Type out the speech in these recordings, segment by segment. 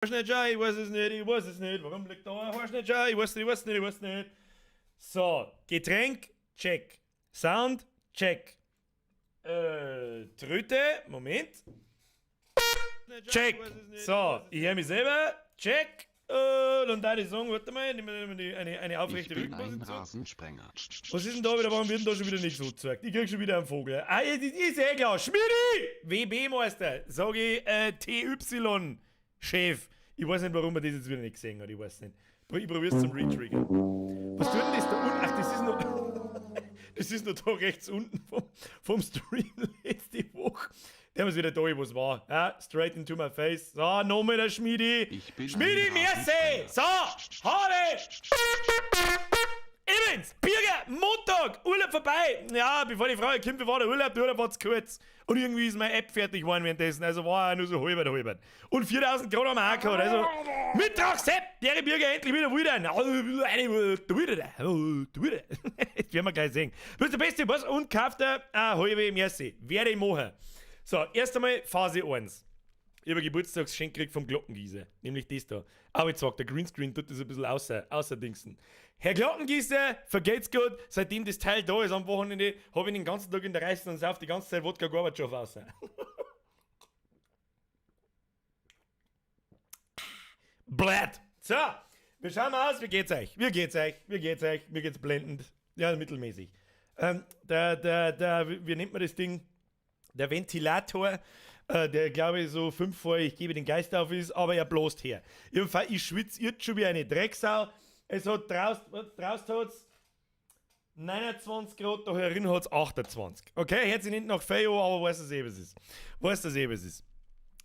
Nicht schau, ich weiß es nicht, ich weiß es nicht. Warum liegt da ein Haarschnitt? Schau, ich weiß nicht, ich weiß nicht, ich weiß nicht. So, Getränk, check. Sound, check. Tröte, Moment. Check. So, ich höre mich selber. Check. Dann da ich sagen, warte mal, nehmen wir die, eine aufrechte Ich bin ein Rückenposition. Rasensprenger. Was ist denn da wieder? Warum wird denn da schon wieder nichts angezeigt? Ich krieg schon wieder einen Vogel. Ah, das ist eh klar. Schmidi! WB-Meister. Sag ich, TY. Chef. Ich weiß nicht, warum man das jetzt wieder nicht gesehen hat. Ich weiß nicht. Ich probier's zum Retriggern. Was tut denn das da unten? Ach, das ist noch. Das ist noch da rechts unten vom Stream letzte Woche. Der ist wieder da, wo es war. Ja, straight into my face. So, nochmal der Schmiedi. Ich bin Schmiedi, ein merci! Rasensprenger. So, habe! Übrigens, Birger, Montag, Urlaub vorbei. Ja, bevor die Frage kommt, wie war der Urlaub? Der Urlaub war zu kurz. Und irgendwie ist meine App fertig geworden währenddessen. Also war er nur so halb halb. Und 4000 Grad haben wir auch gehabt. Also, Mittag, Sepp, der Birger endlich wieder wieder. Das werden wir gleich sehen. Du bist der Beste, was? Und kauft er eine halbe Merci. Werde ich machen. So, erst einmal Phase 1. Ich habe ein Geburtstagsgeschenk gekriegt vom Glockengießer, nämlich das da. Aber jetzt sagt der Greenscreen tut das ein bisschen außer Dingsen. Herr Glockengießer, vergeht's gut, seitdem das Teil da ist am Wochenende, habe ich den ganzen Tag in der Reise und sauf die ganze Zeit Wodka Gorbatschow raus. Blatt. So, wir schauen mal aus, wie geht's euch? Wie geht's euch? Wie geht's euch? Mir geht's blendend. Ja, mittelmäßig. Der, wie nennt man das Ding? Der Ventilator, der, glaube ich, so 5 vor ich gebe den Geist auf ist, aber er bloßt her. Jedenfalls, ich schwitze jetzt schon wie eine Drecksau. Es hat draußen, draußen hat's 29 Grad, da herin hat's 28. Okay, hört sich nicht nach Feo, aber weiß es eh, was es ist. Weiß das eh, was es ist.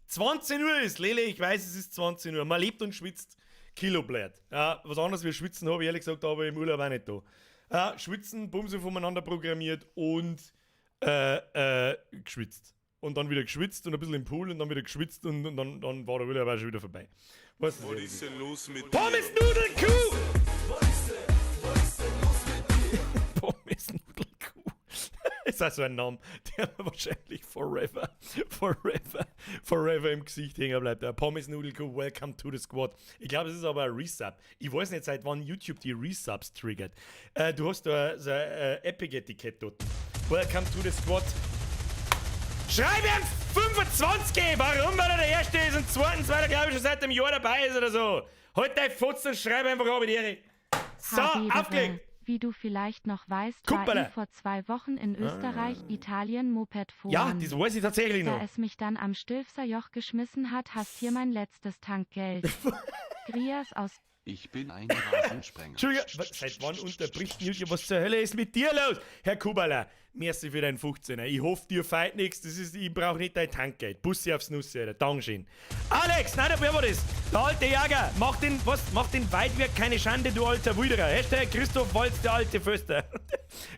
20 Uhr ist, Lele, ich weiß, es ist 20 Uhr. Man lebt und schwitzt Kiloblät. Ja, was anderes wie schwitzen habe ich ehrlich gesagt aber im Urlaub auch nicht da. Ja, schwitzen, Bumse voneinander programmiert und geschwitzt. Und dann wieder geschwitzt und ein bisschen im Pool und dann wieder geschwitzt und dann war der Urlaub auch schon wieder vorbei. Was Was ist denn los mit Pommes Nudelkuh! Pommes Nudelkuh. Ist auch so ein Name, der mir wahrscheinlich forever, forever, forever im Gesicht hängen bleibt. Der Pommes Nudelkuh, welcome to the squad. Ich glaube, es ist aber ein Resub. Ich weiß nicht, seit wann YouTube die Resubs triggert. Du hast da so ein Epic-Etikett dort. Welcome to the squad. Schreib ihm 25! Warum? Weil er der Erste ist und zweitens, weil er, glaube ich, schon seit einem Jahr dabei ist oder so. Halt dein Fotze und schreib einfach ab, Erik. So, Habedere. aufgelegt! Wie du vielleicht noch weißt, war Kuppele. ich vor 2 Wochen in Österreich, Italien Moped fahren. Ja, das weiß ich tatsächlich Da noch. es mich dann am Stilfser Joch geschmissen hat, hast hier mein letztes Tankgeld. Grias aus Ich bin ein Rasensprenger. Entschuldigung, seit wann unterbricht YouTube? Was zur Hölle ist mit dir los? Herr Kubala, merci für deinen 15er. Ich hoffe, dir fehlt nichts. Das ist, ich brauche nicht dein Tankgeld. Bussi aufs Nussi, Alter. Dankeschön. Alex, nein, wer war das? Der alte Jäger. Mach den, was? Mach den Weidwerk keine Schande, du alter Wilderer. #ChristophWaltz, der alte Föster.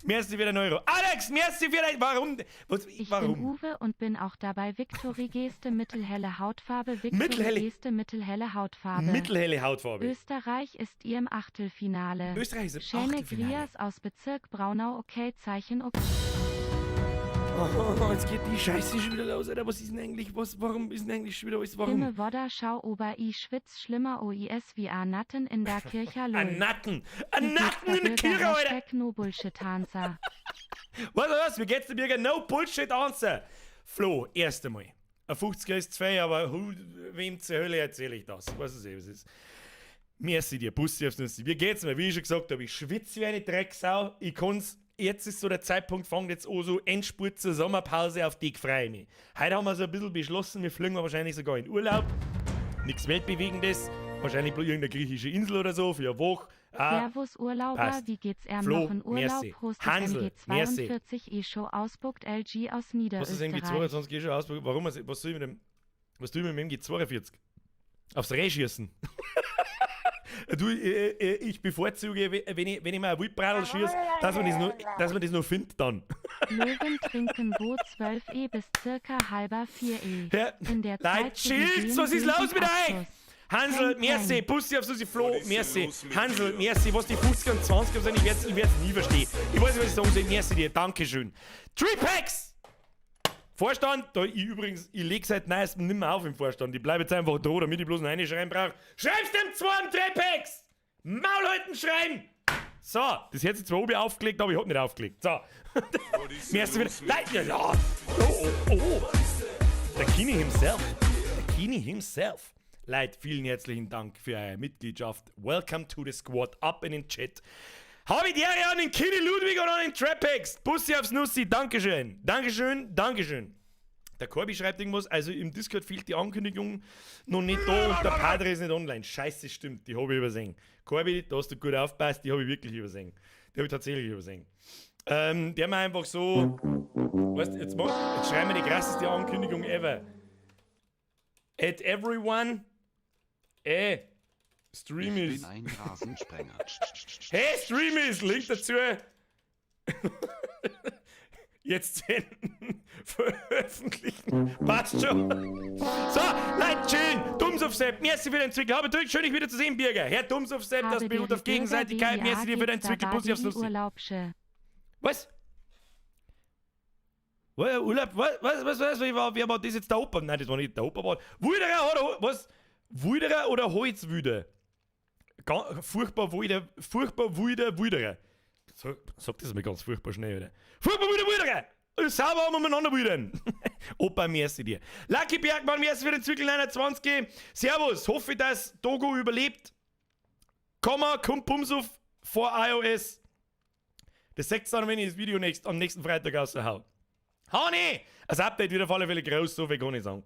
Merci für den Euro. Alex, merci für dein, warum? Was, Ich warum? bin Uwe und bin auch dabei. Victory Geste, mittelhelle Hautfarbe. Victory Geste, mittelhelle Hautfarbe. Mittelhelle Hautfarbe. Österreich ist ihr im Achtelfinale. Österreich ist im Schöne Achtelfinale. Grias aus Bezirk Braunau, okay, Zeichen, okay. Oh, jetzt geht die Scheiße schon wieder los, Alter. Was ist denn eigentlich, was, warum ist denn eigentlich schon wieder alles, warum? Himme Wodder Schau Ober I schwitz schlimmer OIS wie a Natten in der Kirche lol. Ein Natten! Ein Natten in der Kirche, Alter! #NoBullshitAnswer. Was, was, wie geht's dir, Birger? No Bullshit Answer! Flo, erst einmal. Ein 50er ist zwei, aber wem zur Hölle erzähle ich das? Weiß es eh, was ist. Merci dir, Bussi aufs Nüssi. Wie geht's mir? Wie ich schon gesagt habe, ich schwitze wie eine Drecksau. Ich kann's, jetzt ist so der Zeitpunkt, fängt jetzt an, so Endspurt zur Sommerpause, auf die freue ich mich. Heute haben wir so ein bisschen beschlossen, wir fliegen wahrscheinlich sogar in Urlaub. Nichts Weltbewegendes. Wahrscheinlich bloß irgendeine griechische Insel oder so für eine Woche. Ah, Servus Urlauber, passt. wie geht's er Flo, noch in Urlaub? merci. Prost Hansel, merci. MG42 E-Show Ausbuckt LG aus Was ist Niederösterreich. MG22 eh schon aus? Warum? Was soll ich mit dem, was tue ich mit dem MG42? Aufs Reh schießen. Du, ich bevorzuge, wenn ich mal ein Wildbradl schieße, dass man das noch findet dann. Löwen trinken Bo 12e bis circa halber 4e. Ja. In der Leute, Zeit zu chillt's, Beginn was ist los mit euch? Abschluss. Hansel, Peng, merci, peng. Bussi auf Susi, Flo, Was ist denn merci. los mit Hansel, dir? merci, was die 50er und 20er sind, ich werd's nie verstehen. Ich weiß nicht, was ich sagen soll, merci dir, Dankeschön. Three Packs! Vorstand, da ich übrigens, ich leg seit neuestem nimmer auf im Vorstand. Ich bleibe jetzt einfach da, damit ich bloß noch reinschreiben brauche. Schreib's dem zweiten Trepex! Maul halten, schreiben! So, das hätte ich zwar oben aufgelegt, aber ich hab nicht aufgelegt. So. Mir ist wieder. Nein, ja, ja. Oh, oh, oh. Der Kini himself. Der Kini himself. Leute, vielen herzlichen Dank für eure Mitgliedschaft. Welcome to the squad. Ab in den Chat. Habe die Ehre an den Kini Ludwig und an den Trapex. Bussi aufs Nussi. Dankeschön. Dankeschön. Dankeschön. Der Corby schreibt irgendwas, also im Discord fehlt die Ankündigung noch nicht da und der Padre ist nicht online. Scheiße, stimmt, die habe ich übersehen. Corby, da hast du gut aufpasst, die habe ich wirklich übersehen. Die habe ich tatsächlich übersehen. Die haben wir einfach so, weißt, jetzt schreiben wir die krasseste Ankündigung ever. At everyone, Stream Ich is. bin ein Rasensprenger. Hey, Stream is, Link dazu. Jetzt senden, veröffentlichen. Passt schon. So, Leute, chillen. Dumms auf Sepp. Merci für den Zwickel. Habe drückt, schön, dich wieder zu sehen, Birger. Herr Dumms auf Sepp, das Habe beruht die auf Gegenseitigkeit. Bürger Merci dir für deinen geht's Zwickel. da war Bussi aufs die Nussi. Urlaubsche. Was? Was? Urlaub? Was? Was? Was? Was? Wer war das jetzt, der Opa? Nein, das war nicht der Opa. War Wilderer oder was? Wilderer oder Holzwüde? Furchtbar wilder, furchtbar wilder Wilderer. So, sag das mal ganz furchtbar schnell, oder? Furchtbar wilder Wilderer! Sauber umeinander wildern. Opa, merci dir. Lucky Bergmann, merci für den Zwickel 29. Servus, hoffe, dass Togo überlebt. Komma, kommt Bumsuf vor iOS. Das seht ihr dann, wenn ich das Video am nächsten Freitag raushau. Hani! Das Update wird auf alle Fälle groß, so viel kann ich sagen.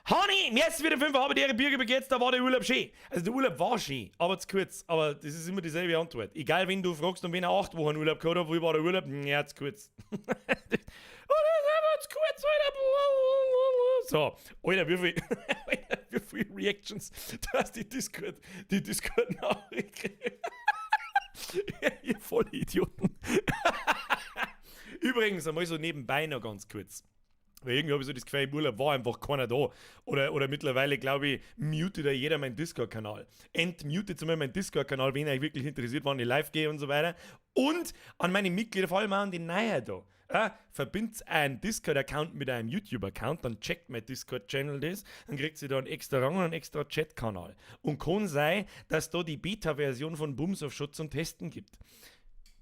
Hani, merci wieder 5, aber der Bürger begeht's, da war der Urlaub schön. Also der Urlaub war schön, aber zu kurz. Aber das ist immer dieselbe Antwort. Egal, wenn du fragst und wenn er 8 Wochen Urlaub gehabt hat, wo war der Urlaub? Ja, zu kurz. Oh, das ist einfach zu kurz, Alter. So, Alter, Alter, wie viel Reactions, dass die Discord-Nachricht kriegt. Ihr voll Idioten. Übrigens, einmal so nebenbei noch ganz kurz. Weil irgendwie habe ich so das Gefühl, im Urlaub war einfach keiner da. Oder mittlerweile, glaube ich, mutet ja jeder meinen Discord-Kanal. Entmutet zumal meinen Discord-Kanal, wenn euch wirklich interessiert, wann ich live gehe und so weiter. Und an meine Mitglieder, vor allem auch an die Neuen da. Ja, verbindet einen Discord-Account mit einem YouTube-Account, dann checkt mein Discord-Channel das, dann kriegt sie da einen extra Rang und einen extra Chat-Kanal. Und kann sein, dass da die Beta-Version von Bums auf Schutz und Testen gibt.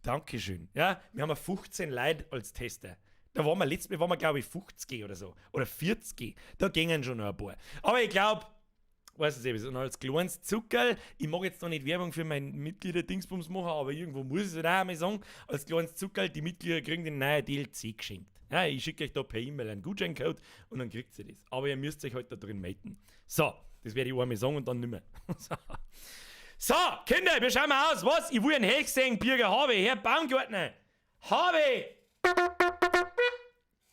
Dankeschön. Ja, wir haben ja 15 Leute als Tester. Da waren wir letztes Mal, waren wir, glaube ich, 50 oder so. Oder 40. Da gingen schon noch ein paar. Aber ich glaube, weiß ich nicht, und als kleines Zuckerl, ich mag jetzt noch nicht Werbung für mein Mitglieder-Dingsbums machen, aber irgendwo muss ich es halt auch einmal sagen, als kleines Zuckerl, die Mitglieder kriegen den neuen DLC geschenkt. Ja, ich schicke euch da per E-Mail einen Gutscheincode und dann kriegt ihr das. Aber ihr müsst euch halt da drin melden. So, das werde ich einmal sagen und dann nimmer. So. So, Kinder, wir schauen mal aus. Was? Ich will einen Hecht sehen, Birger, habe ich. Herr Baumgartner, habe ich.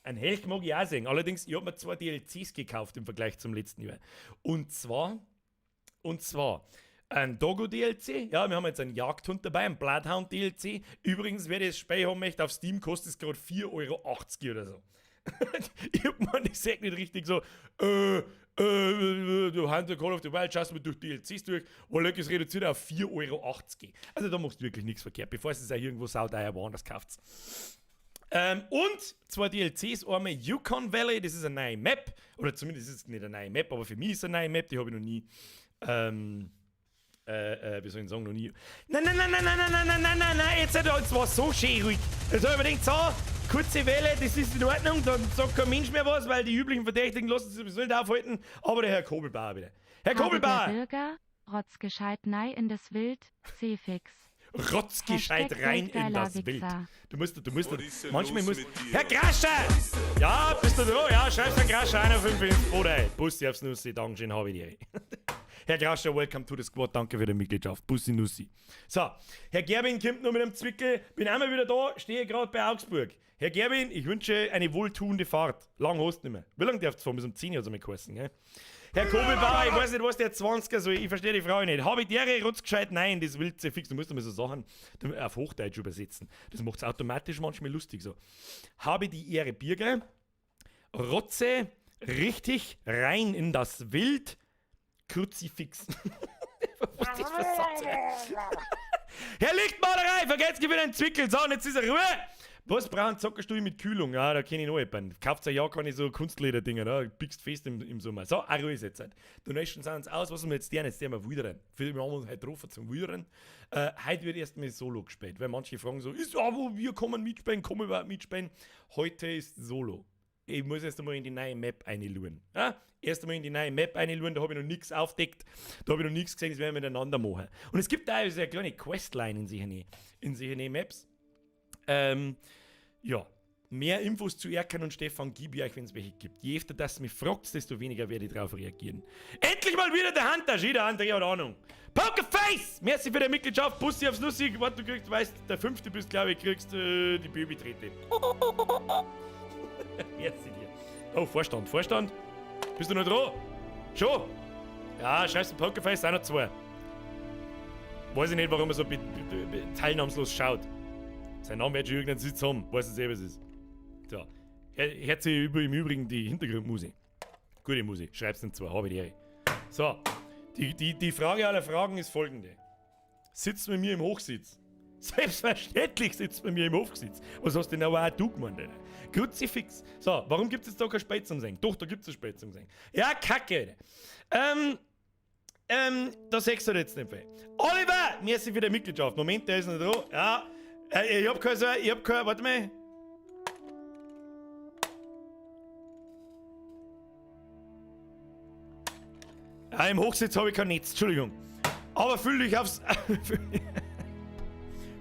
Ein Helch mag ich auch sehen. Allerdings, ich hab mir 2 DLCs gekauft im Vergleich zum letzten Jahr. Und zwar ein Doggo DLC. Ja, wir haben jetzt einen Jagdhund dabei, einen Bloodhound DLC. Übrigens, wer das Spiel haben möchte, auf Steam kostet es gerade 4,80 Euro oder so. Ich hab mir das sagt nicht richtig so, du Hunter Call of the Wild, schaust mal durch DLCs durch, oh, leck, es reduziert auf 4,80 Euro. Also da machst du wirklich nichts verkehrt, bevor es auch irgendwo sauteuer woanders kauft. Und zwei DLCs, einmal Yukon Valley, das ist eine neue Map, oder zumindest ist es nicht eine neue Map, aber für mich ist es eine neue Map, die habe ich noch nie, wie soll ich sagen, noch nie. Nein, nein, nein, nein, nein, nein, nein, nein, nein, nein, nein, jetzt war so schön ruhig. Jetzt habe ich mir gedacht, so, kurze Welle, das ist in Ordnung, dann sagt kein Mensch mehr was, weil die üblichen Verdächtigen lassen sich sowieso nicht aufhalten, aber der Herr Kobelbauer wieder. Herr Habe Kobelbauer! der Bürger, rotzgescheit nei in das Wild, C-Fix. Rotzgescheit Hashtag rein in weltgeiler das Wild. Wichser. Du musst, Was ist denn manchmal los musst, mit dir? Herr Grascher! Ja, bist du da? Ja, schreib's an Grascher, 1,5 ins Boot ein. Bussi aufs Nussi, Dankeschön, habe ich dir. Herr Grascher, welcome to the squad, danke für die Mitgliedschaft. Bussi Nussi. So, Herr Gerbin kommt noch mit dem Zwickel. Bin einmal wieder da, stehe gerade bei Augsburg. Herr Gerbin, ich wünsche eine wohltuende Fahrt. Lang hast du nicht mehr. Wie lange darfst du fahren? Bis um 10 Uhr hat es einmal geheißen, gell? Herr Kobelbauer, ich weiß nicht, was der 20er soll, ich verstehe die Frage nicht. Habe ich dere rotzgescheit? Nein, das will sie fix. Du musst immer so Sachen auf Hochdeutsch übersetzen. Das macht es automatisch manchmal lustig so. Habe die Ehre, Birger, Rotze richtig rein in das Wild, Kruzifix. Was ist das für ein Satz, ey? Herr Lichtmalerei, vergesst wieder einen Zwickel. So, und jetzt ist er Ruhe. Was braucht ein Zockerstuhl mit Kühlung? Ja, da kenne ich noch jemanden. Kauft ja ja keine so Kunstleder-Dinger, da biegst fest im Sommer. So, auch ruhig jetzt. Donations sind uns aus. Was haben wir jetzt deren? Jetzt deren wir wildern. Wir haben uns heute getroffen zum Wildern. Heute wird erstmal Solo gespielt, weil manche fragen so, ist ja, wo wir kommen mitspielen, kommen wir überhaupt mitspielen? Heute ist Solo. Ich muss erst einmal in die neue Map reinschauen. Ja? Erst einmal in die neue Map reinschauen, da habe ich noch nichts aufdeckt, da habe ich noch nichts gesehen, das werden wir miteinander machen. Und es gibt da so eine kleine Questline in solchen Maps. Ja, mehr Infos zu Erkan und Stefan gebe ich euch, wenn es welche gibt. Je öfter das mich fragt, desto weniger werde ich darauf reagieren. Endlich mal wieder der Hunter, jeder André hat Ahnung. Pokerface! Merci für die Mitgliedschaft, Bussi aufs Nussi. Warte, du kriegst, weißt, der fünfte bist, glaube ich, kriegst die Babytrete. Merci dir. Oh, Vorstand, Vorstand. Bist du noch dran? Schon? Ja, schreibst du Pokerface, auch noch zwei. Weiß ich nicht, warum er so teilnahmslos schaut. Sein Name wird schon irgendeinen Sitz haben, weiß nicht, was es ist. So. Herzlich über im Übrigen die Hintergrundmusik. Gute Musik, schreib's denn zwar, habe ich die Ehre. So, die Frage aller Fragen ist folgende. Sitzt mit mir im Hochsitz? Selbstverständlich sitzt bei mir im Hochsitz. Was hast denn aber auch du gemeint, Alter? Kruzifix. So, warum gibt's jetzt da kein Spät zum Singen? Doch, da gibt's ein Spät zum Singen. Ja, Kacke, Alter. Da sagst du jetzt nicht viel. Oliver! Merci für die Mitgliedschaft. Moment, der ist noch da. Ja, ich hab kein so, ich hab kein, warte mal. Ja, im Hochsitz hab ich kein Netz, Entschuldigung. Aber fühl dich aufs.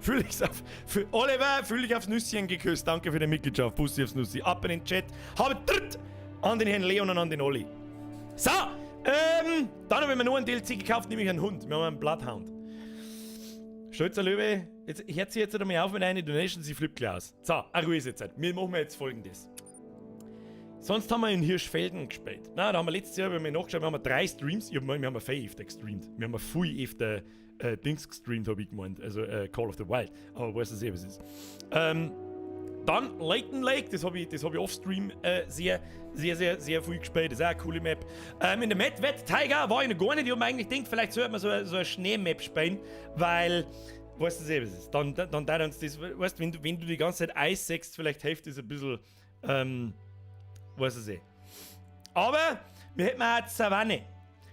Fühl dich auf. Fühl, Oliver, fühl dich aufs Nüsschen geküsst. Danke für die Mitgliedschaft. Bussi aufs Nüssi. Ab in den Chat. Habe dritt an den Herrn Leon und an den Olli. So, dann haben wir noch einen DLC gekauft, nämlich einen Hund. Wir haben einen Bloodhound. Stolzer Löwe, jetzt hört sich jetzt einmal auf mit einer Donation, sie flippt gleich aus. So, eine Ruhe ist jetzt. Wir machen jetzt Folgendes. Sonst haben wir in Hirschfelden gespielt. Na, da haben wir letztes Jahr, wenn wir nachgeschaut, wir haben 3 Streams. Ich hab, wir haben viel öfter gestreamt. Wir haben viel öfter Dings gestreamt, hab ich gemeint. Also Call of the Wild. Aber weißt du eh, was es ist. Dann Layton Lake, das hab ich off-Stream sehr, sehr, sehr, sehr viel gespielt. Das ist auch eine coole Map. In der Mad Wet Tiger war ich noch gar nicht. Ich hab mir eigentlich gedacht, vielleicht sollte man so eine Schneemap spielen, weil, weißt du eh, was es ist. Dann dauert uns das, weißt du, wenn du die ganze Zeit Eis sägst, vielleicht hilft das ein bisschen, weißt du eh. Aber wir hätten auch die Savanne.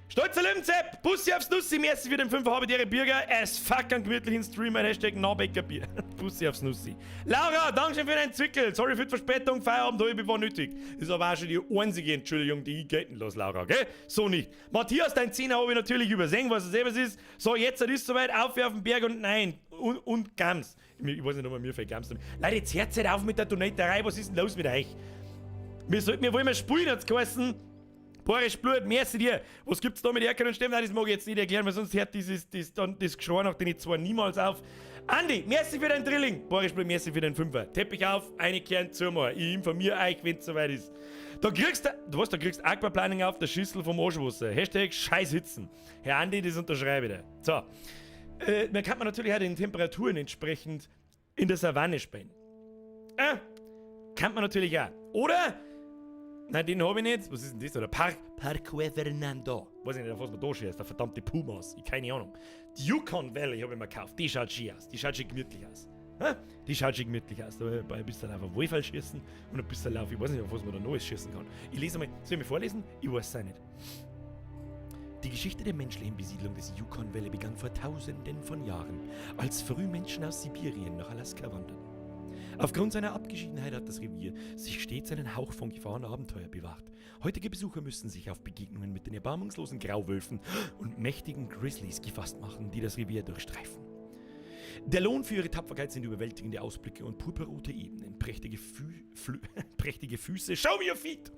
Stolzer Löwenzepp, Bussi aufs Nussi, merci für den 5 Habitiere Bürger, as fuck einen gemütlichen Streamer, Hashtag Nahbecker Bier. Bussi aufs Nussi. Laura, dankeschön für deinen Zwickel, sorry für die Verspätung, Feierabend halb war nötig. Das ist aber auch schon die einzige Entschuldigung, die ich gelten lasse, Laura, gell? So nicht. Matthias, dein Zehner habe ich natürlich übersehen, was es eben ist. So, jetzt ist es soweit, auf auf den Berg und nein, und Gams. Ich weiß nicht, ob man mir viel Gams damit. Leute, jetzt hört halt auf mit der Donaterei, was ist denn los mit euch? Wir wollen mal spielen, hat's geheißen. Boris Blut, merci dir. Was gibt's da mit Erkan und Steffen? Nein, das mag ich jetzt nicht erklären, weil sonst hört das Geschrei nach den zwei niemals auf. Andi, merci für deinen Drilling. Boris Blut, merci für den Fünfer. Teppich auf, eine Kern zu mir. Ich informiere euch, wenn's soweit ist. Da kriegst du, was, da kriegst Aquaplaning auf der Schüssel vom Arschwasser. Hashtag Scheißhitzen. Herr Andi, das unterschreibe ich dir. So. Man kann man natürlich auch den Temperaturen entsprechend in der Savanne spielen. Kann man natürlich auch. Oder? Nein, den hab ich nicht. Was ist denn das? Oder Parque Fernando. Weiß ich nicht, auf was man da schießt. Der verdammte Pumas. Ich keine Ahnung. Die Yukon Valley hab ich mir gekauft. Die schaut schön aus. Die schaut schon gemütlich aus. Ha? Die schaut schon gemütlich aus. Da ein bisschen auf einen Wohlfall schießen und ein bisschen auf. Ich weiß nicht, auf was man da Neues schießen kann. Ich lese mal. Soll ich mir vorlesen? Ich weiß es auch nicht. Die Geschichte der menschlichen Besiedlung des Yukon Valley begann vor Tausenden von Jahren, als Frühmenschen aus Sibirien nach Alaska wanderten. Aufgrund seiner Abgeschiedenheit hat das Revier sich stets einen Hauch von Gefahr und Abenteuer bewahrt. Heutige Besucher müssen sich auf Begegnungen mit den erbarmungslosen Grauwölfen und mächtigen Grizzlies gefasst machen, die das Revier durchstreifen. Der Lohn für ihre Tapferkeit sind überwältigende Ausblicke und purpurrote Ebenen, prächtige, prächtige Füße, show me your feet!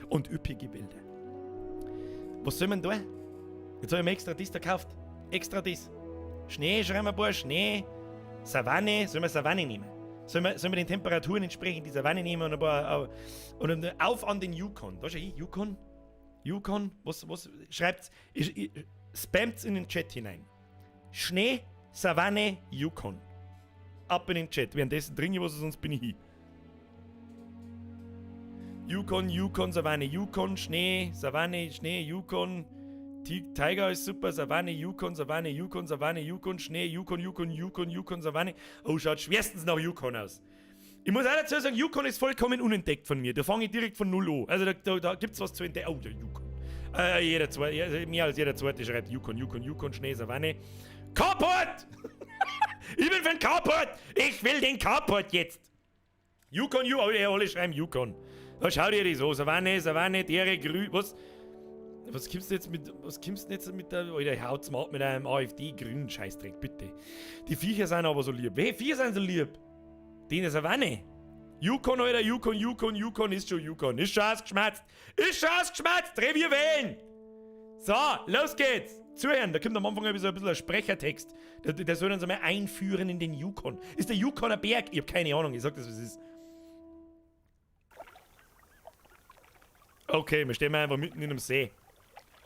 und üppige Wälder. Was soll man da? Jetzt habe ich mir extra das da gekauft. Extra das. Schnee, schreiben wir ein paar, Schnee, Savanne, sollen wir Savanne nehmen? Sollen wir den Temperaturen entsprechend die Savanne nehmen und ein paar. Und auf an den Yukon. Da ist ja eh Yukon. Yukon. Was? Schreibt's. Spamt's in den Chat hinein. Schnee, Savanne, Yukon. Ab in den Chat. Währenddessen trinke ich was, sonst bin ich hin. Yukon, Yukon, Savanne, Yukon, Schnee, Savanne, Schnee, Yukon. Tiger ist super, Savanne, Yukon, Savanne, Yukon, Savanne, Yukon, Schnee, Yukon, Yukon, Yukon, Yukon, Savanne. Oh, schaut schwerstens nach Yukon aus. Ich muss auch dazu sagen, Yukon ist vollkommen unentdeckt von mir. Da fange ich direkt von Null an. Also da gibt es was zu entdecken. Oh, der Yukon. Jeder zweite, also mehr als jeder zweite schreibt Yukon, Yukon, Yukon, Schnee, Savanne. Carport! Ich bin für den Carport! Ich will den Carport jetzt! Yukon, Yukon, alle schreiben Yukon. Da schau dir das an. Savanne, Savanne, Dere, Grü, was? Was kommst du jetzt mit, was kommst du jetzt mit der, Alter, haut's mal ab mit einem AfD-grünen Scheißdreck, bitte. Die Viecher sind aber so lieb. Hey, Viecher sind so lieb. Die in der Savanne. Yukon, Alter, Yukon, Yukon, Yukon ist schon Yukon. Ist schon ausgeschmatzt. Ist schon ausgeschmatzt. Revier wählen. So, los geht's. Zuhören, da kommt am Anfang so ein bisschen ein Sprechertext. Der soll uns einmal einführen in den Yukon. Ist der Yukon ein Berg? Ich hab keine Ahnung, ich sag das, was es ist. Okay, wir stehen einfach mitten in einem See.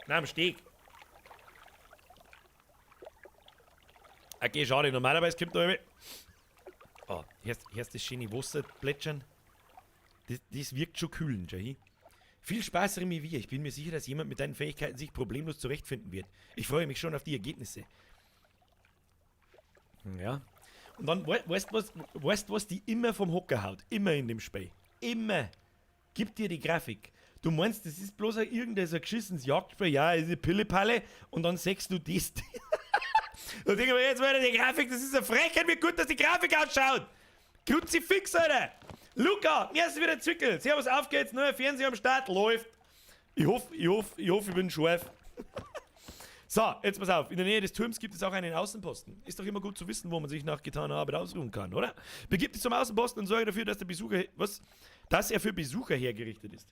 Nein, am Steg. Okay, schade, normalerweise kommt da irgendwie. Oh, hier ist das schöne Wasser plätschern. Das wirkt schon kühlend, Jahi. Viel Spaß, Remy Wir. Ich bin mir sicher, dass jemand mit deinen Fähigkeiten sich problemlos zurechtfinden wird. Ich freue mich schon auf die Ergebnisse. Ja. Und dann, weißt du, was die immer vom Hocker haut? Immer in dem Spiel. Immer. Gib dir die Grafik. Du meinst, das ist bloß ein irgendein so ein geschissenes Jagdspiel, ja, ist eine Pillepalle, und dann sagst du das. Da denke ich mir jetzt weiter, die Grafik, das ist eine Frechheit, wie gut, dass die Grafik ausschaut. Kruzifix, Alter. Luca, mir ist wieder Zwickel. Servus, auf geht's, neuer Fernseher am Start, läuft. Ich hoffe, ich hoffe, ich hoffe, ich bin scharf. So, jetzt pass auf. In der Nähe des Turms gibt es auch einen Außenposten. Ist doch immer gut zu wissen, wo man sich nach getaner Arbeit ausruhen kann, oder? Begib dich zum Außenposten und sorge dafür, dass der Besucher, was? Dass er für Besucher hergerichtet ist.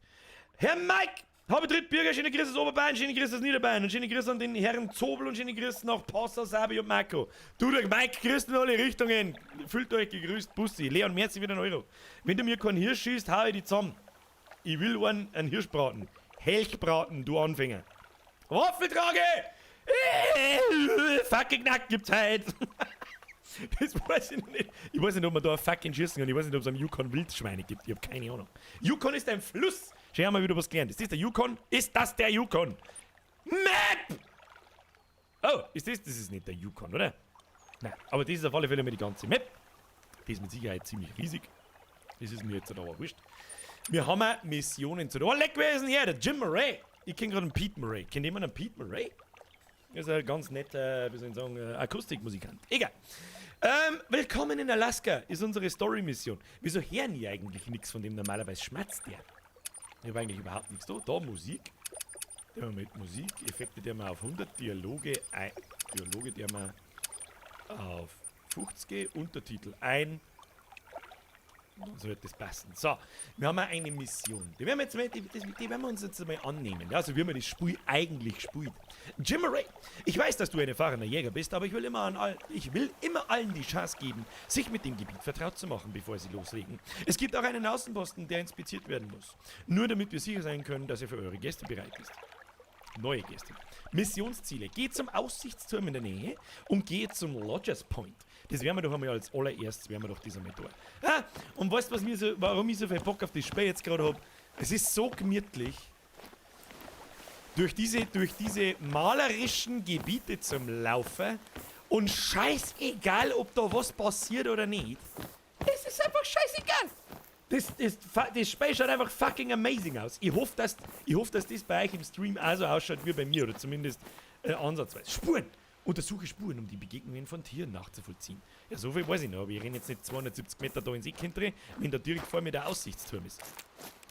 Herr Mike, habe dritt Bürger, schöne Grüße aus Oberbayern, schöne Grüße aus Niederbayern und schöne Grüße an den Herrn Zobel und schöne Grüße nach Passau, Sabi und Marco. Du, der Mike, grüßt in alle Richtungen. Fühlt euch gegrüßt, Bussi. Leon, merci wieder einen Euro. Wenn du mir keinen Hirsch schießt, hau ich die zusammen. Ich will einen Hirschbraten. Helchbraten, du Anfänger. Waffeltrage! Fucking Knack gibt's heute. Das weiß ich noch nicht. Ich weiß nicht, ob man da fucking schießen kann. Ich weiß nicht, ob es am Yukon Wildschweine gibt. Ich hab keine Ahnung. Yukon ist ein Fluss. Schau haben wir wieder was gelernt. Ist das der Yukon? Ist das der Yukon? Map! Oh, ist das? Das ist nicht der Yukon, oder? Nein, aber das ist auf alle Fälle mal die ganze Map. Die ist mit Sicherheit ziemlich riesig. Das ist mir jetzt aber wurscht. Wir haben auch Missionen zu. Oh, leck, wer ist denn hier? Der Jim Murray. Ich kenn gerade einen Pete Murray. Kennt jemand einen Pete Murray? Das ist ein ganz netter, wie soll ich sagen, Akustikmusikant. Egal. Willkommen in Alaska ist unsere Story-Mission. Wieso hören die eigentlich nichts von dem? Normalerweise schmatzt der. Ich hab eigentlich überhaupt nichts da. Da Musik. Der mit Musik. Effekte, der wir auf 100. Dialoge, ein, Dialoge, der wir auf 50. Untertitel ein. Dann sollte das passen. So, wir haben eine Mission. Die werden wir, jetzt mal, die werden wir uns jetzt mal annehmen. Ja, so wie man das Spiel eigentlich spielt. Jim Murray, ich weiß, dass du ein erfahrener Jäger bist, aber ich will immer allen die Chance geben, sich mit dem Gebiet vertraut zu machen, bevor sie loslegen. Es gibt auch einen Außenposten, der inspiziert werden muss. Nur damit wir sicher sein können, dass er für eure Gäste bereit ist. Neue Gäste. Missionsziele. Geh zum Aussichtsturm in der Nähe und geh zum Lodgers Point. Das werden wir doch einmal als allererstes, werden wir doch das einmal tun. Ah, und weißt du, warum ich so viel Bock auf das Spiel jetzt gerade hab? Es ist so gemütlich, durch diese malerischen Gebiete zum Laufen und scheißegal, ob da was passiert oder nicht. Es ist einfach scheißegal. Das Spiel schaut einfach fucking amazing aus. Ich hoffe, dass das bei euch im Stream auch so ausschaut wie bei mir oder zumindest ansatzweise. Spuren! Untersuche Spuren, um die Begegnungen von Tieren nachzuvollziehen. Ja, so viel weiß ich noch, aber ich renne jetzt nicht 270 Meter da ins Eck hinterher, wenn da direkt vor mir der Aussichtsturm ist.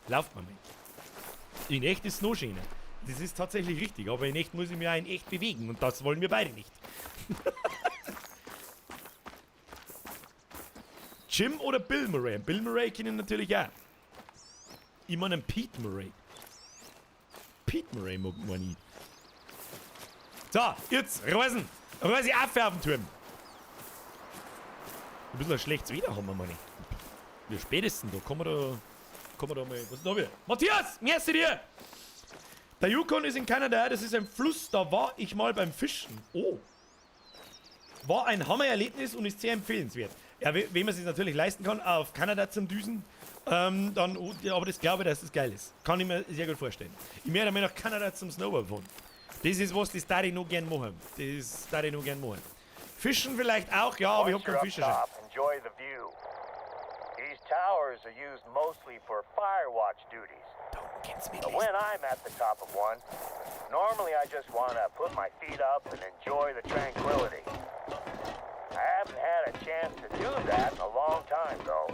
Lauft mal mit. In echt ist es noch schöner. Das ist tatsächlich richtig, aber in echt muss ich mich auch in echt bewegen und das wollen wir beide nicht. Jim oder Bill Murray? Bill Murray kennen natürlich auch. Ich meine Pete Murray. Pete Murray mag man nie. So, jetzt, Reisen! Reise auf auf den Turm! Ein bisschen ein schlechtes Wetter haben wir mal nicht. Wir spätestens, da kommen wir da mal. Was ist da wieder? Matthias, merci dir! Der Yukon ist in Kanada, das ist ein Fluss, da war ich mal beim Fischen. Oh! War ein Hammererlebnis und ist sehr empfehlenswert. Ja, wenn man es sich natürlich leisten kann, auf Kanada zum Düsen, dann, oh, ja, aber das glaube ich, dass das geil ist. Kann ich mir sehr gut vorstellen. Ich möchte einmal nach Kanada zum Snowboard fahren. Das ist was, das darf ich noch gern machen. Das darf ich noch gern machen. Fischen vielleicht auch, ja, aber ich hab keinen Fischerschein. towers are used mostly for firewatch duties. Da unten kannst du But mitlesen. when I'm at the top of one, normally I just want to put my feet up and enjoy the tranquility. I haven't had a chance to do that in a long time, though.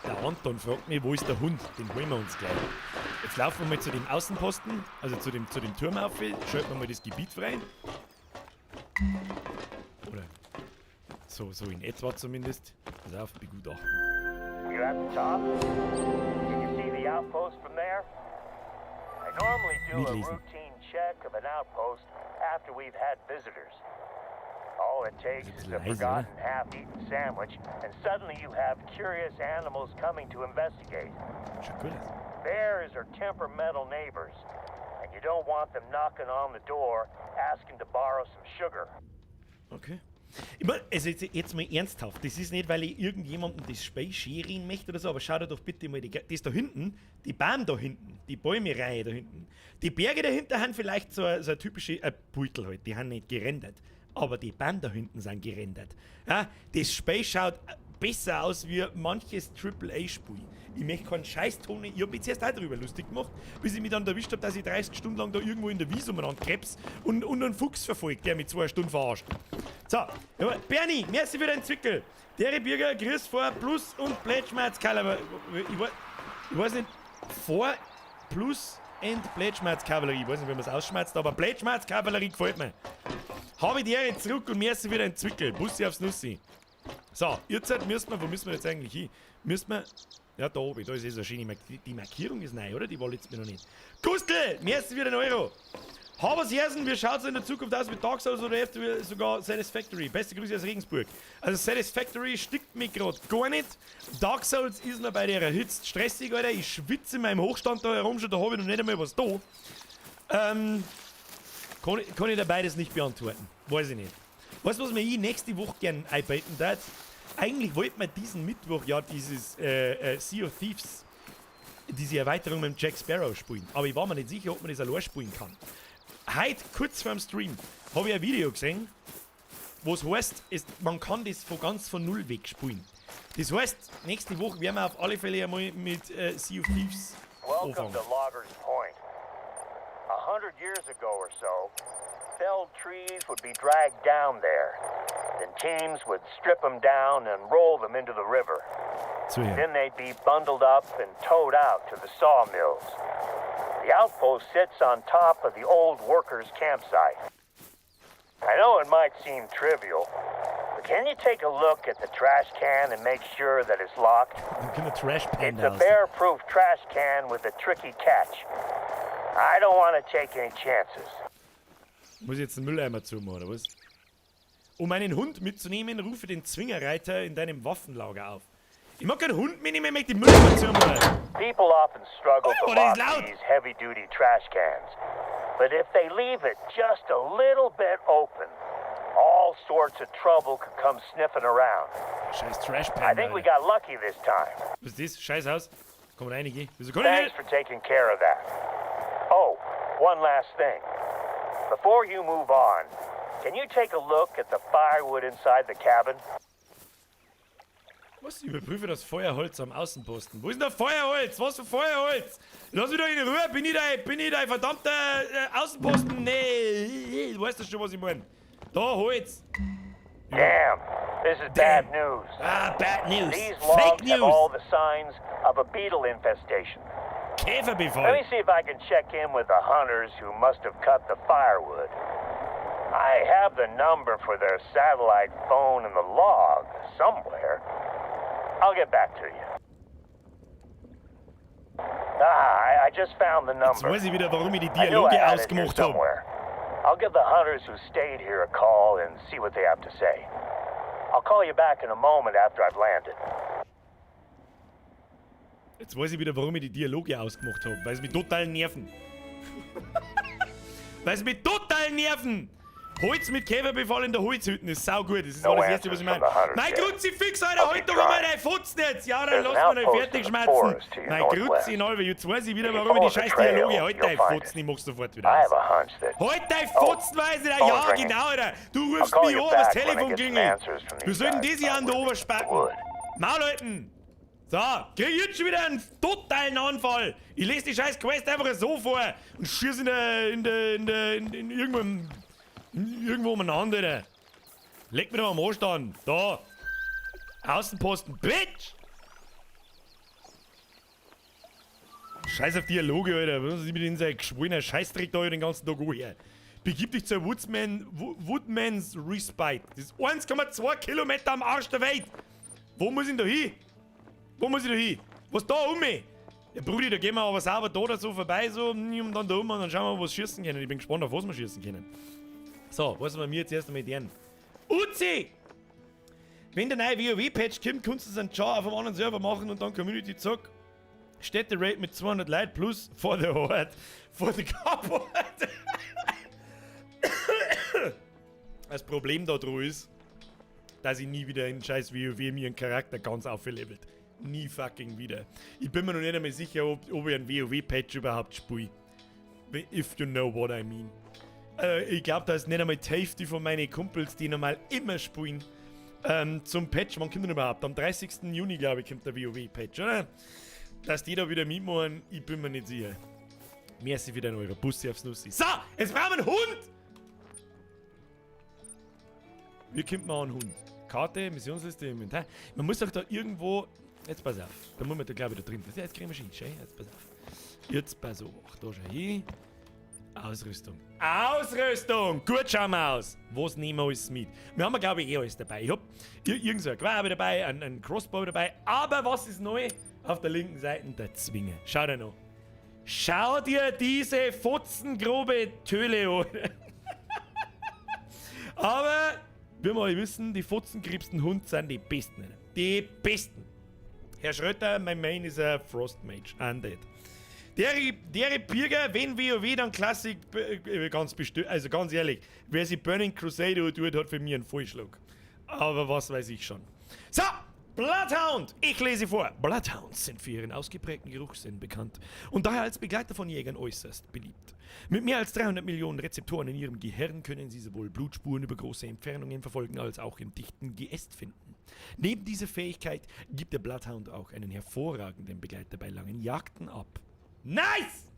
Der Anton fragt mich, wo ist der Hund? Den holen wir uns gleich. Jetzt laufen wir mal zu dem Außenposten, also zu dem Turm auf, schalten wir mal das Gebiet frei. Oder so, so in etwa zumindest. Pass auf, begutachten. You at the top? Can you see the outpost from there? I normally do a Mitlesen. Routine check of an outpost after we've had visitors. All it takes Ist is a leise, forgotten half-eaten sandwich, and suddenly you have curious animals coming to investigate. Schaut gut aus. Bears are temperamental neighbors, and you don't want them knocking on the door asking to borrow some sugar. Okay. Ich mein, also jetzt mal ernsthaft, das ist nicht, weil ich irgendjemandem das Spiel scheren möchte oder so, aber schau dir doch bitte mal das da hinten, die Baum da hinten, die Bäume-Reihe da hinten, die Berge dahinter haben vielleicht so eine typische Beutel halt, die haben nicht gerendert, aber die Bäume da hinten sind gerendert. Ja, das Spiel schaut besser aus wie manches Triple-A-Spiel. Ich möchte keinen Scheiß-Ton, ich hab mich zuerst auch darüber lustig gemacht, bis ich mich dann erwischt hab, dass ich 30 Stunden lang da irgendwo in der Wiese umeinander krebs und einen Fuchs verfolgt, der mich 2 Stunden verarscht. So, ja, Bernie, merci für deinen Zwickel. Der Bürger, grüß vor Plus und Plätschmerz, aber ich weiß nicht, vor Plus and Plätschmerz Kavallerie, ich weiß nicht, wie man es ausschmerzt, aber Plätschmerz Kavallerie gefällt mir. Habe die Ehre zurück und merci für deinen Zwickel. Bussi aufs Nussi. So, jetzt müssen wir, wo müssen wir jetzt eigentlich hin? Müssen wir, ja, da oben, da ist eh so eine schöne Mark die Markierung ist neu, oder? Die war letztes Mal noch nicht. Gustl, merci für den Euro. Habers Jersen, wie schaut es in der Zukunft aus mit Dark Souls oder eventuell sogar Satisfactory? Beste Grüße aus Regensburg. Also Satisfactory stickt mich gerade gar nicht. Dark Souls ist noch bei der Hitze stressig, Alter. Ich schwitze in meinem Hochstand da herum schon, da habe ich noch nicht einmal was da. Kann ich da beides nicht beantworten. Weiß ich nicht. Weißt du, was mir ich nächste Woche gern einbeiten darf? Eigentlich wollten wir diesen Mittwoch ja dieses Sea of Thieves, diese Erweiterung mit dem Jack Sparrow spielen. Aber ich war mir nicht sicher, ob man das allein spielen kann. Heute, kurz vorm Stream, habe ich ein Video gesehen, wo es heißt, man kann das von ganz von Null weg spielen. Das heißt, nächste Woche werden wir auf alle Fälle einmal mit Sea of Thieves Welcome anfangen. To Loggers Point. 100 years ago or so, felled trees would be dragged down there. Then teams would strip them down and roll them into the river. Zuhören. Then they'd be bundled up and towed out to the sawmills. The outpost sits on top of the old workers' campsite. I know it might seem trivial, but can you take a look at the trash can and make sure that it's locked? Dann können wir Trash It's Panda a aus. bear-proof trash can with a tricky catch. I don't want to take any chances. Muss ich jetzt einen Mülleimer zumachen, oder was? Um einen Hund mitzunehmen, rufe den Zwingerreiter in deinem Waffenlager auf. Ich mag keinen Hund mitnehmen, ich möchte den Mülleimer zumachen. People often struggle to Oh, das ist lock laut. these heavy-duty trash cans. But if they leave it just a little bit open, all sorts of trouble could come sniffing around. Scheiß Trash I Panda. think we Alter. got lucky this time. Was ist das? Scheiß Haus. Komm rein, geh. Wieso kann ich Thanks nicht? for taking care of that. Oh, one last thing. Before you move on, can you take a look at the firewood inside the cabin? Was? Überprüfe das Feuerholz am Außenposten. Wo ist denn der Feuerholz? Was für Feuerholz? Lass mich doch in Ruhe. Bin ich dein verdammter Außenposten? Nee, du weißt doch schon, was ich meine. Da, Holz. Damn, this is bad news. Ah, bad news. These Fake logs have news. all the signs of a beetle infestation. Let Käferbefall. me see if I can check in with the hunters who must have cut the firewood. I have the number for their satellite phone in the log somewhere. I'll get back to you. Ah, I just found the Jetzt number. weiß ich wieder, warum ich die I knew I Dialoge had it here ausgemacht habe. somewhere. I'll give the hunters who stayed here a call and see what they have to say. I'll call you back in a moment after I've landed. Jetzt weiß ich wieder, warum ich die Dialoge ausgemacht habe. Weil sie mich total nerven. Weil sie mich total nerven! Holz mit Käferbefall in der Holzhütten ist saugut. Das ist No das Erste, was answers ich from meine. the hunters Mein yet. Kruzifix, Alter, I'll halt keep doch einmal trying. dein Fotzen jetzt. Ja, dann There's lass an mich nicht outpost fertig in the schmerzen. forest to your Mein northwest. Kruzzi, Alter, jetzt weiß ich wieder, If you warum ich die follow the scheiß trail, Dialoge. Halt you'll dein find Fotzen, it. ich mach's sofort wieder I aus. have a hunch that. Halt dein Oh, Fotzen, weiß ich, phone's ja, ringing. genau, Alter. Du I'll rufst call mich you an, das back when I Telefon get some klingelt. answers from Wir these sollten guys das hier an about der where they Oberspacken. put the wood. Maul halten! So, krieg ich jetzt schon wieder einen totalen Anfall. Ich lese die scheiß Quest einfach so vor und schieß in der, in der, in der, in, in irgendwo, im, in, irgendwo umeinander. Alter. Leck mir doch am Arsch an. Da. Außenposten, Bitch! Scheiß auf Dialoge, Alter. Was ist mit in seinem geschwollenen Scheißdreck da den ganzen Tag her? Begib dich zur Woodman's Respite. Das ist 1,2 Kilometer am Arsch der Welt. Wo muss ich denn da hin? Wo muss ich da hin? Was da um mich? Ja, Brudi, da gehen wir aber sauber da oder so vorbei, so, und dann da um und dann schauen wir, was schießen können. Ich bin gespannt, auf was wir schießen können. So, was wir mir jetzt erst einmal deren? Uzi! Wenn der neue WoW-Patch kommt, kannst du es einen Char auf einem anderen Server machen und dann Community zack. Städte-Raid mit 200 Leuten plus for the Horde, for the Cupboard. Das Problem da dran ist, dass ich nie wieder in scheiß WoW mir einen Charakter ganz aufgelevelt. Nie fucking wieder. Ich bin mir noch nicht einmal sicher, ob ich einen WoW-Patch überhaupt spiele. If you know what I mean. Ich glaube, da ist nicht einmal die Hälfte von meinen Kumpels, die normal immer spielen, zum Patch. Wann kommt denn überhaupt? Am 30. Juni, glaube ich, kommt der WoW-Patch, oder? Dass die da wieder mitmachen, ich bin mir nicht sicher. Merci für deinen Euro. Bussi aufs Nussi. So, jetzt brauchen wir einen Hund! Wie kommt man an einen Hund? Karte, Missionsliste, Inventar. Man muss doch da irgendwo. Jetzt pass auf. Da muss man da, glaube ich, da drin. Das, jetzt kriegen wir schon hin. Schau, jetzt pass auf. Jetzt pass auf. Da schau hin. Ausrüstung. Ausrüstung! Gut schauen wir aus. Was nehmen wir alles mit? Wir haben, glaube ich, eh alles dabei. Ich hab irgend so ein Gewehr dabei, einen Crossbow dabei. Aber was ist neu? Auf der linken Seite der Zwinger. Schau dir noch. Schau dir diese fotzengrobe Töle an. Aber, wie wir alle wissen, die fotzengröbsten Hund sind die besten. Die besten. Herr Schröter, mein Main ist ein Frost Mage, Undead. Der Birger, wenn WoW, dann Klassik, ganz bestimmt, also ganz ehrlich, wer sich Burning Crusade tut, hat für mich einen Vollschlag. Aber was weiß ich schon. So, Bloodhound! Ich lese vor. Bloodhounds sind für ihren ausgeprägten Geruchssinn bekannt und daher als Begleiter von Jägern äußerst beliebt. Mit mehr als 300 Millionen Rezeptoren in ihrem Gehirn können sie sowohl Blutspuren über große Entfernungen verfolgen, als auch im dichten Geäst finden. Neben dieser Fähigkeit gibt der Bloodhound auch einen hervorragenden Begleiter bei langen Jagden ab. Nice!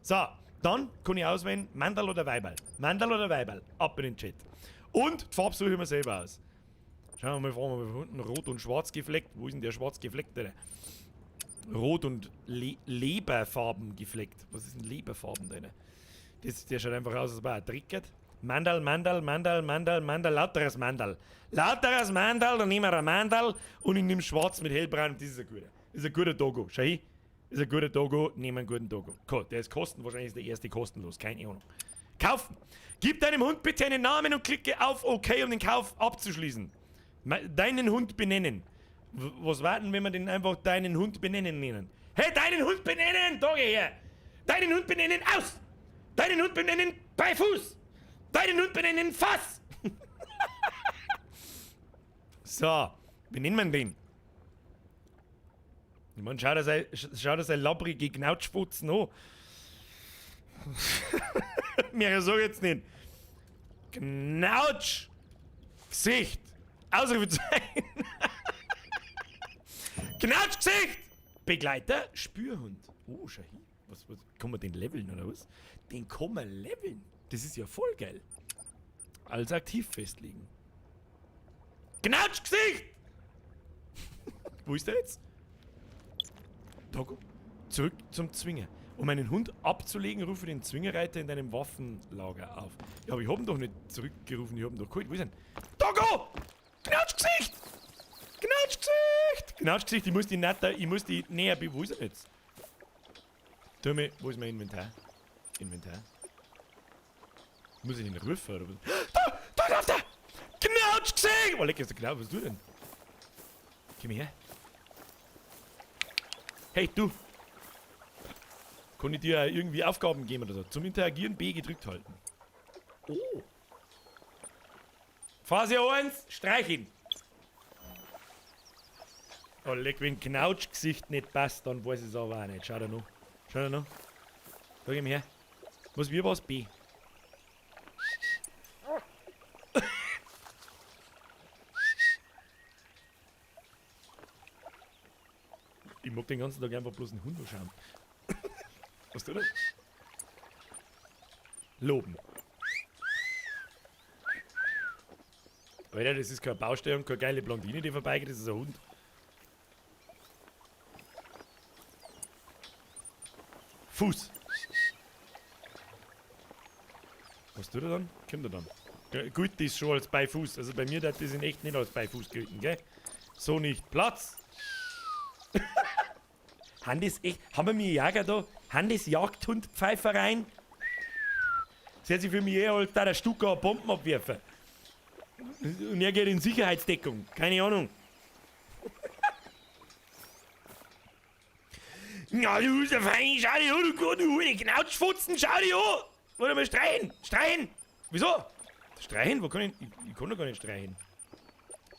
So, dann kann ich auswählen, Mandal oder Weiberl. Mandal oder Weiberl. Ab in den Chat. Und die Farbe suche ich mir selber aus. Schauen wir mal, fragen wir mal unten rot und schwarz gefleckt. Wo ist denn der schwarz gefleckte? Rot und Leberfarben gefleckt. Was ist denn Leberfarben drin? Der schaut einfach aus, als ob er trickert. Mandal, Mandal, Mandal, Mandal, Mandal, lauteres Mandal. Lauteres Mandal, dann nehmen wir ein Mandal und ich nehme schwarz mit hellbraun. Das ist ein guter. Das ist ein guter Dogo. Schau hin. Das ist ein guter Dogo, nehmen wir einen guten Dogo. Cool, der ist kosten, wahrscheinlich ist der erste kostenlos, keine Ahnung. Kaufen! Gib deinem Hund bitte einen Namen und klicke auf OK, um den Kauf abzuschließen. Deinen Hund benennen. Was warten, wenn wir den einfach deinen Hund benennen nennen? Hey, deinen Hund benennen! Da geh her! Deinen Hund benennen aus! Deinen Hund benennen bei Fuß! Deinen Hund benennen Fass! So, wie nennt man den? Ich mein, schau dir sein labbrige Knautschfotzen an. Mehr sag ich jetzt nicht. Knautsch! Gesicht! Ausrufezeichen! Knautschgesicht! Begleiter, Spürhund. Oh, schau hin. Was, kann man den leveln oder was? Den kann man leveln. Das ist ja voll geil. Als aktiv festlegen. Knautschgesicht! Wo ist der jetzt? Togo. Zurück zum Zwinger. Um einen Hund abzulegen, rufe den Zwingerreiter in deinem Waffenlager auf. Ja, aber ich hab ihn doch nicht zurückgerufen, ich hab ihn doch geholt. Wo ist er denn? Togo! Knautschgesicht! Knautschgesicht! Knautschgesicht, ich muss die nicht, ich muss die näher wo ist er jetzt? Tu mir, wo ist mein Inventar? Inventar? Muss ich den rufen oder was? Da! Da läuft er! Knautschgesicht! Oh, leck, ist der Knautsch, was tut denn? Komm her. Hey, du! Kann ich dir irgendwie Aufgaben geben oder so? Zum Interagieren B gedrückt halten. Oh! Phase 1, streicheln. Oh, leck, wenn Knautschgesicht nicht passt, dann weiß ich es aber auch nicht. Schau da noch. Schau da noch. Da geh her. Was, wie war's? B. Ich mag den ganzen Tag einfach bloß einen Hund anschauen. Was tut er? Loben. Alter, das ist keine Baustelle und keine geile Blondine, die vorbeigeht, das ist ein Hund. Fuß. Was tut er dann? Kommt er dann? Gut, das ist schon als bei Fuß. Also bei mir darf das in echt nicht als bei Fuß gelten, gell? So nicht. Platz! Haben das echt. Haben wir mir Jäger da? Haben das Jagdhundpfeifereien? Das hört sich für mich eher als da der Stuka Bomben abwerfen. Und er geht in Sicherheitsdeckung. Keine Ahnung. Ja, du bist ja fein, schau dich an, du Gott, du Hunde, Knautschfutzen, schau dich an! Warte mal, streichen! Streichen! Wieso? Streichen? Wo kann ich. Ich kann doch gar nicht streichen.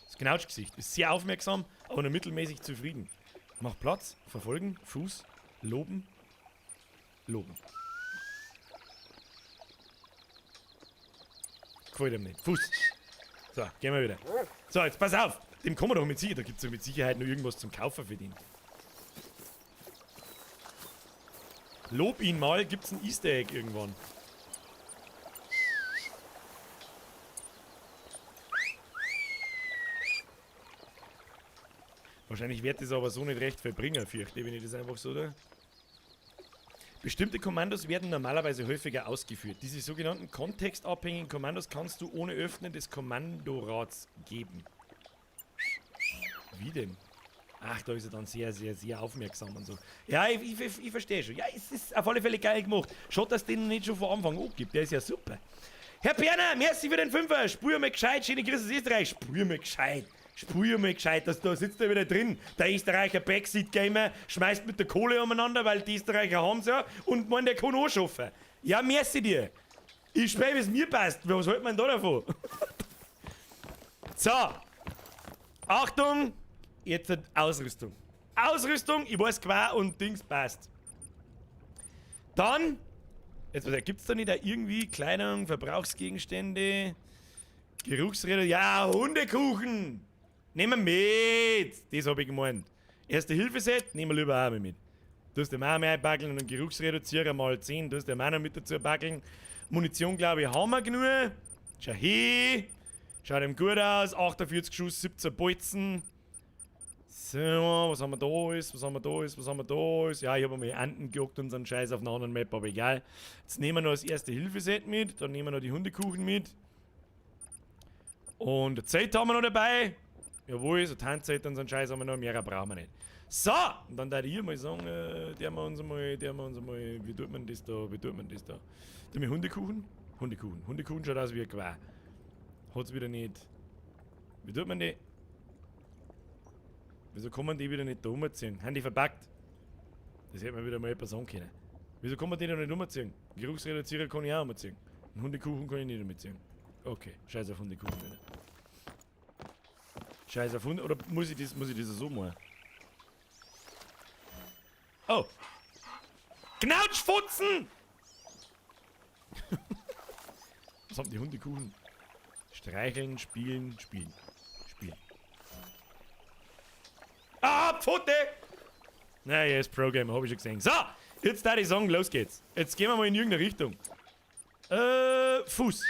Das Knautschgesicht ist sehr aufmerksam, aber nur mittelmäßig zufrieden. Mach Platz, verfolgen, Fuß, loben, loben. Gefällt ihm nicht. Fuß. So, gehen wir wieder. So, jetzt pass auf. Dem kann man doch mit Sicherheit, da gibt's ja mit Sicherheit noch irgendwas zum Kaufen für den. Lob ihn mal, gibt's ein Easter Egg irgendwann. Wahrscheinlich wird das aber so nicht recht viel bringen, fürchte ich, wenn ich das einfach so da. Bestimmte Kommandos werden normalerweise häufiger ausgeführt. Diese sogenannten kontextabhängigen Kommandos kannst du ohne Öffnen des Kommandorads geben. Wie denn? Ach, da ist er dann sehr, sehr, sehr aufmerksam und so. Ja, ich verstehe schon. Ja, es ist auf alle Fälle geil gemacht. Schaut, dass den nicht schon von Anfang an gibt. Der ist ja super. Herr Berner, merci für den Fünfer. Spür mal gescheit. Schöne Grüße aus Österreich. Spür mal gescheit. Spür mal gescheit, dass da sitzt er wieder drin. Der Österreicher Backseat-Gamer schmeißt mit der Kohle umeinander, weil die Österreicher haben's ja und meint, der kann anschaffen. Ja, merci dir. Ich spiele, wie's mir passt. Was hält man da davon? So. Achtung. Jetzt Ausrüstung. Ausrüstung, ich weiß quer und Dings passt. Dann, jetzt was, gibt's da nicht auch irgendwie Kleidung, Verbrauchsgegenstände, Geruchsräder? Ja, Hundekuchen! Nehmen wir mit! Das hab ich gemeint. Erste-Hilfe-Set nehmen wir lieber auch mal mit. Du hast dem auch mal einpackeln und einen Geruchsreduzierer mal 10, du hast dem auch noch mit dazu packeln. Munition, glaube ich, haben wir genug. Schau hin! Schaut ihm gut aus. 48 Schuss, 17 Bolzen. So, was haben wir da ist, was haben wir da ist, was haben wir da ist. Ja, ich hab einmal Enten gejagt und so einen Scheiß auf einer anderen Map, aber egal. Jetzt nehmen wir noch das Erste-Hilfe-Set mit, dann nehmen wir noch die Hundekuchen mit. Und eine Zelt haben wir noch dabei. Jawohl, so Tanzzelt und so einen Scheiß haben wir noch, mehr brauchen wir nicht. So, und dann darf ich mal sagen, der wir uns einmal, wie tut man das da, wie tut man das da? Tun wir Hundekuchen? Hundekuchen. Hundekuchen schaut aus wie ein Quer. Hat's wieder nicht. Wie tut man die? Wieso kann man die wieder nicht da umziehen? Haben die verpackt? Das hätte man wieder mal etwas sagen können. Wieso kann man die da nicht umziehen? Geruchsreduzierer kann ich auch umziehen. Einen Hundekuchen kann ich nicht umziehen. Okay, scheiß auf Hundekuchen wieder. Scheiß auf Hunde. Oder muss ich das so machen? Oh! Knautschfutzen! Was haben die Hundekuchen? Streicheln, spielen, spielen. Spielen. Ah, Pfote! Naja, ist Pro-Gamer, hab ich schon gesehen. So, jetzt da die sagen, los geht's. Jetzt gehen wir mal in irgendeine Richtung. Fuß.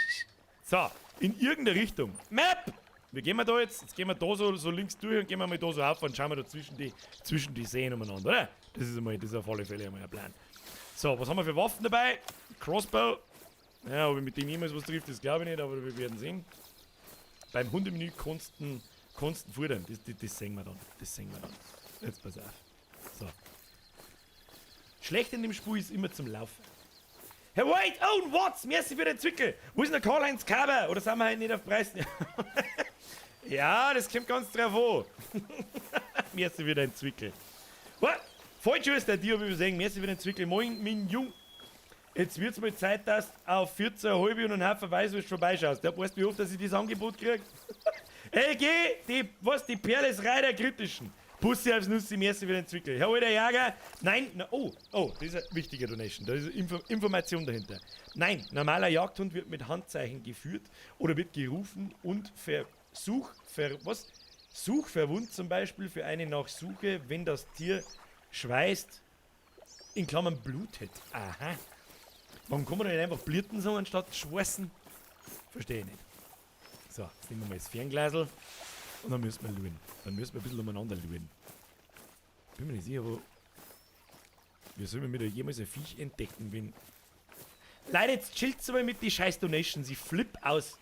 So, in irgendeine Richtung. Map! Wie gehen wir da jetzt? Jetzt gehen wir da so links durch und gehen wir mal da so auf und schauen wir da zwischen die Seen umeinander, oder? Das ist auf alle Fälle einmal ein Plan. So, was haben wir für Waffen dabei? Crossbow. Ja, ob ich mit dem jemals was trifft, das glaube ich nicht, aber wir werden sehen. Beim Hundemenü Konsten futtern. Das sehen wir dann. Das sehen wir dann. Jetzt pass auf. So. Schlecht in dem Spiel ist immer zum Laufen. Herr White, oh, Watts, merci für den Zwickel. Wo ist denn der Karl-Heinz Kaber? Oder sind wir heute nicht auf Preis? Ja, das kommt ganz drauf an. Merci für den Zwickel. What? Falsch ist der Dir, wie wir sagen. Merci für den Zwickel. Moin, mein Jung. Jetzt wird's mal Zeit, dass du auf 14,5 und einen Haufen Weißwurst vorbeischaust. Ja, weißt du, wie oft, dass ich das Angebot krieg? LG, die, was, die Perlesrei der Kritischen. Bussi aufs Nussi, merci für den Zwickel. Herr alter Jager, nein, na, oh, oh, das ist eine wichtige Donation, da ist Information dahinter. Nein, normaler Jagdhund wird mit Handzeichen geführt oder wird gerufen und Versuch, ver, was? Suchverwund zum Beispiel für eine Nachsuche, wenn das Tier schweißt, in Klammern blutet. Aha. Warum kann man da nicht einfach blierten sagen, anstatt schweißen? Verstehe ich nicht. So, jetzt nehmen wir mal das Fernglasl und dann müssen wir schauen. Dann müssen wir ein bisschen umeinander schauen. Bin mir nicht sicher, wo. Wie sollen wir da jemals ein Viech entdecken, wenn. Leute, jetzt chillt's mal mit die scheiß Donations. Ich flipp aus.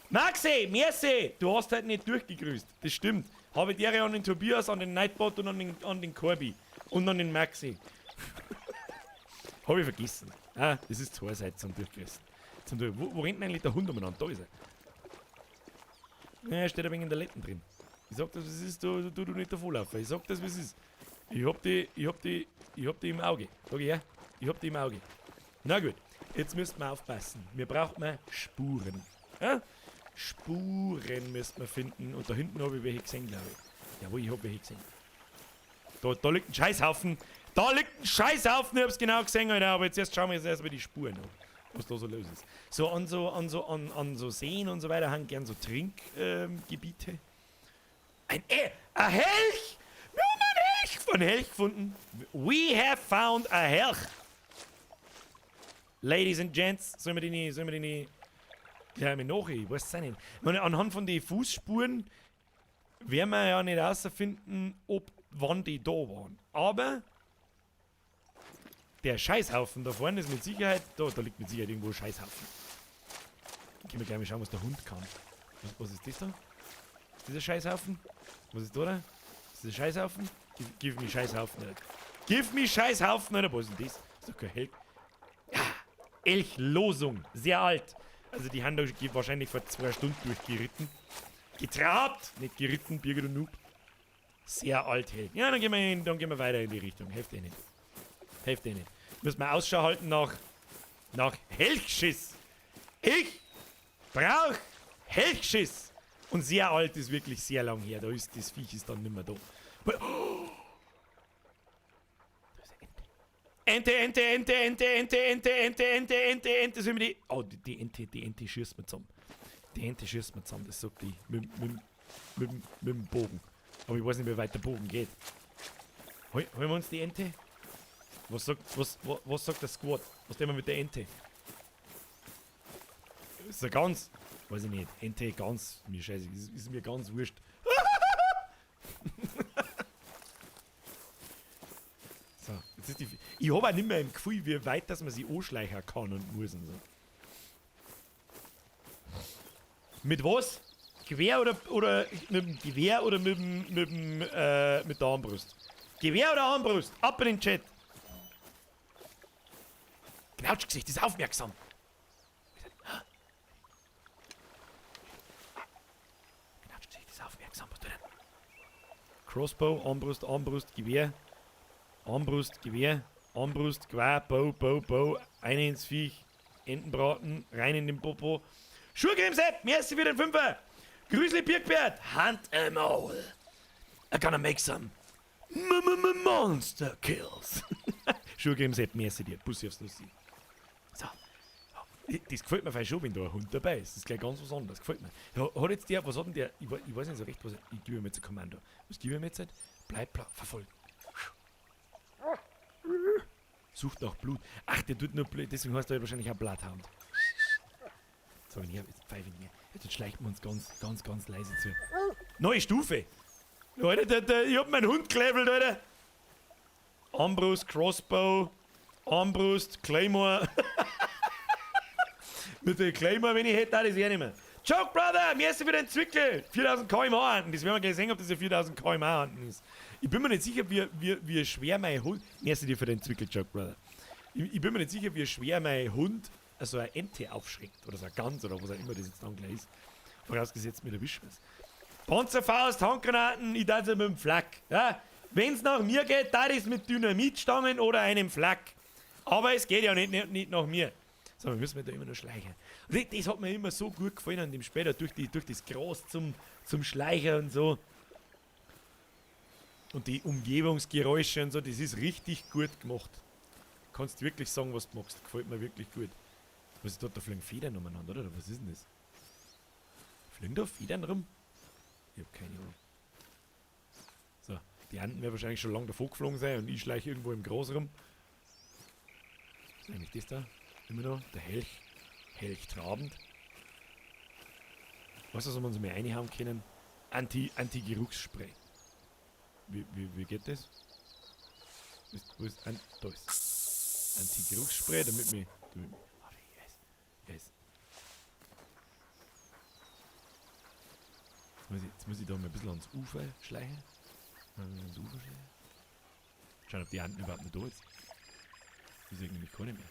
Maxi, merci! Du hast halt nicht durchgegrüßt. Das stimmt. Habe die Ehre an den Tobias, an den Nightbot und an den Corby. Und an den Maxi. Habe ich vergessen. Ah, das ist zwei Seiten zum Durchgrüßen. Wo rennt denn eigentlich der Hund umeinander? Da ist er. Ja, er steht ein wenig in der Letten drin. Ich sag das, was es ist, du nicht davonlaufen. Ich sag das, was es ist. Ich hab die im Auge. Sag ich her, ich hab die im Auge. Na gut, jetzt müssen wir aufpassen. Wir brauchen mal Spuren. Ja? Spuren müssen wir finden. Und da hinten habe ich welche gesehen, glaube ich. Jawohl, ich habe welche gesehen. Da liegt ein Scheißhaufen. Da liegt ein Scheißhaufen, ich hab's genau gesehen, Alter. Aber jetzt erst schauen wir jetzt erstmal die Spuren an, was da so los ist. So an so Seen und so weiter haben gern so Trinkgebiete. Ein Helch! Wir haben einen Helch von Helch gefunden. We have found a Helch. Ladies and Gents, sollen wir die nicht gleich mal nach? Ich weiß es auch nicht. Ich meine, anhand von den Fußspuren werden wir ja nicht herausfinden, ob wann die da waren. Aber der Scheißhaufen da vorne ist mit Sicherheit, da liegt mit Sicherheit irgendwo ein Scheißhaufen. Gehen wir gleich mal schauen, was der Hund kann. Was ist das da? Ist das ein Scheißhaufen? Was ist da da? Ist das ein Scheißhaufen? Give me Scheißhaufen, Alter. Give me Scheißhaufen, Alter. Was ist denn das? Das ist doch kein Helch. Ja, Elchlosung. Sehr alt. Also die haben da wahrscheinlich vor 2 Stunden durchgeritten. Getrabt! Nicht geritten, Birgit und Noob. Sehr alt, hey. Ja, dann gehen wir weiter in die Richtung. Hilft eh nicht. Hilft eh nicht. Müssen wir Ausschau halten nach Helchschiss. Ich brauch Helchschiss. Und sehr alt ist wirklich sehr lang her. Da ist das Viech ist dann nicht mehr da. Oh. Da ist eine Ente. Ente, Ente, Ente, Ente, Ente, Ente, Ente, Ente, Ente, Ente. Sollen wir die. Oh, die Ente schießt mir zusammen. Die Ente schießt mir zusammen, das sagt die. Mit dem Bogen. Aber ich weiß nicht, wie weit der Bogen geht. Holen wir uns die Ente? Was sagt der Squad? Was tun wir mit der Ente? Ist ja ganz. Weiß ich nicht. Ente ganz. Mir scheiße. Ist mir ganz wurscht. So, jetzt ist die. Ich habe auch nicht mehr im Gefühl, wie weit dass man sich anschleichen kann und muss und so. Mit was? Gewehr oder mit dem Gewehr oder mit der Armbrust? Gewehr oder Armbrust? Ab in den Chat! Knautschgesicht ist aufmerksam. Knautschgesicht ist aufmerksam. Was tut er? Crossbow, Armbrust, Armbrust, Gewehr. Armbrust, Gewehr, Armbrust, Gewehr, Bow, Bow, Bow, eine ins Viech, Entenbraten, rein in den Popo. Schuhcreme-Sepp, merci für den Fünfer. Grüßli Birkbert, hunt 'em all. I gonna make some monster kills. Schuhcreme-Sepp, merci dir. Bussi aufs Nussi. So. Das gefällt mir fast schon, wenn da ein Hund dabei ist. Das ist gleich ganz was anderes. Gefällt mir. Ja, hat jetzt der, was hat denn der? Ich weiß nicht so recht, was. Ich gebe ihm jetzt ein Kommando. Was gebe ich ihm jetzt? Bleib, bleib, verfolgen. Sucht nach Blut. Ach, der tut nur Blut. Deswegen heißt er wahrscheinlich auch Bloodhound. So, und hier, jetzt pfeife ich nicht mehr. Jetzt schleichen wir uns ganz, ganz, ganz leise zu. Neue Stufe! Leute, ich hab meinen Hund gelevelt, Alter! Armbrust, Crossbow, Armbrust, Claymore. Mit der Claymore, wenn ich hätte, das eh nicht mehr. Joke, Brother, merci für den Zwickel. 4000 kmh Handen. Das werden wir gleich sehen, ob das ein 4000 kmh Handen ist. Ich bin mir nicht sicher, wie schwer mein Hund. Merci dir für den Zwickel, Joke, Brother. Ich bin mir nicht sicher, wie schwer mein Hund so eine Ente aufschreckt. Oder so eine Gans oder was auch immer das jetzt dann gleich ist. Vorausgesetzt, mir erwischt was. Panzerfaust, Handgranaten, ich darf mit dem Flak. Ja? Wenn's nach mir geht, da ist mit Dynamitstangen oder einem Flak. Aber es geht ja nicht nach mir. So, wir müssen da immer nur schleichen. Und das hat mir immer so gut gefallen an dem später durch das Gras zum Schleichen und so. Und die Umgebungsgeräusche und so, das ist richtig gut gemacht. Kannst wirklich sagen, was du magst. Gefällt mir wirklich gut. Was ist dort? Da fliegen Federn umeinander, oder? Was ist denn das? Fliegen da Federn rum? Ich hab keine Ahnung. So, die Enten werden wahrscheinlich schon lange davor geflogen sein und ich schleiche irgendwo im Gras rum. Was ist eigentlich das da? Immer noch? Der Helch. Helch trabend. Weißt du, was wir uns mehr reinhauen können? Anti-Geruchsspray. Wie geht das? Wo ist, da ist Anti-Geruchsspray, damit mich. Oh, yes. Yes. Jetzt muss ich da mal ein bisschen ans Ufer schleichen. Ans Ufer schleichen. Schauen, ob die Enten überhaupt noch da ist. Die sehe ich nämlich keine mehr.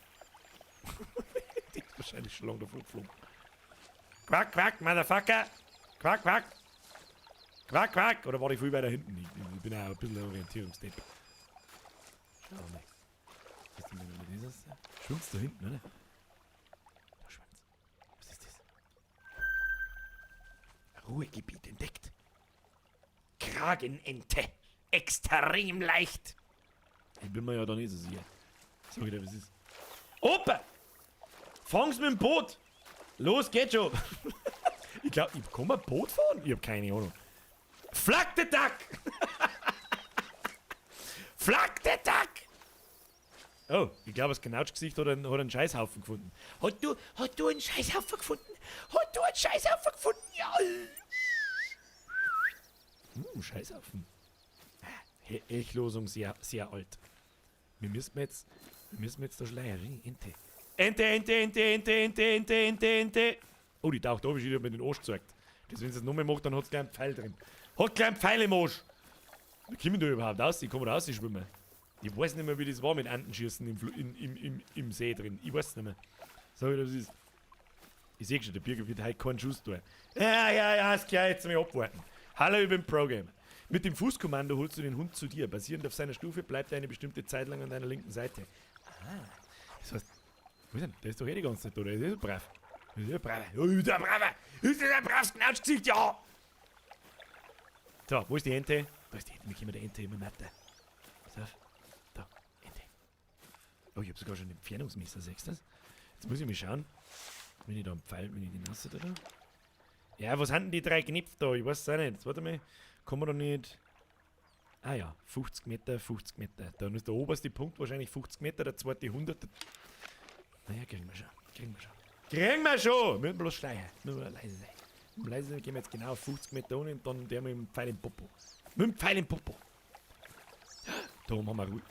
Die ist wahrscheinlich schon lange davor geflogen. Quack, quack, Motherfucker! Quack, quack! Quack, quack! Oder war ich viel weiter hinten? Ich bin auch ein bisschen ein Orientierungsdepp. Schau mal. Was ist denn das? Schwimmt's da hinten, oder? Da schwimmt's. Was ist das? Ruhegebiet entdeckt. Kragenente. Extrem leicht. Ich bin mir ja da nicht so sicher. Sag ich dir, was ist. Opa! Fang's mit dem Boot! Los, geht schon! Ich glaube, ich kann ein Boot fahren? Ich hab keine Ahnung. Flack the Duck! Flack the Duck! Oh, ich glaube, das Knautschgesicht hat einen Scheißhaufen gefunden. Hat du einen Scheißhaufen gefunden? Hat du einen Scheißhaufen gefunden? Ja! Scheißhaufen. Elchlosung sehr, sehr alt. Wir müssen jetzt da schleichen. Ente. Ente, Ente, Ente, Ente, Ente, Ente, Ente, Ente. Oh, die taucht da, wie sie mit den Arsch gezeigt. Das, wenn sie es nochmal macht, dann hat es gleich einen Pfeil drin. Hat gleich einen Pfeil im Arsch. Wie kommen da überhaupt raus? Ich komme da raus schwimmen. Ich weiß nicht mehr, wie das war mit Entenschießen im See drin. Ich weiß es nicht mehr. Sag ich, das ist. Ich sehe schon, der Birger wird heute keinen Schuss tun. Ja, ja, ja, ist klar, jetzt mal abwarten. Hallo, ich bin Pro-Gamer. Mit dem Fußkommando holst du den Hund zu dir. Basierend auf seiner Stufe bleibt er eine bestimmte Zeit lang an deiner linken Seite. Ah, das heißt, wo ist denn? Der ist doch eh die ganze Zeit da, der ist eh so brav. Der ist eh brav. Ja, ist der brav. Ist der brav Knautschgesicht, ja! So, wo ist die Ente? Da ist die Ente, wir kommen der Ente immer weiter. Pass auf. Da, Ente. Oh, ich hab sogar schon ein Entfernungsmesser, siehst du das? Jetzt muss ich mal schauen. Wenn ich da einen Pfeil, wenn ich den raus da. Ja, was haben denn die drei Knöpfe da? Ich weiß es auch nicht. Jetzt, warte mal. Kann man da nicht. Ah ja, 50 Meter, 50 Meter. Dann ist der oberste Punkt wahrscheinlich 50 Meter, der zweite 100. Naja, kriegen wir schon. Kriegen wir schon. Kriegen wir schon! Wir müssen bloß schleichen. Müssen wir leise sein. Müssen leise sein, gehen wir jetzt genau auf 50 Meter ohne und dann der mit dem Pfeil im Popo. Mit dem Pfeil im Popo. Da machen wir Ruhe.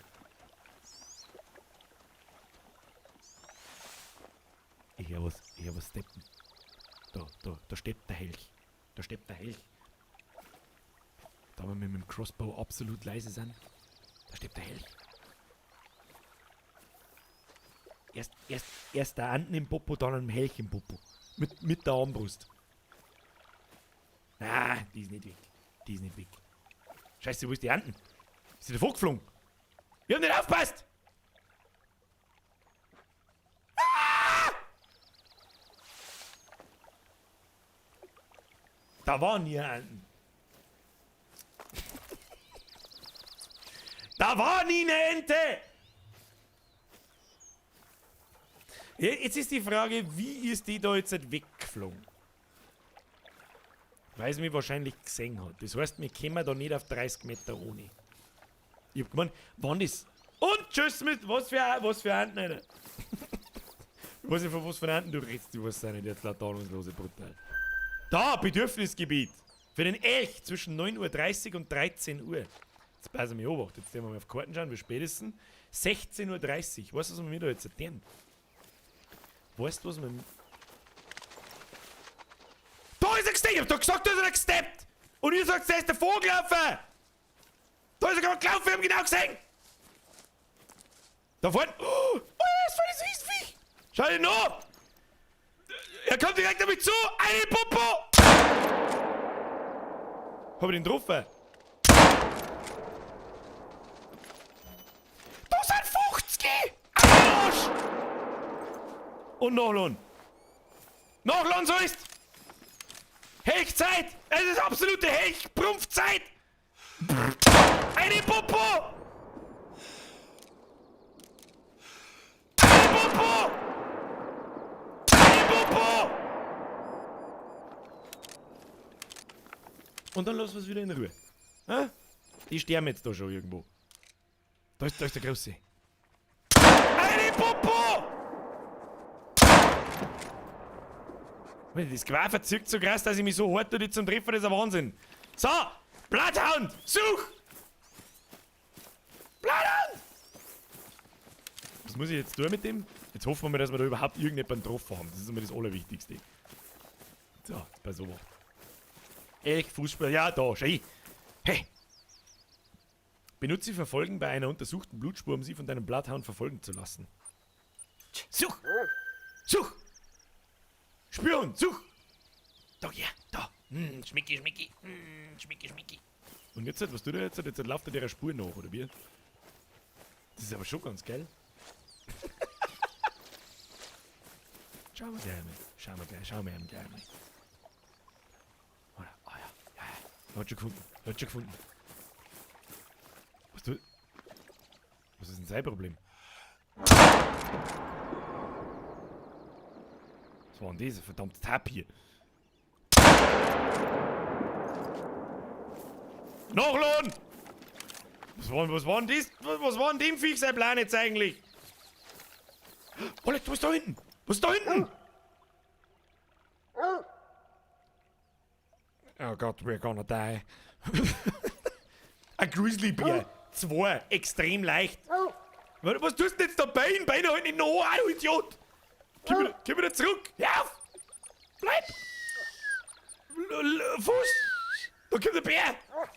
Ich höre was steppen. Da steppt der Helch. Da steppt der Helch. Da wir mit dem Crossbow absolut leise sind. Da steppt der Helch. Erst der Enten im Popo, dann ein Helch im Popo. Mit der Armbrust. Ah, die ist nicht weg. Die ist nicht weg. Scheiße, wo ist die Enten? Ist sie davor geflogen? Wir haben nicht aufgepasst! Ah! Da waren nie Enten. Da war nie eine Ente! Jetzt ist die Frage, wie ist die da jetzt weggeflogen? Weil sie mich wahrscheinlich gesehen hat. Das heißt, wir kommen da nicht auf 30 Meter ohne. Ich hab gemeint, wann das... Und tschüss mit... Was für Enten, Alter. Ich weiß nicht, von was für Enten du redest. Ich weiß es auch nicht, jetzt laut ahnungslose brutal. Da, Bedürfnisgebiet. Für den Elch zwischen 9:30 Uhr und 13 Uhr. Jetzt passen wir Obacht. Jetzt werden wir mal auf Karten schauen, wie spät ist denn? 16:30 Uhr. Weißt du, was wir mir da jetzt erklären? Weißt du, was wir... Da ist er gesteppt! Ich hab doch gesagt, da ist er gesteppt! Und ihr sagt, der ist davor gelaufen! Da ist er gerade gelaufen, wir haben genau gesehen! Da vorne... Oh, das war das Riesenviech! Schau dich noch! Er kommt direkt damit zu! Eine Popo! Hab ich den getroffen? Da sind 50! Und nachladen. Nachladen sollst! Hechzeit! Es ist absolute Hechprumpfzeit! Eine Popo! Eine Popo! Eine Popo! Und dann lassen wir es wieder in Ruhe. Ha? Die sterben jetzt da schon irgendwo. Da ist der Große. Eine Popo! Das Gewehr verzückt so krass, dass ich mich so hart tue zum Treffen, das ist ein Wahnsinn. So! Bloodhound! Such! Bloodhound! Was muss ich jetzt tun mit dem? Jetzt hoffen wir mal, dass wir da überhaupt irgendjemanden getroffen haben. Das ist immer das Allerwichtigste. So, jetzt pass auf. Elch, Fußspur. Ja, da, schau. Hey! Benutze Verfolgen bei einer untersuchten Blutspur, um sie von deinem Bloodhound verfolgen zu lassen. Such! Such! Spürhund, such! Da, ja, da. Schmicki, schmicki. Schmicki, schmicki. Und jetzt, was tut er jetzt? Jetzt läuft er der Spur nach, oder wie? Das ist aber schon ganz geil. Schauen wir gleich mal. Schauen wir gleich, schauen wir ihm gleich mal. Ah ja, ja, ja. Hat schon gefunden. Hat schon gefunden. Was du. Was ist denn sein Problem? Was war denn das? Verdammte Tapir. Nachladen! Was war denn das? Was war denn dem Viech sein Plan jetzt eigentlich? Oh, was ist da hinten? Was ist da hinten? Oh Gott, we're gonna die. Ein Grizzlybär. 2. Extrem leicht. Was tust du denn jetzt da bei? Beine halt nicht noch an, du Idiot! Komm wieder zurück! Hör auf! Bleib! Fuß! Da kommt der Bär! Ah!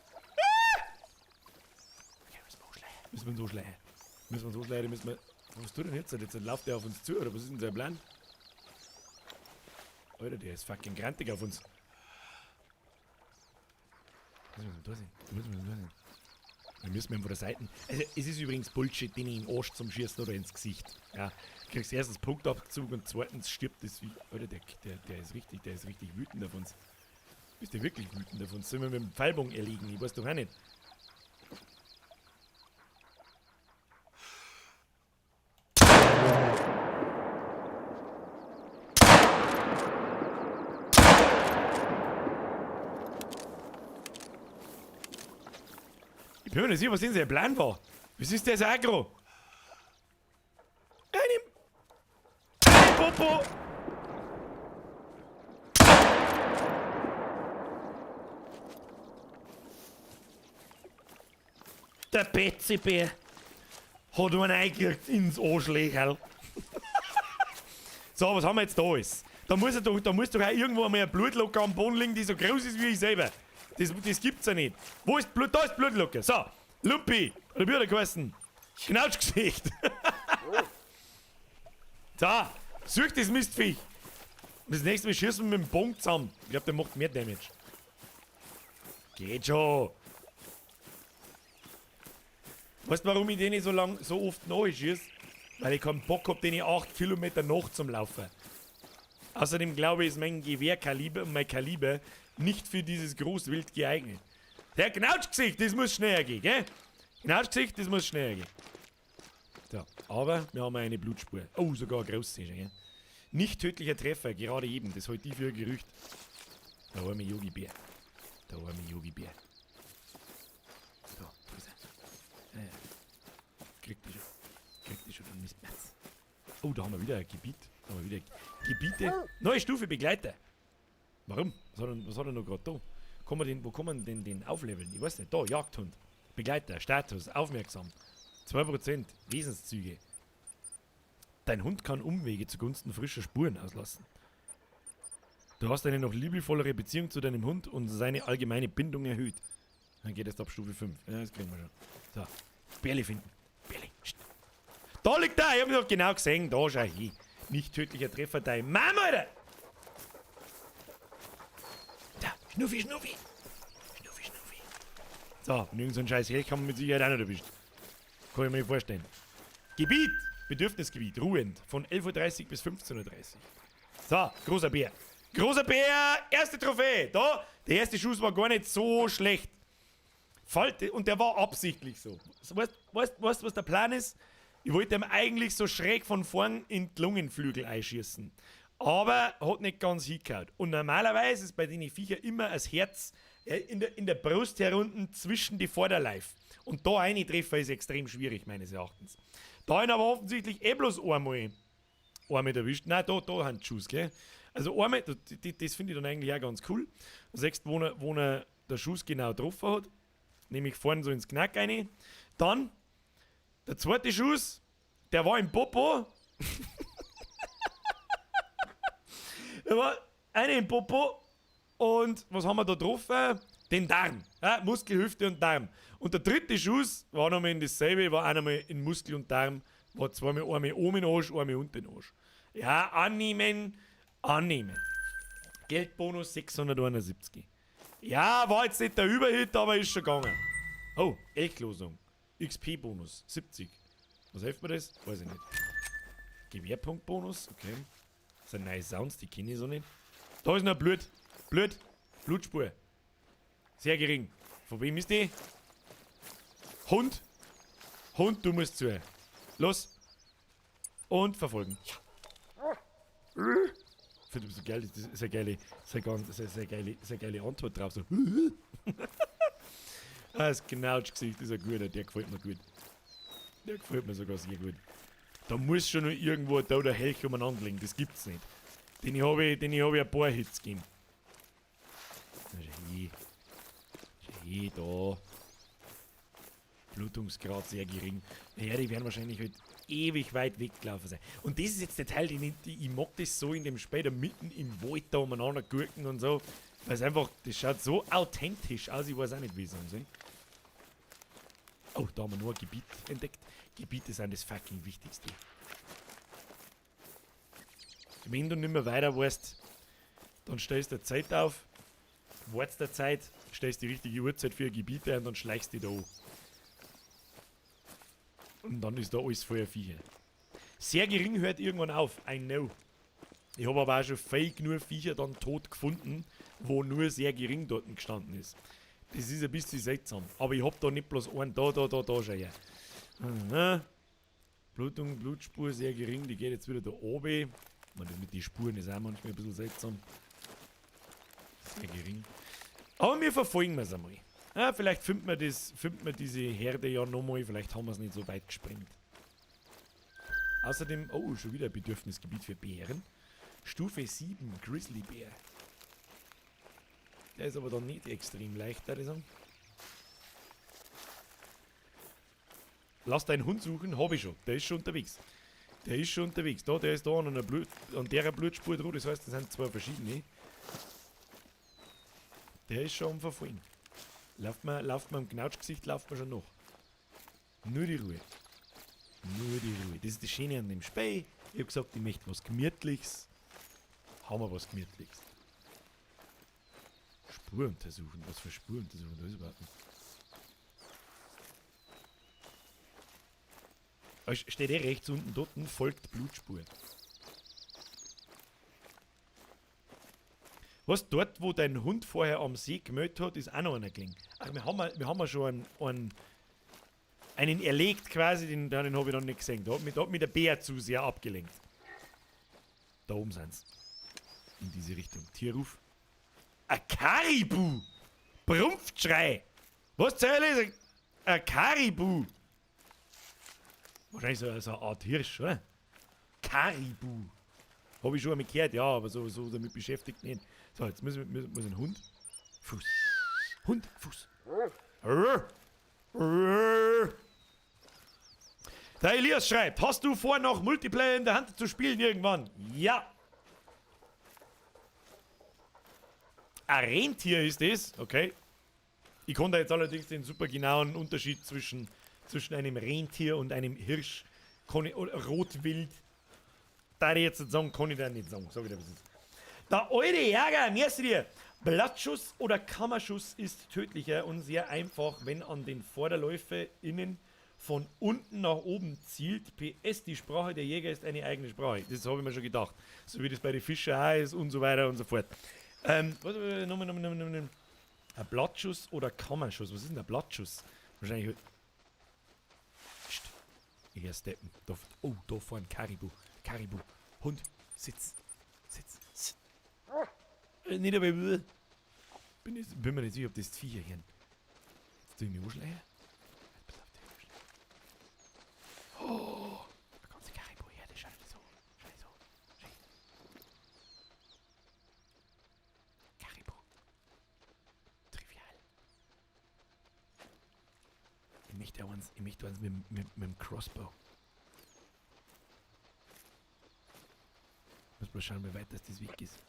Okay, müssen wir anschleichen. Müssen wir uns anschleichen. Müssen wir uns anschleichen, müssen wir. Was tut denn jetzt? Jetzt läuft der auf uns zu, oder was ist denn sein Plan? Alter, der ist fucking grantig auf uns. Müssen wir da sein? Müssen wir da sein? Dann müssen wir ihm von der Seite. Also, es ist übrigens Bullshit, den ich in den Arsch zum Schießen oder ins Gesicht. Ja, kriegst erstens Punktabzug und zweitens stirbt das wie. Alter, der ist richtig wütend auf uns. Ist der wirklich wütend auf uns? Sollen wir mit dem Pfeilbogen erlegen? Ich weiß doch auch nicht. Ich bin mir nicht sicher, was denn sein Plan war. Was ist der so aggro? Ein Popo! Der Betsy-Bär hat einen eingekriegt ins Arschlöcherl. So, was haben wir jetzt da alles? Da muss doch auch irgendwo einmal ein Blutlocke am Boden liegen, die so groß ist wie ich selber. Das gibt's ja nicht. Wo ist Blut? Da ist Blutlocke. So, Lumpi. Oder wie hat er geheißen? Knautschgesicht. So, such das Mistviech. Und das nächste Mal schießen wir mit dem Bogen zusammen. Ich glaub, der macht mehr Damage. Geht schon. Weißt du, warum ich den so lang, so oft nachschieße? Weil ich keinen Bock hab, den 8 Kilometer nach zum Laufen. Außerdem glaube ich, ist mein Gewehrkaliber und mein Kaliber nicht für dieses Großwild geeignet. Der Knautschgesicht, das muss schneller gehen, gell? Knautschgesicht, das muss schneller gehen. So, aber wir haben eine Blutspur. Oh, sogar eine große, gell? Nicht tödlicher Treffer, gerade eben. Das halte ich für ein Gerücht. Der arme Yogi-Bär. Der arme Yogi-Bär. So, da ist er. Ja, ja. Kriegt die schon. Kriegt die schon den Mistmetz. Oh, da haben wir wieder ein Gebiet. Da haben wir wieder Gebiete. Neue Stufe Begleiter. Warum? Was hat er noch gerade da? Kann man den, wo kann man denn den aufleveln? Ich weiß nicht. Da, Jagdhund. Begleiter, Status, aufmerksam. 2% Wesenszüge. Dein Hund kann Umwege zugunsten frischer Spuren auslassen. Du hast eine noch liebevollere Beziehung zu deinem Hund und seine allgemeine Bindung erhöht. Dann geht es ab Stufe 5. Ja, das kriegen wir schon. So, Bärli finden. Bärli. Da liegt er! Ich hab ihn doch genau gesehen. Da schau hin. Nicht tödlicher Treffer, dein Mama, Alter! Da, Schnuffi, Schnuffi! Schnuffi, Schnuffi. So, und irgend so einen scheiß Elch haben wir mit Sicherheit auch noch erwischt. Kann ich mir nicht vorstellen. Gebiet! Bedürfnisgebiet, ruhend, von 11.30 Uhr bis 15.30 Uhr. So, großer Bär. Großer Bär, erste Trophäe. Da, der erste Schuss war gar nicht so schlecht. Falte, und der war absichtlich so. Weißt, was der Plan ist? Ich wollte ihm eigentlich so schräg von vorn in die Lungenflügel einschießen. Aber hat nicht ganz hingehauen. Und normalerweise ist bei den Viecher immer das Herz in der Brust herunten zwischen die Vorderleif. Und da eine Treffer ist extrem schwierig, meines Erachtens. Da habe ich aber offensichtlich eh bloß einmal erwischt. Nein, da haben die Schuss, gell? Also einmal, das finde ich dann eigentlich auch ganz cool. Du siehst, wo er der Schuss genau getroffen hat. Nämlich vorne so ins Knack rein. Dann, der zweite Schuss, der war im Popo. Der war eine im Popo. Und was haben wir da getroffen? Den Darm. Ja, Muskel, Hüfte und Darm. Und der dritte Schuss war nochmal in dasselbe, war auch nochmal in Muskel und Darm. War zweimal, einmal oben in den Arsch, einmal unten in den Arsch. Ja, annehmen, annehmen. Geldbonus 671. Ja, war jetzt nicht der Überhit, aber ist schon gegangen. Oh, Elchlosung. XP-Bonus, 70. Was hilft mir das? Weiß ich nicht. Gewehrpunktbonus, okay. Das sind neue Sounds, die kenne ich so nicht. Da ist noch Blut. Blut. Blutspur. Sehr gering. Von wem ist die? Hund. Hund, du musst zu. Los. Und verfolgen. Finde ich so geil, das ist eine geile, das ist eine geile Antwort drauf. So. Das Knautschgesicht ist ein guter, der gefällt mir gut. Der gefällt mir sogar sehr gut. Da muss schon noch irgendwo da der Helch umeinander liegen, das gibt's nicht. Den habe ich, hab ich ein paar Hits gegeben. Schau da. Blutungsgrad sehr gering. Naja, die werden wahrscheinlich halt ewig weit weggelaufen sein. Und das ist jetzt der Teil, den ich mag das so in dem Spiel, da mitten im Wald da umeinander gurken und so. Weil es einfach, das schaut so authentisch aus, ich weiß auch nicht, wie ich sagen soll. Oh, da haben wir nur ein Gebiet entdeckt. Gebiete sind das fucking Wichtigste. Wenn du nicht mehr weiter weißt, dann stellst du Zeit auf, wartest der Zeit, stellst die richtige Uhrzeit für Gebiete ein und dann schleichst du dich da an. Und dann ist da alles voller Viecher. Sehr gering hört irgendwann auf, I know. Ich habe aber auch schon viel genug Viecher dann tot gefunden, wo nur sehr gering dort gestanden ist. Das ist ein bisschen seltsam. Aber ich hab da nicht bloß einen, da, schau her. Aha. Blutung, Blutspur sehr gering, die geht jetzt wieder da oben. Man, das mit den Spuren ist auch manchmal ein bisschen seltsam. Sehr gering. Aber wir verfolgen es einmal. Ja, vielleicht findet man das, findet man diese Herde ja nochmal, vielleicht haben wir es nicht so weit gesprengt. Außerdem, oh, schon wieder ein Bedürfnisgebiet für Bären. Stufe 7, Grizzlybär. Der ist aber dann nicht extrem leicht, würde ich sagen. Lass deinen Hund suchen, hab ich schon. Der ist schon unterwegs. Der ist schon unterwegs. Da, der ist da an, einer Blut, an der Blutspur dran. Das heißt, das sind zwei verschiedene. Der ist schon am Verfolgen. Lauft man im Knautschgesicht, lauft man schon noch. Nur die Ruhe. Nur die Ruhe. Das ist das Schöne an dem Spiel. Ich hab gesagt, ich möchte was Gemütliches. Haben wir was Gemütliches. Spur untersuchen. Was für Spur untersuchen? Da ist überhaupt nicht. Steht eh rechts unten dort, folgt Blutspur. Was, dort, wo dein Hund vorher am See gemeldet hat, ist auch noch einer gelegen. Ach, wir haben ja schon einen erlegt quasi, den habe ich noch nicht gesehen. Da hat mich der Bär zu sehr abgelenkt. Da oben sind's. In diese Richtung. Tierruf. Ein Karibu! Brumpfschrei! Was zur Hölle ist ein Karibu? Wahrscheinlich so eine Art Hirsch, oder? Karibu. Habe ich schon einmal gehört, ja, aber so damit beschäftigt nicht. So, jetzt muss ein Hund. Fuß. Hund, Fuß. Der Elias schreibt, hast du vor, noch Multiplayer in der Hand zu spielen irgendwann? Ja. Ein Rentier ist das, okay. Ich konnte jetzt allerdings den super genauen Unterschied zwischen einem Rentier und einem Hirsch, oder Rotwild, da ich jetzt nicht sagen, kann ich da nicht sagen. Sag ich dir, was ist. Der alte Jäger, merkst du dir, Blattschuss oder Kammerschuss ist tödlicher und sehr einfach, wenn an den Vorderläufe innen von unten nach oben zielt. PS, die Sprache der Jäger ist eine eigene Sprache. Das habe ich mir schon gedacht. So wie das bei den Fischen auch ist und so weiter und so fort. Was, nochmal, nochmal, nochmal, nochmal. Ein Blattschuss oder Kammerschuss? Was ist denn der Blattschuss? Wahrscheinlich. Psst. Ich höre Steppen. Da, oh, da vorne Karibu. Karibu. Hund. Sitz. Sitz. Sitz. Nicht aber. Bin mir nicht sicher, ob das die Viecher hören. Jetzt tue ich mich anschleichen. Pass auf, die Oh, da kommt der Karibu her. Der schaut so. Schau so. Schau. Karibu. Trivial. Ich möchte eins mit dem Crossbow. Ich muss bloß schauen, wie weit das weg ist.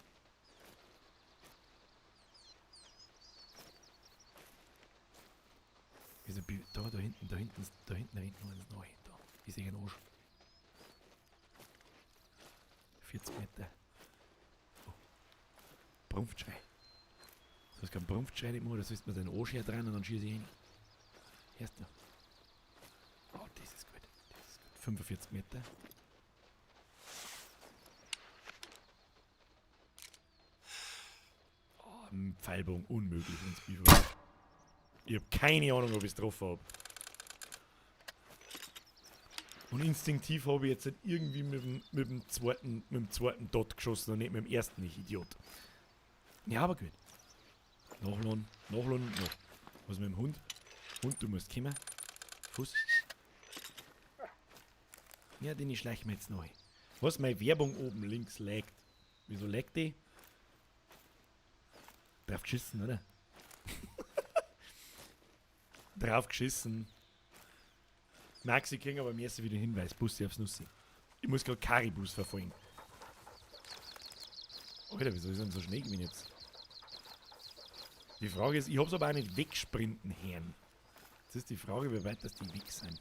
Also, da hinten rennt noch eins neu. Da, ich sehe einen Arsch. 40 Meter. Oh. Brumpfschrei. So ist kein Brumpfschrei nicht mehr, da sollst du mir den Arsch her dran und dann schieße ich hin. Hörst du? Oh, das ist gut. Das ist gut. 45 Meter. Oh, Pfeilbogen unmöglich ins Bifrost. Ich hab keine Ahnung, ob ich's getroffen hab. Und instinktiv habe ich jetzt halt irgendwie mit dem zweiten Dot geschossen und nicht mit dem ersten, ich Idiot. Ja, aber gut. Nachladen, nachladen, nach. Was mit dem Hund? Hund, du musst kommen. Fuß. Ja, den schleichen wir jetzt neu. Was, meine Werbung oben links laggt. Wieso laggt die? Drauf geschissen, oder? Drauf geschissen. Maxi kriegen aber mir wieder den Hinweis. Bussi aufs Nussi. Ich muss gerade Karibus verfolgen. Alter, wieso ist denn so schnell gewesen jetzt? Die Frage ist, ich hab's aber auch nicht wegsprinten hören. Jetzt ist die Frage, wie weit das die weg sind.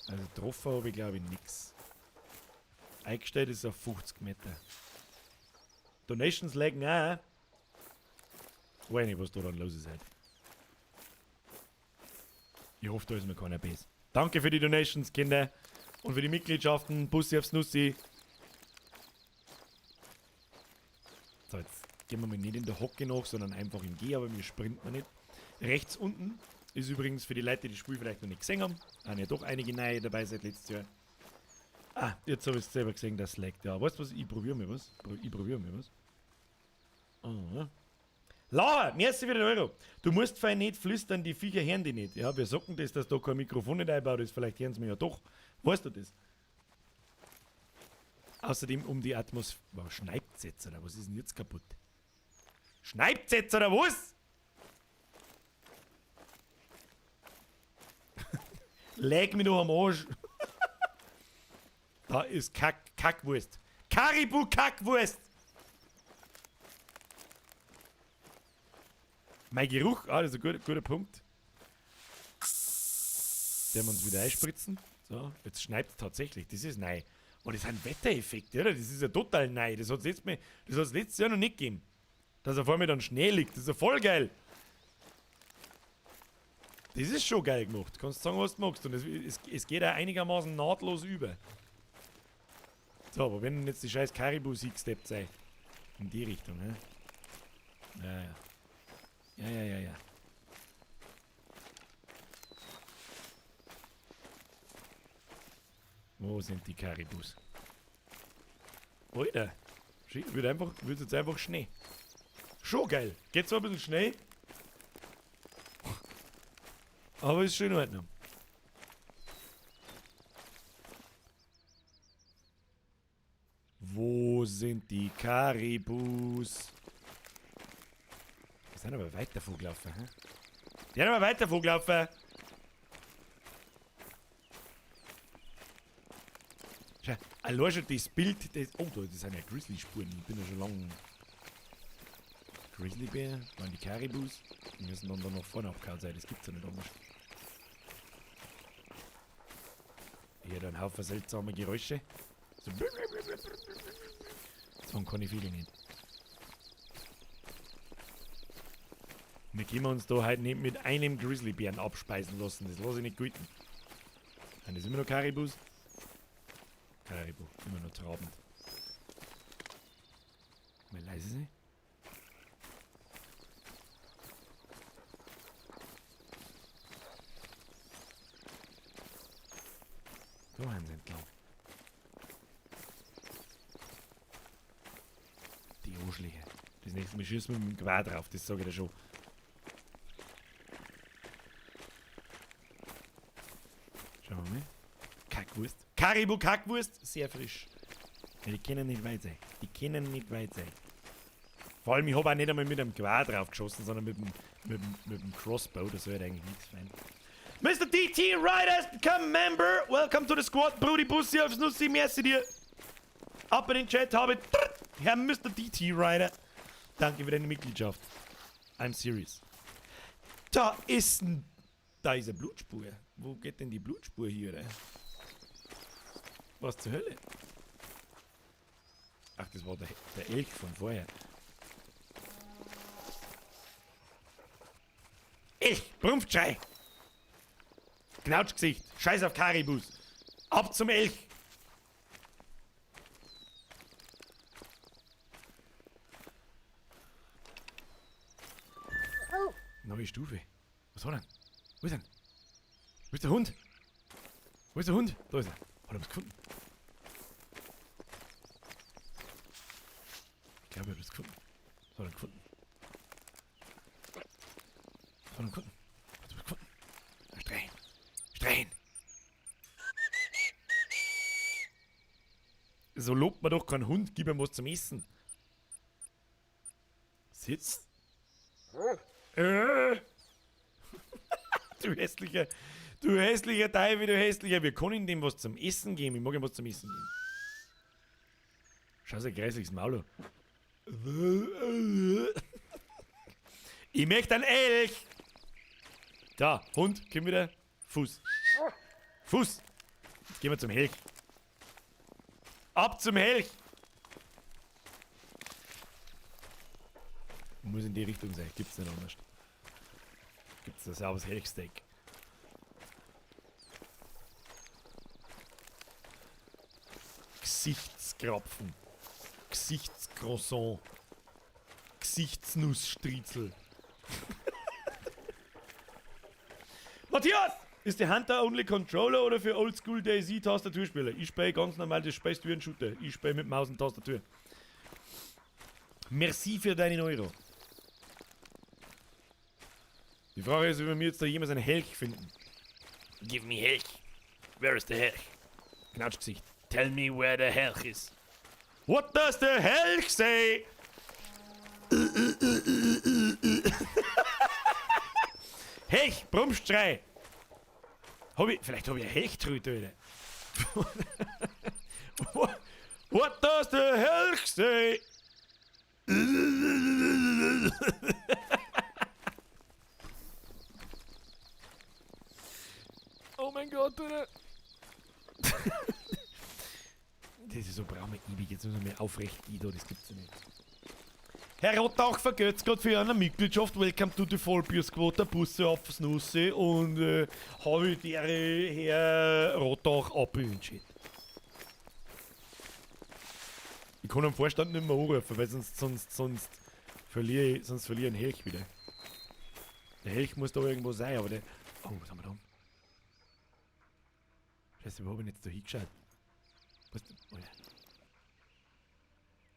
Also getroffen habe ich glaube ich nix. Eingestellt ist auf 50 Meter. Donations laggen auch. Weiß nicht, was da dann los ist heute. Ich hoffe, da ist mir keiner böse. Danke für die Donations, Kinder. Und für die Mitgliedschaften. Bussi aufs Nussi. So, jetzt gehen wir mal nicht in der Hocke nach, sondern einfach im Geh, aber wir sprinten nicht. Rechts unten ist übrigens für die Leute, die das Spiel vielleicht noch nicht gesehen haben, sind ja doch einige neue dabei seit letztes Jahr. Ah, jetzt habe ich es selber gesehen, dass es laggt. Ja, weißt du was? Ich probiere mir was. Ich probiere mir was. Ah. Laura, merci für den Euro. Du musst fein nicht flüstern, die Viecher hören die nicht. Ja, wir sagen das, dass da kein Mikrofon nicht einbaut ist. Vielleicht hören sie mir ja doch. Weißt du das? Außerdem um die Atmosphäre. Wow, schneit's jetzt oder was ist denn jetzt kaputt? Schneit's jetzt oder was? Leg mich doch am Arsch. Da ist Kackwurst. Karibu Kackwurst! Mein Geruch, ah, das ist ein guter Punkt. Den wir uns wieder einspritzen. So, jetzt schneit es tatsächlich. Das ist neu. Oh, das sind Wettereffekte, oder? Das ist ja total neu. Das hat es letztes Jahr noch nicht gegeben. Dass er vor mir dann Schnee liegt. Das ist ja voll geil. Das ist schon geil gemacht. Kannst sagen, was du magst. Und es geht auch einigermaßen nahtlos über. So, aber wenn jetzt die scheiß Karibus gesteppt sei. In die Richtung, ne? Ja, ja. Ja, ja, ja, ja. Wo sind die Karibus? Alter, wird jetzt einfach Schnee. Schon geil. Geht zwar ein bisschen schnell, aber ist schon in Ordnung. Wo sind die Karibus? Die sind aber weiter vorgelaufen, hä? Die sind aber weiter vorgelaufen! Schau, allein schon das Bild, das. Oh, da, das sind ja Grizzly-Spuren. Ich bin ja schon lange. Grizzlybär, waren die Karibus. Die müssen dann da noch vorne abgehauen sein, das gibt's ja nicht anders. Hier dann ein Haufen seltsame Geräusche. So. Davon kann ich viele nicht. Wir können uns da halt nicht mit einem Grizzlybären abspeisen lassen. Das lasse ich nicht gelten. Sind das immer noch Karibus? Karibu, immer noch trabend. Mal leise sein. Da haben sie entlang. Die Arschlöcher. Das nächste Mal schießen wir mit dem Gewehr drauf, das sage ich dir schon. Schauen wir mal. Kackwurst. Karibu Kackwurst, sehr frisch. Ja, die können nicht weit sein. Die können nicht weit sein. Vor allem, ich habe auch nicht einmal mit einem Gewehr drauf geschossen, sondern mit dem Crossbow. Das soll halt eigentlich nichts sein. Mr. DT Ryder has become member. Welcome to the squad, Brudi. Bussi aufs Nussi. Merci dir. Ab in den Chat habe Herr Mr. DT Ryder. Danke für deine Mitgliedschaft. I'm serious. Da ist eine Blutspur. Wo geht denn die Blutspur hier, oder? Was zur Hölle? Ach, das war der Elch von vorher. Elch, Brunftschrei! Knautschgesicht, scheiß auf Karibus. Ab zum Elch! Neue Stufe. Was hat er? Wo ist er? Wo ist der Hund? Wo ist der Hund? Da ist er. Hat er was gefunden? Ich glaube, er hat was gefunden. Was hat er gefunden? Was hat er gefunden? Hat er was gefunden? Strähn. Strähn. So lobt man doch keinen Hund. Gib ihm was zum Essen. Sitz. Du hässlicher Teufel, du hässlicher. Wir können dem was zum Essen geben. Ich mag ihm was zum Essen geben. Schau, sein grässliches Maul an. Ich möchte einen Elch. Da, Hund, komm wieder. Fuß. Fuß. Jetzt gehen wir zum Elch. Ab zum Elch. Muss in die Richtung sein. Gibt's nicht anders. Gibt's das sauberes Elchsteak. Gesichtskrapfen. Gesichtscroissant. Gesichtsnussstriezel. Matthias! Ist die Hunter only Controller oder für Oldschool DayZ Tastaturspieler? Ich spiele ganz normal, das spielst du wie ein Shooter. Ich spiele mit Maus und Tastatur. Merci für deinen Euro. Die Frage ist, ob wir jetzt da jemals einen Helch finden. Give me Helch. Where is the Helch? Knautschgesicht. Tell me where the Helch is. What does the Helch say? Helch, Brunftschrei. Vielleicht hab ich eine Helchtröte, Alter. What does the Helch say? Oh mein Gott, Alter. Das ist so, brauchen wir ewig. Jetzt müssen wir aufrecht gehen, da, das gibt's ja nicht. Herr Rottach, vergelt's Gott für eine Mitgliedschaft. Welcome to the Vollbier Squad, der Busse aufs Nusse und habe ich die Ehre, Herr Rottach, ab in den Chat. Ich kann am Vorstand nicht mehr anrufen, weil sonst verliere ich einen Helch wieder. Der Helch muss da irgendwo sein, aber der. Oh, was haben wir da? Scheiße, wo hab ich denn jetzt da hingeschaut? Was? Alter.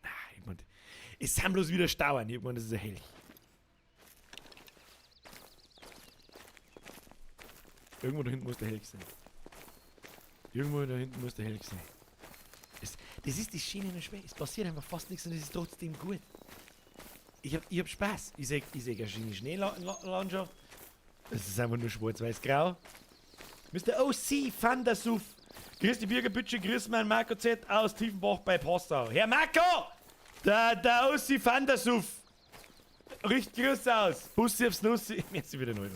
Nein, ich mein, es sind bloß wieder Stauern. Ich mein, das ist ein Helch. Irgendwo da hinten muss der Helch sein. Irgendwo da hinten muss der Helch sein. Das ist die Schiene in der Schwäche. Es passiert einfach fast nichts und es ist trotzdem gut. Ich hab Spaß. Ich seh eine schöne Schneelandschaft. Es ist einfach nur schwarz-weiß-grau. Mr. OC Thundersuff. Grüß die Bürger, bitte grüß mein Marco Z aus Tiefenbach bei Passau. Herr Marco! Der OC Thundersuff. Richt Grüße aus. Bussi aufs Nussi. Merci wieder neu.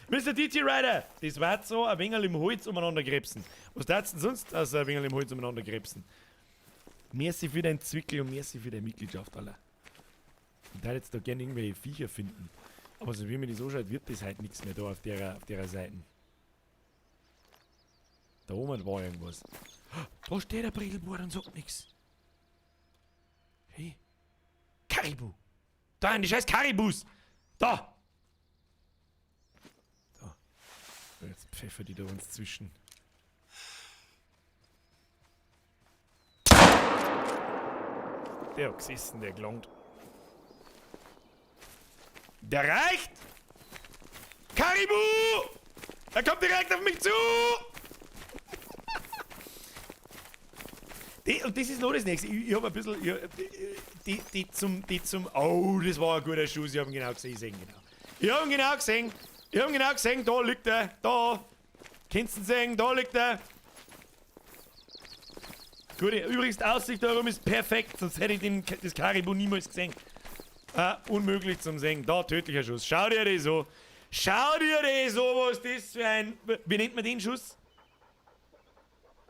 Mr. DT Rider, das war so ein wenig im Holz umeinander krebsen. Was darfst du denn sonst als ein wenig im Holz umeinander krebsen? Merci für dein Zwickel und merci für deine Mitgliedschaft, Alter. Ich würde jetzt da gerne irgendwelche Viecher finden. Aber so wie mir das anschaut, wird das halt nichts mehr da auf der Seite. Da oben war irgendwas. Da steht der Brillenbord und sagt nichts. Hey. Karibu. Da, die scheiß Karibus. Da. Da. Jetzt pfeffert die da uns zwischen. Der hat gesessen, der gelangt. Der reicht! Karibu! Er kommt direkt auf mich zu! Und das ist noch das Nächste. Ich hab ein bisschen. Ich, die, die zum. Oh, das war ein guter Schuss. Ich hab ihn genau gesehen. Ich seh ihn genau. Ich hab ihn genau gesehen. Ich hab ihn genau gesehen. Da liegt er. Da. Kannst du ihn sehen? Da liegt er. Gut, übrigens, die Aussicht da oben ist perfekt. Sonst hätte ich das Karibu niemals gesehen. Unmöglich zum Sehen. Da, tödlicher Schuss. Schau dir das an. Schau dir das an, was das für ein. Wie nennt man den Schuss?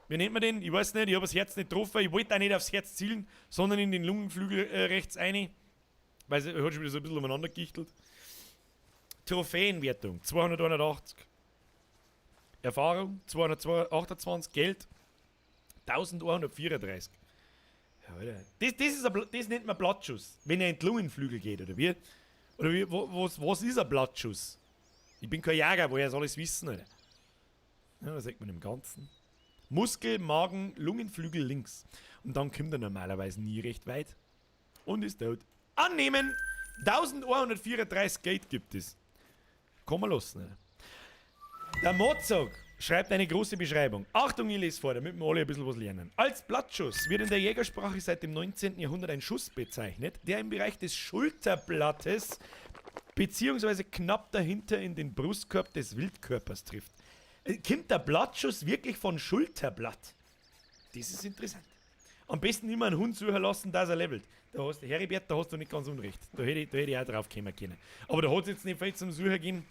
Wie nennt man den? Ich weiß nicht, ich hab das Herz nicht getroffen. Ich wollte auch nicht aufs Herz zielen, sondern in den Lungenflügel rechts rein. Weil es hat schon wieder so ein bisschen umeinander gegichtelt. Trophäenwertung 281. Erfahrung 228. Geld 1134. Ja, Alter. Das nennt man Blattschuss, wenn er in den Lungenflügel geht, oder wie? Oder wie, was ist ein Blattschuss? Ich bin kein Jäger, woher soll ich's wissen, Alter? Ja, was sagt man im Ganzen? Muskel, Magen, Lungenflügel links. Und dann kommt er normalerweise nie recht weit. Und ist tot. Annehmen! 1134 Geld gibt es. Kann man lassen, Alter. Der Mozart schreibt eine große Beschreibung. Achtung, ich lese vor, damit wir alle ein bisschen was lernen. Als Blattschuss wird in der Jägersprache seit dem 19. Jahrhundert ein Schuss bezeichnet, der im Bereich des Schulterblattes beziehungsweise knapp dahinter in den Brustkorb des Wildkörpers trifft. Kommt der Blattschuss wirklich von Schulterblatt? Das ist interessant. Am besten immer einen Hund suchen lassen, dass er levelt. Da hast du, Heribert, da hast du nicht ganz unrecht. Da hätte ich auch drauf kommen können. Aber da hat es jetzt nicht viel zum Suchen gegeben,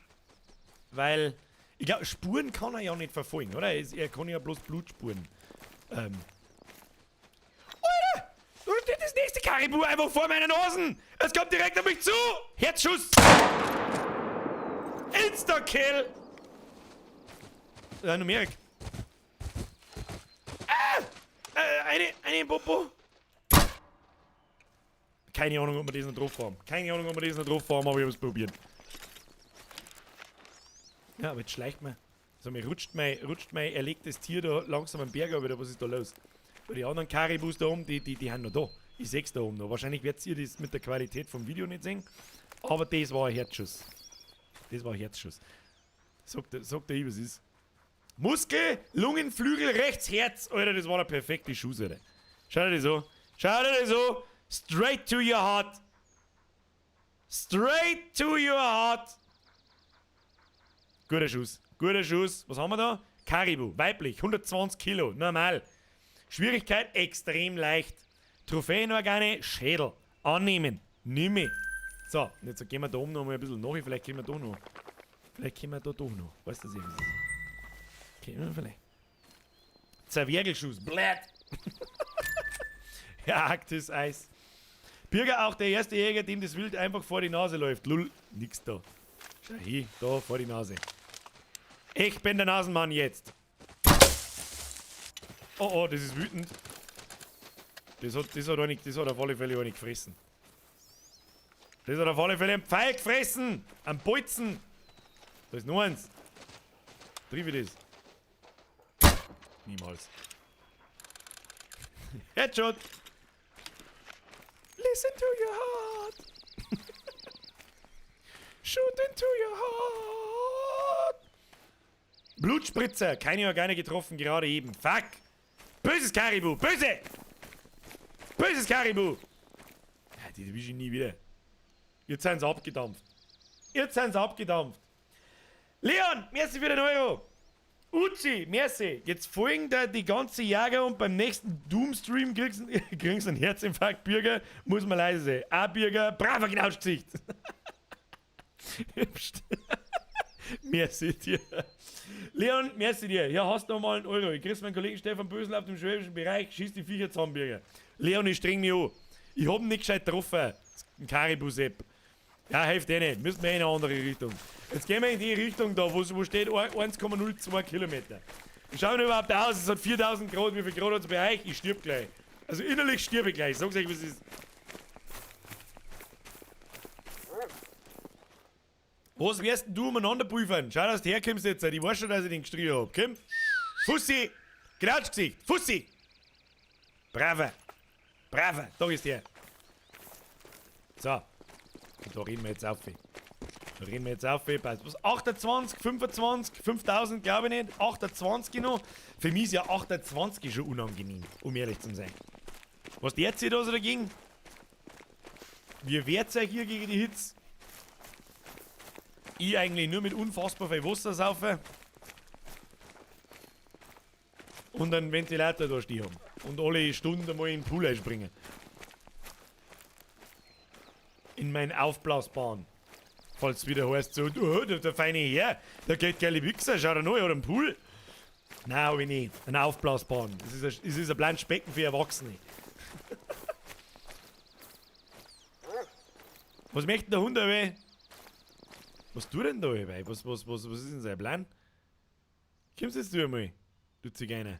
weil ich glaub, Spuren kann er ja nicht verfolgen, oder? Er kann ja bloß Blutspuren. Alter! Da steht das nächste Karibu einfach vor meinen Nasen! Es kommt direkt auf mich zu! Herzschuss! Insta-Kill! Numerik. Ah! Eine im Popo. Keine Ahnung, ob wir das noch drauf haben. Keine Ahnung, ob wir das noch drauf haben, aber ich hab's probiert. Ja, aber jetzt schleicht man. Also mir rutscht mein erlegtes Tier da langsam am Berg ab, oder was ist da los? Weil die anderen Karibus da oben, die sind noch da. Ich seh's da oben noch. Wahrscheinlich werdet ihr das mit der Qualität vom Video nicht sehen. Aber das war ein Herzschuss. Das war ein Herzschuss. Sagt der ich, was ist. Muskel, Lungenflügel, rechts, Herz. Alter, das war der perfekte Schuss, Alter. Schau dir das an. Schau dir das an. Straight to your heart. Straight to your heart. Guter Schuss. Guter Schuss. Was haben wir da? Karibu, weiblich, 120 Kilo, normal. Schwierigkeit extrem leicht. Trophäenorgane, Schädel. Annehmen. Nimme. So, jetzt gehen wir da oben noch mal ein bisschen nach. Vielleicht können wir da noch. Vielleicht können wir da doch noch. Weißt du, was ist? Okay, vielleicht. Zerwergelschuss. Blätt. Ja, Arktis Eis. Birger, auch der erste Jäger, dem das Wild einfach vor die Nase läuft. Lull, nix da. Schau hier, da vor die Nase. Ich bin der Nasenmann jetzt. Oh, oh, das ist wütend. Das hat auf alle Fälle eine gefressen. Das hat auf alle Fälle einen Pfeil gefressen. Einen Bolzen. Da ist noch eins. Triff ich das? Niemals. Headshot. Listen to your heart. Shoot into your heart. Blutspritzer. Keine Organe getroffen, gerade eben. Fuck. Böses Karibu. Böse. Böses Karibu. Ja, die erwische ich nie wieder. Jetzt sind sie abgedampft. Jetzt sind sie abgedampft. Leon, merci für den Euro. Uzi, merci. Jetzt folgen da die ganze Jäger und beim nächsten Doom-Stream kriegst du einen Herzinfarkt, Bürger. Muss man leise sein. Ah, Bürger, braver Knautschgesicht. Merci dir. Leon, merci dir. Hier hast du nochmal einen Euro. Ich grüße meinen Kollegen Stefan Bösel auf dem schwäbischen Bereich. Schieß die Viecher zusammen, Bürger. Leon, ich streng mich an. Ich hab ihn nicht gescheit getroffen. Ein Karibu-Sepp. Ja, hilft eh nicht. Müssen wir eh in eine andere Richtung. Jetzt gehen wir in die Richtung da, wo steht 1,02 Kilometer. Wie schauen wir überhaupt aus? Es hat 4000 Grad. Wie viel Grad hat es bei euch? Ich stirb gleich. Also innerlich stirb ich gleich. Ich sag's euch, was es ist. Was wirst denn du umeinander pulvern? Schau, dass du herkommst jetzt. Ich weiß schon, dass ich den gestrichen hab. Komm. Fussi! Knautschgesicht! Fussi! Brave! Brave! Da ist der. So. Und da reden wir jetzt auf. Da reden wir jetzt auf. Passt. Was? 28, 25, 5000, glaube ich nicht. 28 noch. Für mich ist ja 28 schon unangenehm, um ehrlich zu sein. Was der jetzt da so dagegen? Wie wehrt euch hier gegen die Hitze? Ich eigentlich nur mit unfassbar viel Wasser saufen. Und einen Ventilator da stehen haben. Und alle Stunden mal in den Pool einspringen. In mein Aufblasbahn. Falls es wieder heißt, so, oh, der feine Herr, der geht geile Wichser, schau dir an, er hat einen Pool. Nein, hab ich nicht. Ein Aufblasbahn. Das ist ein Planschbecken für Erwachsene. Was möchte der Hund aber? Was tut denn da, ey? Was ist denn sein Plan? Kommst jetzt du einmal, du Zigeuner?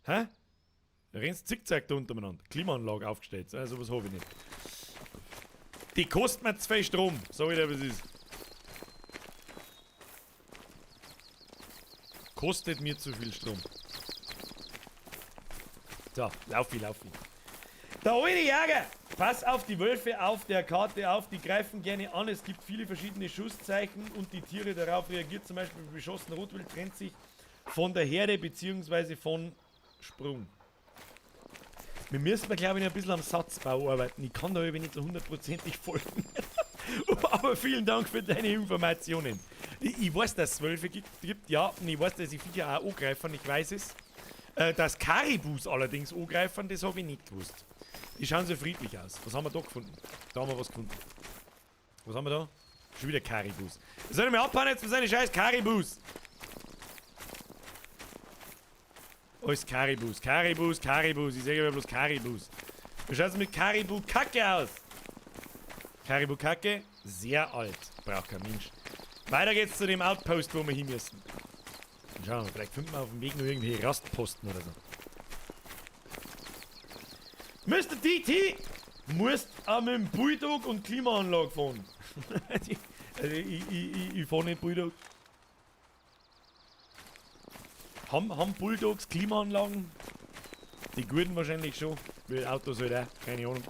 Hä? Da rennst zickzack da untereinander. Klimaanlage aufgestellt. Also was hab ich nicht. Die kostet mir zu viel Strom. Sag ich dir, was ist. Kostet mir zu viel Strom. So, laufi, laufi. Der alte Jäger! Pass auf die Wölfe auf der Karte auf, die greifen gerne an. Es gibt viele verschiedene Schusszeichen und die Tiere darauf reagiert. Zum Beispiel beschossen Rotwild trennt sich von der Herde beziehungsweise von Sprung. Wir müssen, glaube ich, noch ein bisschen am Satzbau arbeiten. Ich kann da eben nicht so hundertprozentig folgen. Aber vielen Dank für deine Informationen. Ich weiß, dass es Wölfe gibt, ja. Und ich weiß, dass die Viecher auch angreifen, ich weiß es. Dass Karibus allerdings angreifen, das habe ich nicht gewusst. Die schauen so friedlich aus. Was haben wir da gefunden? Da haben wir was gefunden. Was haben wir da? Schon wieder Karibus. Soll ich mir abhauen jetzt mit seinen scheiß Karibus? Alles Karibus, Karibus, Karibus. Ich sage immer bloß Karibus. Wie schaut's mit Karibu-Kacke aus? Karibu-Kacke, sehr alt. Braucht kein Mensch. Weiter geht's zu dem Outpost, wo wir hin müssen. Dann schauen wir mal, vielleicht finden wir auf dem Weg noch irgendwelche Rastposten oder so. Mr. DT musst auch mit dem Bulldog und Klimaanlage fahren. Also ich fahr nicht Bulldog. Haben Bulldogs Klimaanlagen? Die guten wahrscheinlich schon. Wie Autos halt auch, keine Ahnung.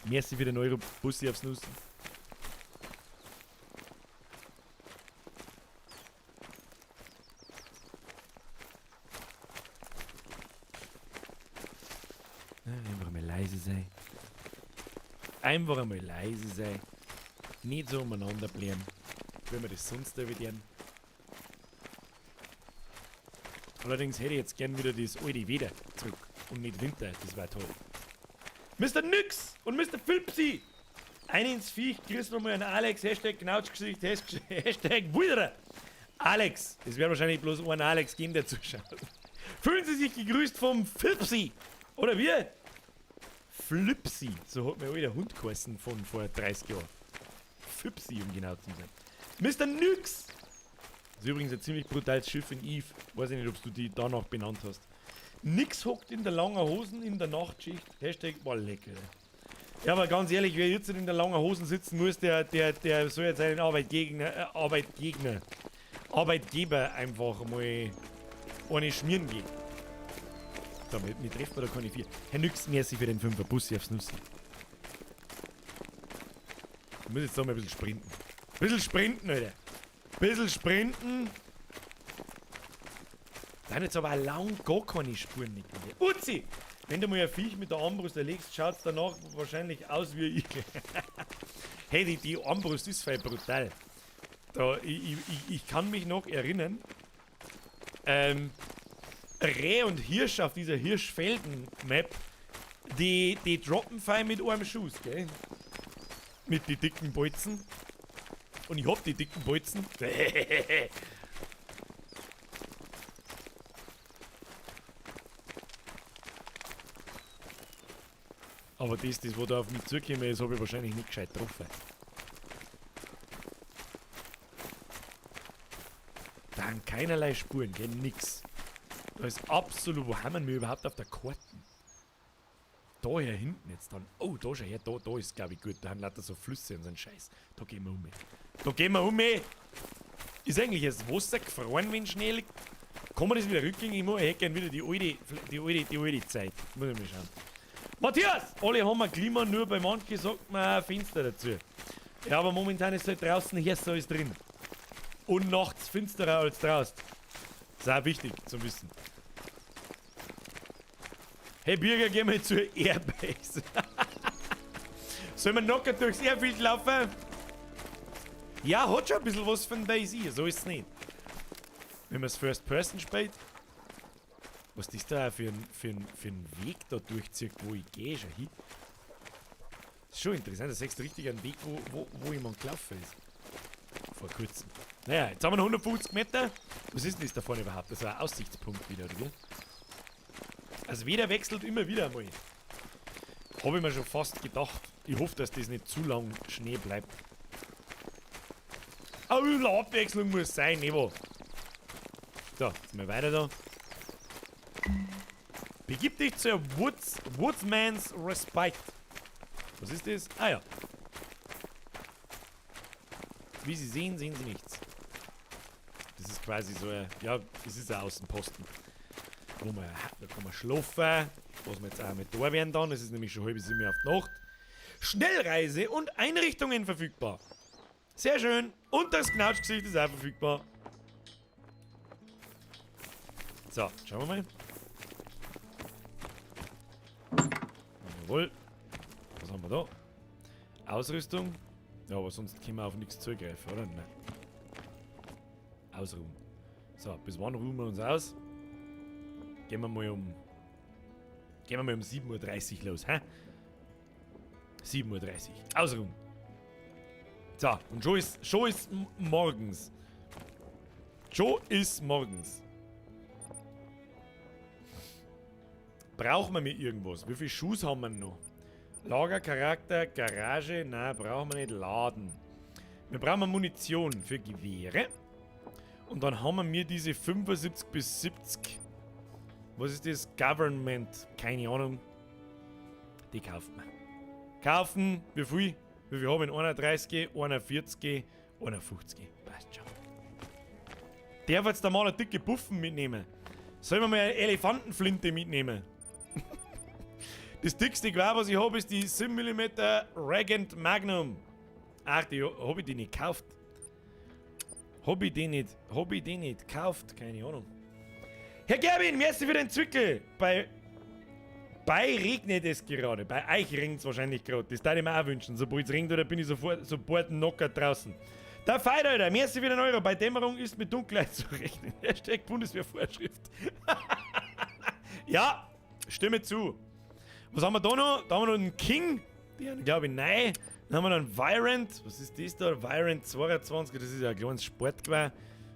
Merci für den Euro, Bussi aufs Nuss. Einfach mal leise sein. Einfach einmal leise sein. Nicht so umeinander bleiben, wie wir das sonst da wieder. Allerdings hätte ich jetzt gern wieder das alte Wetter zurück und nicht Winter, das war toll. Mr. Nyx und Mr. Philpsy! Ein ins Viech, grüßen wir mal an Alex, Hashtag Knautschgesicht, Hashtag Wilderer. Alex, es wird wahrscheinlich bloß einen Alex geben, der zuschaut. Fühlen Sie sich gegrüßt vom Philpsy! Oder wie? Flipsy, so hat mir der Hund geheißen von vor 30 Jahren. Flipsy, um genau zu sein. Mr. Nyx! Das ist übrigens ein ziemlich brutales Schiff in Eve. Weiß ich nicht, ob du die danach benannt hast. Nix hockt in der langen Hosen in der Nachtschicht. Hashtag war lecker. Ja, aber ganz ehrlich, wer jetzt in der langen Hosen sitzen muss, der soll jetzt seinen Arbeitgeber einfach mal eine schmieren gehen. So, mir trifft man da keine 4. Herr Nyx, merci für den 5er Bussi aufs Nüssli. Ich muss jetzt noch mal ein bisschen sprinten. Ein bisschen sprinten, Alter. Ein bisschen sprinten. Da haben jetzt aber auch lang gar keine Spuren nicht mehr. Uzi! Wenn du mal ein Viech mit der Armbrust erlegst, schaut's danach wahrscheinlich aus wie ich. Hey, die Armbrust ist voll brutal. Da, ich kann mich noch erinnern, Reh und Hirsch auf dieser Hirschfelden-Map, die droppen fein mit einem Schuss, gell? Mit die dicken Bolzen. Und ich hab die dicken Bolzen. Aber das, was da auf mich zugekommen ist, habe ich wahrscheinlich nicht gescheit getroffen. Da haben keinerlei Spuren, gell? Nix. Da ist absolut... Wo haben wir überhaupt auf der Karte? Da hier hinten jetzt dann. Oh, da schau her, da ist, glaub ich, gut. Da haben lauter so Flüsse und so ein Scheiß. Da gehen wir um. Da gehen wir um. Ist eigentlich das Wasser gefroren, wenn Schnee liegt? Kann man das wieder rückgängig machen? Ich hätte gern wieder die alte Zeit. Muss ich mal schauen. Matthias! Alle haben ein Klima, nur bei manchen sagt man auch Fenster dazu. Ja, aber momentan ist es halt draußen heißer als drin. Und nachts finsterer als draußen. Das ist auch wichtig zu wissen. Hey Birger, geh mal zur Airbase. Sollen wir locker durchs Airfield laufen? Ja, hat schon ein bisschen was von DayZ, so ist es nicht. Wenn man es First Person spielt. Was das da für ein Weg da durchzieht, wo ich gehe, schau hin. Das ist schon interessant, da siehst du richtig einen Weg, wo jemand gelaufen ist. Vor kurzem. Naja, jetzt haben wir noch 150 Meter. Was ist denn das da vorne überhaupt? Das ist ein Aussichtspunkt wieder, oder wie? Also jeder wechselt immer wieder einmal. Hab ich mir schon fast gedacht. Ich hoffe, dass das nicht zu lang Schnee bleibt. Aber ein bisschen Abwechslung muss sein, Evo. So, jetzt mal weiter da. Begib dich zur Woodsman's Respite. Was ist das? Ah ja. Wie Sie sehen, sehen Sie nichts. Das ist quasi so ein... Ja, das ist ein Außenposten. Wo man, da kann man schlafen. Was wir jetzt auch mit da werden dann. Es ist nämlich schon 6:30 auf die Nacht. Schnellreise und Einrichtungen verfügbar. Sehr schön. Und das Knautschgesicht ist auch verfügbar. So, schauen wir mal. Jawohl. Was haben wir da? Ausrüstung. Ja, aber sonst können wir auf nichts zugreifen, oder? Nein. Ausruhen. So, bis wann ruhen wir uns aus? Gehen wir mal um 7:30 Uhr los, hä? 7:30 Uhr. Ausruhen. So, und schon ist morgens. Schon ist morgens. Brauchen wir mir irgendwas? Wie viele Schuhe haben wir noch? Lager, Charakter, Garage. Nein, brauchen wir nicht. Laden. Wir brauchen Munition für Gewehre. Und dann haben wir mir diese 75 bis 70. Was ist das? Government. Keine Ahnung. Die kauft man. Kaufen. Wie viel? Wie viel haben wir? 31, 41, 51. Passt schon. Darf jetzt da mal eine dicke Puffen mitnehmen? Sollen wir mal eine Elefantenflinte mitnehmen? Das dickste Gewehr, was ich habe, ist die 7 Millimeter Regent Magnum. Ach, die hab ich die nicht gekauft. Hab ich die nicht gekauft? Keine Ahnung. Herr Gerwin, merci für den Zwickel. Bei regnet es gerade. Bei euch regnet es wahrscheinlich gerade. Das darf ich mir auch wünschen. Sobald es regnet, oder bin ich sofort knocker draußen. Der Feier, Alter, merci für den Euro. Bei Dämmerung ist mit Dunkelheit zu rechnen. Hashtag Bundeswehrvorschrift. Ja, stimme zu. Was haben wir da noch? Da haben wir noch einen King. Den glaube ich, nein. Dann haben wir noch einen Virant. Was ist das da? Virant 22. Das ist ja ein kleines Sportgewehr.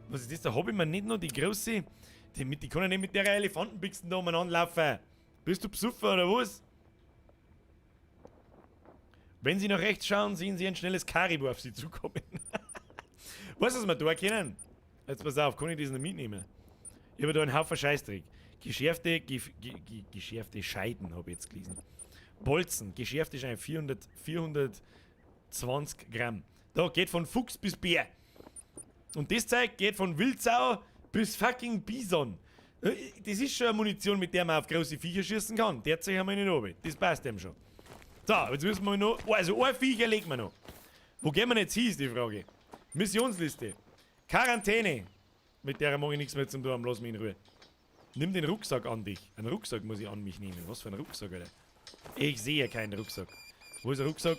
Was ist das da? Hab ich mir nicht noch die große. Die kann ja nicht mit der Elefantenbüchsen da umeinander laufen. Bist du besoffen oder was? Wenn Sie nach rechts schauen, sehen Sie ein schnelles Karibu auf Sie zukommen. Weißt du, was wir da können? Jetzt pass auf, kann ich das noch mitnehmen? Ich habe da einen Haufen Scheißdreck. Geschärfte Scheiden habe ich jetzt gelesen. Bolzen, geschärfte Scheiden, 420 Gramm. Da geht von Fuchs bis Bär. Und das Zeug geht von Wildsau bis fucking Bison. Das ist schon eine Munition, mit der man auf große Viecher schießen kann. Der Zeug haben wir nicht runter. Das passt dem schon. So, jetzt müssen wir noch. Also ein Viecher legen wir noch. Wo gehen wir jetzt hin, ist die Frage. Missionsliste. Quarantäne. Mit der mag ich nichts mehr zum tun haben, lass mich in Ruhe. Nimm den Rucksack an dich. Einen Rucksack muss ich an mich nehmen. Was für ein Rucksack, Alter? Ich sehe keinen Rucksack. Wo ist der Rucksack?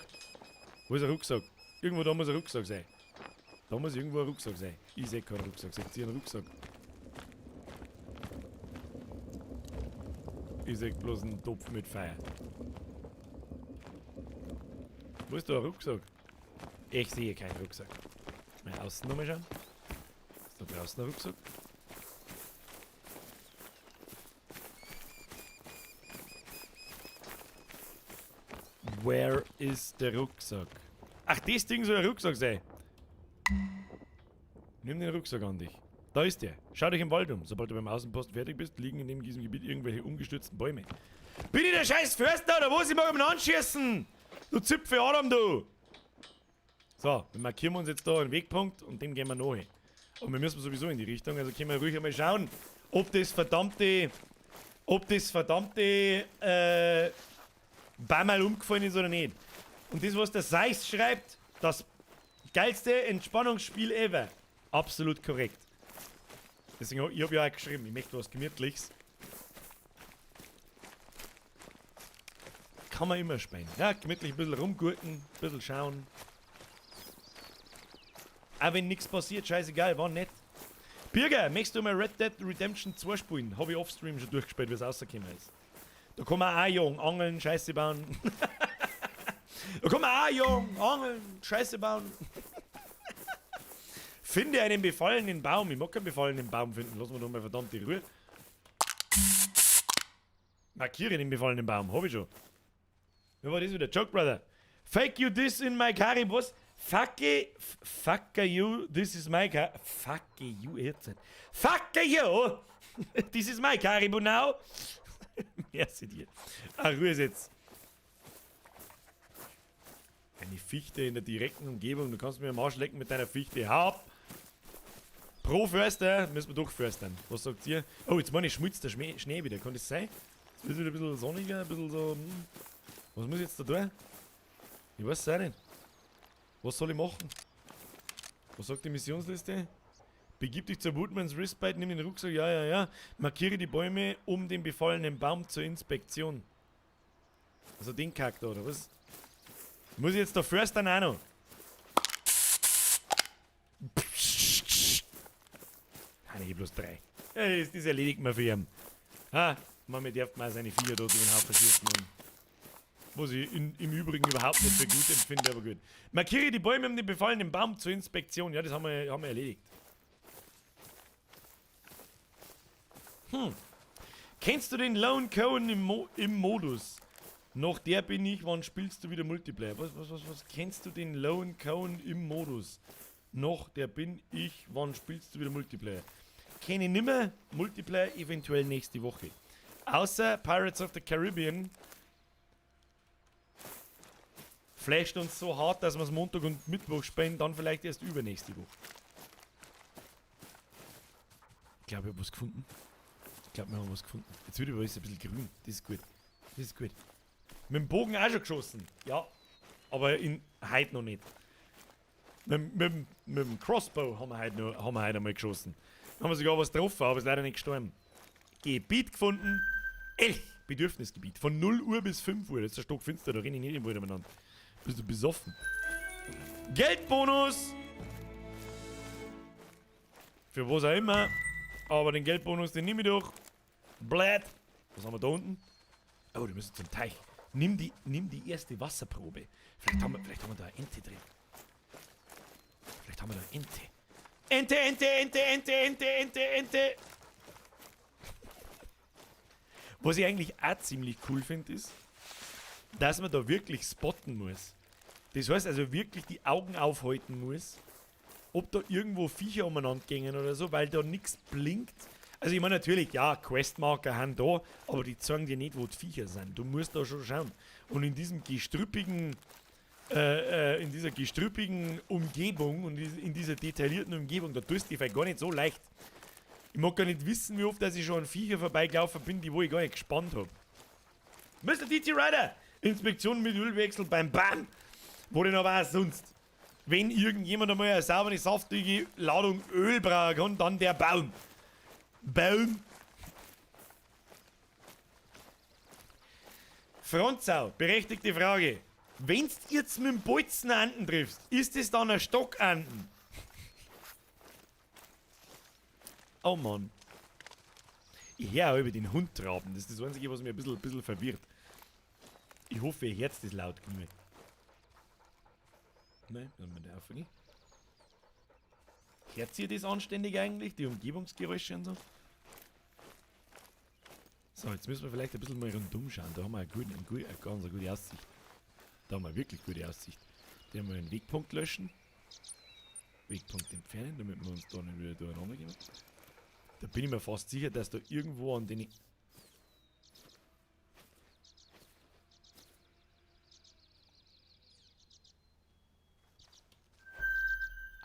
Wo ist der Rucksack? Irgendwo da muss ein Rucksack sein. Da muss irgendwo ein Rucksack sein. Ich sehe keinen Rucksack. Seht ihr einen Rucksack? Ich sehe bloß einen Topf mit Feuer. Wo ist da ein Rucksack? Ich sehe keinen Rucksack. Mal außen nochmal schauen. Ist da draußen ein Rucksack? Where is der Rucksack? Ach, das Ding soll ein Rucksack sein. Nimm den Rucksack an dich. Da ist der. Schau dich im Wald um. Sobald du beim Außenposten fertig bist, liegen in diesem Gebiet irgendwelche umgestürzten Bäume. Bin ich der scheiß Förster oder was? Ich mag ihn anschießen! Du Zipfel Adam, du! So, wir markieren uns jetzt da einen Wegpunkt und dem gehen wir nach. Und wir müssen sowieso in die Richtung, also können wir ruhig einmal schauen, ob das verdammte Bammerl umgefallen ist oder nicht. Und das, was der Seiss schreibt, das geilste Entspannungsspiel ever. Absolut korrekt. Deswegen, ich hab ja auch geschrieben, ich möchte was Gemütliches. Kann man immer spielen. Ja, gemütlich ein bisschen rumgurken, ein bisschen schauen. Auch wenn nichts passiert, scheißegal, war nett. Birger, möchtest du mal Red Dead Redemption 2 spielen? Hab ich offstream schon durchgespielt, wie es rausgekommen ist. Da kann man auch jagen, angeln, Scheiße bauen. Da kann man auch jagen, angeln, Scheiße bauen. Finde einen befallenen Baum. Ich mag keinen befallenen Baum finden. Lass mir doch mal verdammt die Ruhe. Markiere den befallenen Baum. Hab ich schon. Wer war das wieder? Joke Brother. Fake you this in my car. Was? Fuck you, this is my car. Fuck you, jetzt. Fuck you! This is my Caribou now. Merci dir. Ach, Ruhe jetzt. Eine Fichte in der direkten Umgebung. Du kannst mir am Arsch lecken mit deiner Fichte. Hab! Pro Förster, müssen wir durchförstern. Was sagt ihr? Oh, jetzt meine ich, schmilzt der Schnee wieder. Kann das sein? Jetzt wird es wieder ein bisschen sonniger, ein bisschen so. Was muss ich jetzt da tun? Ich weiß es auch nicht. Was soll ich machen? Was sagt die Missionsliste? Begib dich zur Woodman's Respite, nimm den Rucksack, ja, ja, ja. Markiere die Bäume um den befallenen Baum zur Inspektion. Also den Kack da, oder was? Muss ich jetzt da förstern auch noch? Nein, ich hab bloß 3. Ja, das erledigt man für ihn. Ha, man darf mal seine Viecher dort über den Haufen schießen. Was ich im Übrigen überhaupt nicht für gut empfinde, aber gut. Markiere die Bäume um den befallenen Baum zur Inspektion. Ja, das haben wir erledigt. Hm. Kennst du den Lone Cohen im Modus? Noch der bin ich, wann spielst du wieder Multiplayer? Was? Kennst du den Lone Cohen im Modus? Noch der bin ich, wann spielst du wieder Multiplayer? Kenne ich nimmer. Multiplayer eventuell nächste Woche. Außer Pirates of the Caribbean flasht uns so hart, dass wir es Montag und Mittwoch spielen, dann vielleicht erst übernächste Woche. Ich glaube, ich habe was gefunden. Ich glaube, wir haben was gefunden. Jetzt wird überall ein bisschen grün. Das ist gut. Das ist gut. Mit dem Bogen auch schon geschossen. Ja. Aber heute noch nicht. Mit dem Crossbow haben wir heute einmal geschossen. Dann haben wir sogar was getroffen, aber ist leider nicht gestorben. Gebiet gefunden. Elch. Bedürfnisgebiet. Von 0 Uhr bis 5 Uhr. Das ist der stockfinster, da renne ich nicht im Wald umeinander. Bist du besoffen? Geldbonus! Für was auch immer. Aber den Geldbonus, den nehme ich doch. Blät. Was haben wir da unten? Oh, wir müssen zum Teich. Nimm die erste Wasserprobe. Vielleicht haben wir da eine Ente drin. Vielleicht haben wir da eine Ente. Ente, Ente, Ente, Ente, Ente, Ente, Ente. Was ich eigentlich auch ziemlich cool finde, ist, dass man da wirklich spotten muss. Das heißt also wirklich die Augen aufhalten muss, ob da irgendwo Viecher umeinander gingen oder so, weil da nichts blinkt. Also ich meine natürlich, ja, Questmarker haben da, aber die zeigen dir nicht, wo die Viecher sind. Du musst da schon schauen. Und in diesem gestrüppigen, in dieser gestrüppigen Umgebung und in dieser detaillierten Umgebung, da tust du dich vielleicht gar nicht so leicht. Ich mag gar nicht wissen, wie oft dass ich schon an Viecher vorbeigelaufen bin, die wo ich gar nicht gespannt habe. Mr. DT Rider! Inspektion mit Ölwechsel beim BAM! Wo denn aber auch sonst? Wenn irgendjemand einmal eine saubere, saftige Ladung Öl brauchen kann, dann der Baum. Baum. Franzau, berechtigte Frage. Wenn's jetzt mit dem Bolzen Enten triffst, ist es dann ein Stockenten? Oh Mann. Ich höre auch über den Hund traben. Das ist das Einzige, was mich ein bisschen verwirrt. Ich hoffe, ihr hört das laut genug. Ne, dann mal der aufgehen. Hört ihr das anständig eigentlich? Die Umgebungsgeräusche und so? So, jetzt müssen wir vielleicht ein bisschen mal rundum schauen. Da haben wir eine ganz gute Aussicht. Da haben wir wirklich gute Aussicht. Den wir einen Wegpunkt löschen. Wegpunkt entfernen, damit wir uns da nicht wieder durcheinander gehen. Da bin ich mir fast sicher, dass da irgendwo an den...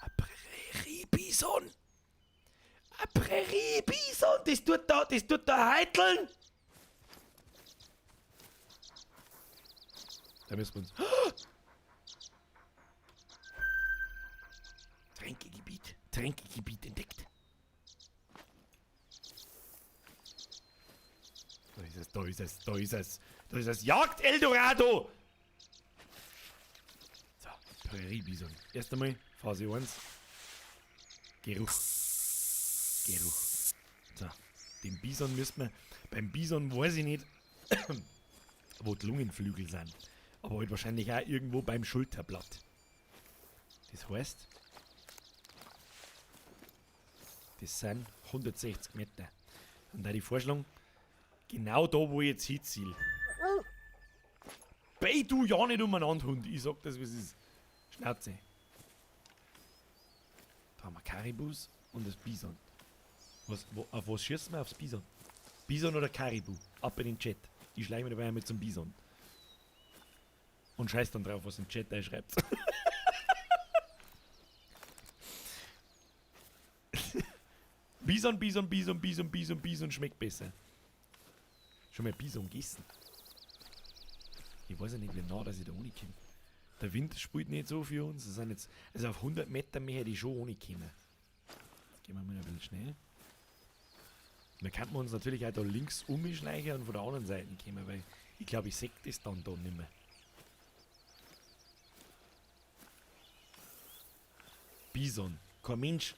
Ein Präriebison! Ein Präriebison! Das tut da heiteln! Da müssen wir uns... Tränkegebiet. Tränkegebiet entdeckt. Da ist es, da ist es, da ist es. Da ist es. Jagd Eldorado! So, Präriebison. Erst einmal Phase 1. Geruch. Geruch. So, den Bison müssen wir... Beim Bison weiß ich nicht, wo die Lungenflügel sind. Aber halt wahrscheinlich auch irgendwo beim Schulterblatt. Das heißt, das sind 160 Meter. Und da die Vorschlag, genau da, wo ich jetzt hinziehe. Bey du ja nicht umeinander, Hund. Ich sag das, wie es ist. Schnauze. Da haben wir Karibus und das Bison. Auf was schießen wir? Aufs Bison? Bison oder Karibu? Ab in den Chat. Ich schleiche mir dabei einmal zum Bison. Und scheiß dann drauf, was im Chat einschreibt. Bison, Bison, Bison, Bison, Bison, Bison schmeckt besser. Schon mal Bison gegessen. Ich weiß ja nicht, wie nah, dass ich da ohne komme. Der Wind spielt nicht so für uns. Das sind jetzt, also auf 100 Meter mehr hätte ich schon ohne kommen. Jetzt gehen wir mal ein bisschen schnell. Da könnten wir uns natürlich auch da links umschleichen und von der anderen Seite kommen, weil ich glaube, ich seh das dann da nicht mehr. Bison. Kein Mensch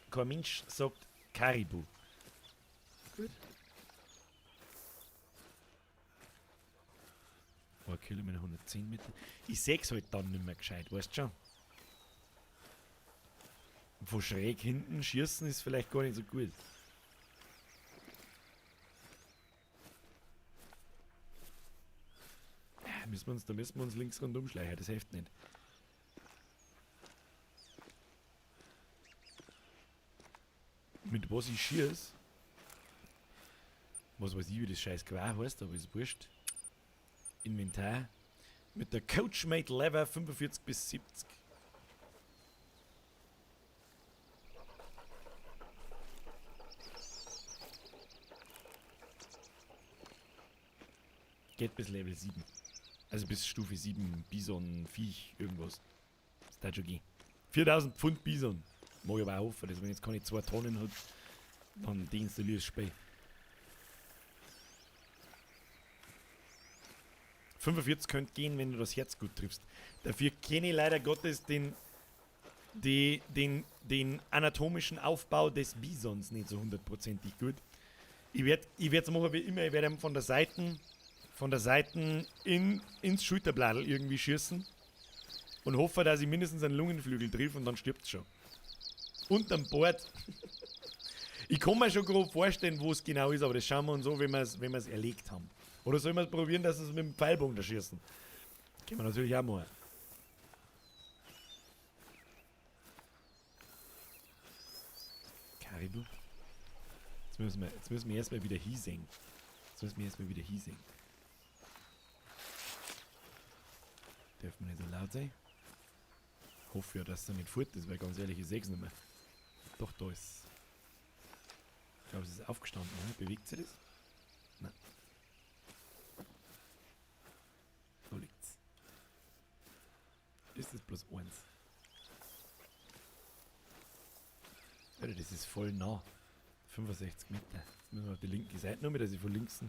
sagt Karibu. Gut. 1 Kilometer, 110 Meter. Ich seh's halt dann nicht mehr gescheit, weißt du schon? Von schräg hinten schießen ist vielleicht gar nicht so gut. Ja, da müssen wir uns links rundum schleichen, das hilft nicht. Mit was ich schieß, was weiß ich, wie das scheiß Gewehr heißt, aber ist wurscht. Inventar. Mit der Coachmate Lever 45 bis 70. Geht bis Level 7. Also bis Stufe 7, Bison, Viech, irgendwas. Das darf schon gehen. 4000 Pfund Bison. Mag ich aber auch hoffen, dass wenn ich jetzt keine 2 Tonnen hat, dann deinstalliere ich das Spiel. 45 könnte gehen, wenn du das Herz gut triffst. Dafür kenne ich leider Gottes den anatomischen Aufbau des Bisons nicht so hundertprozentig gut. Ich werd's machen wie immer, ich werde ihm von der Seite ins Schulterbladel irgendwie schießen und hoffe, dass ich mindestens einen Lungenflügel triff und dann stirbt's schon. Unterm Bord. Ich kann mir schon grob vorstellen, wo es genau ist, aber das schauen wir uns an, wenn wir's erlegt haben. Oder sollen wir es probieren, dass wir es mit dem Pfeilbogen da schießen? Können wir natürlich auch machen. Karibu. Jetzt müssen wir erstmal wieder hinsehen. Jetzt müssen wir erstmal wieder hinsehen. Dürfen wir nicht so laut sein? Ich hoffe ja, dass er nicht fort ist, weil ganz ehrlich, ich sehe es nicht mehr. Doch, da ist. Ich glaube, es ist aufgestanden. Ne? Bewegt sich das? Nein. Da liegt's. Ist das bloß eins? Alter, das ist voll nah. 65 Meter. Jetzt müssen wir auf die linke Seite noch mit, dass ich von links.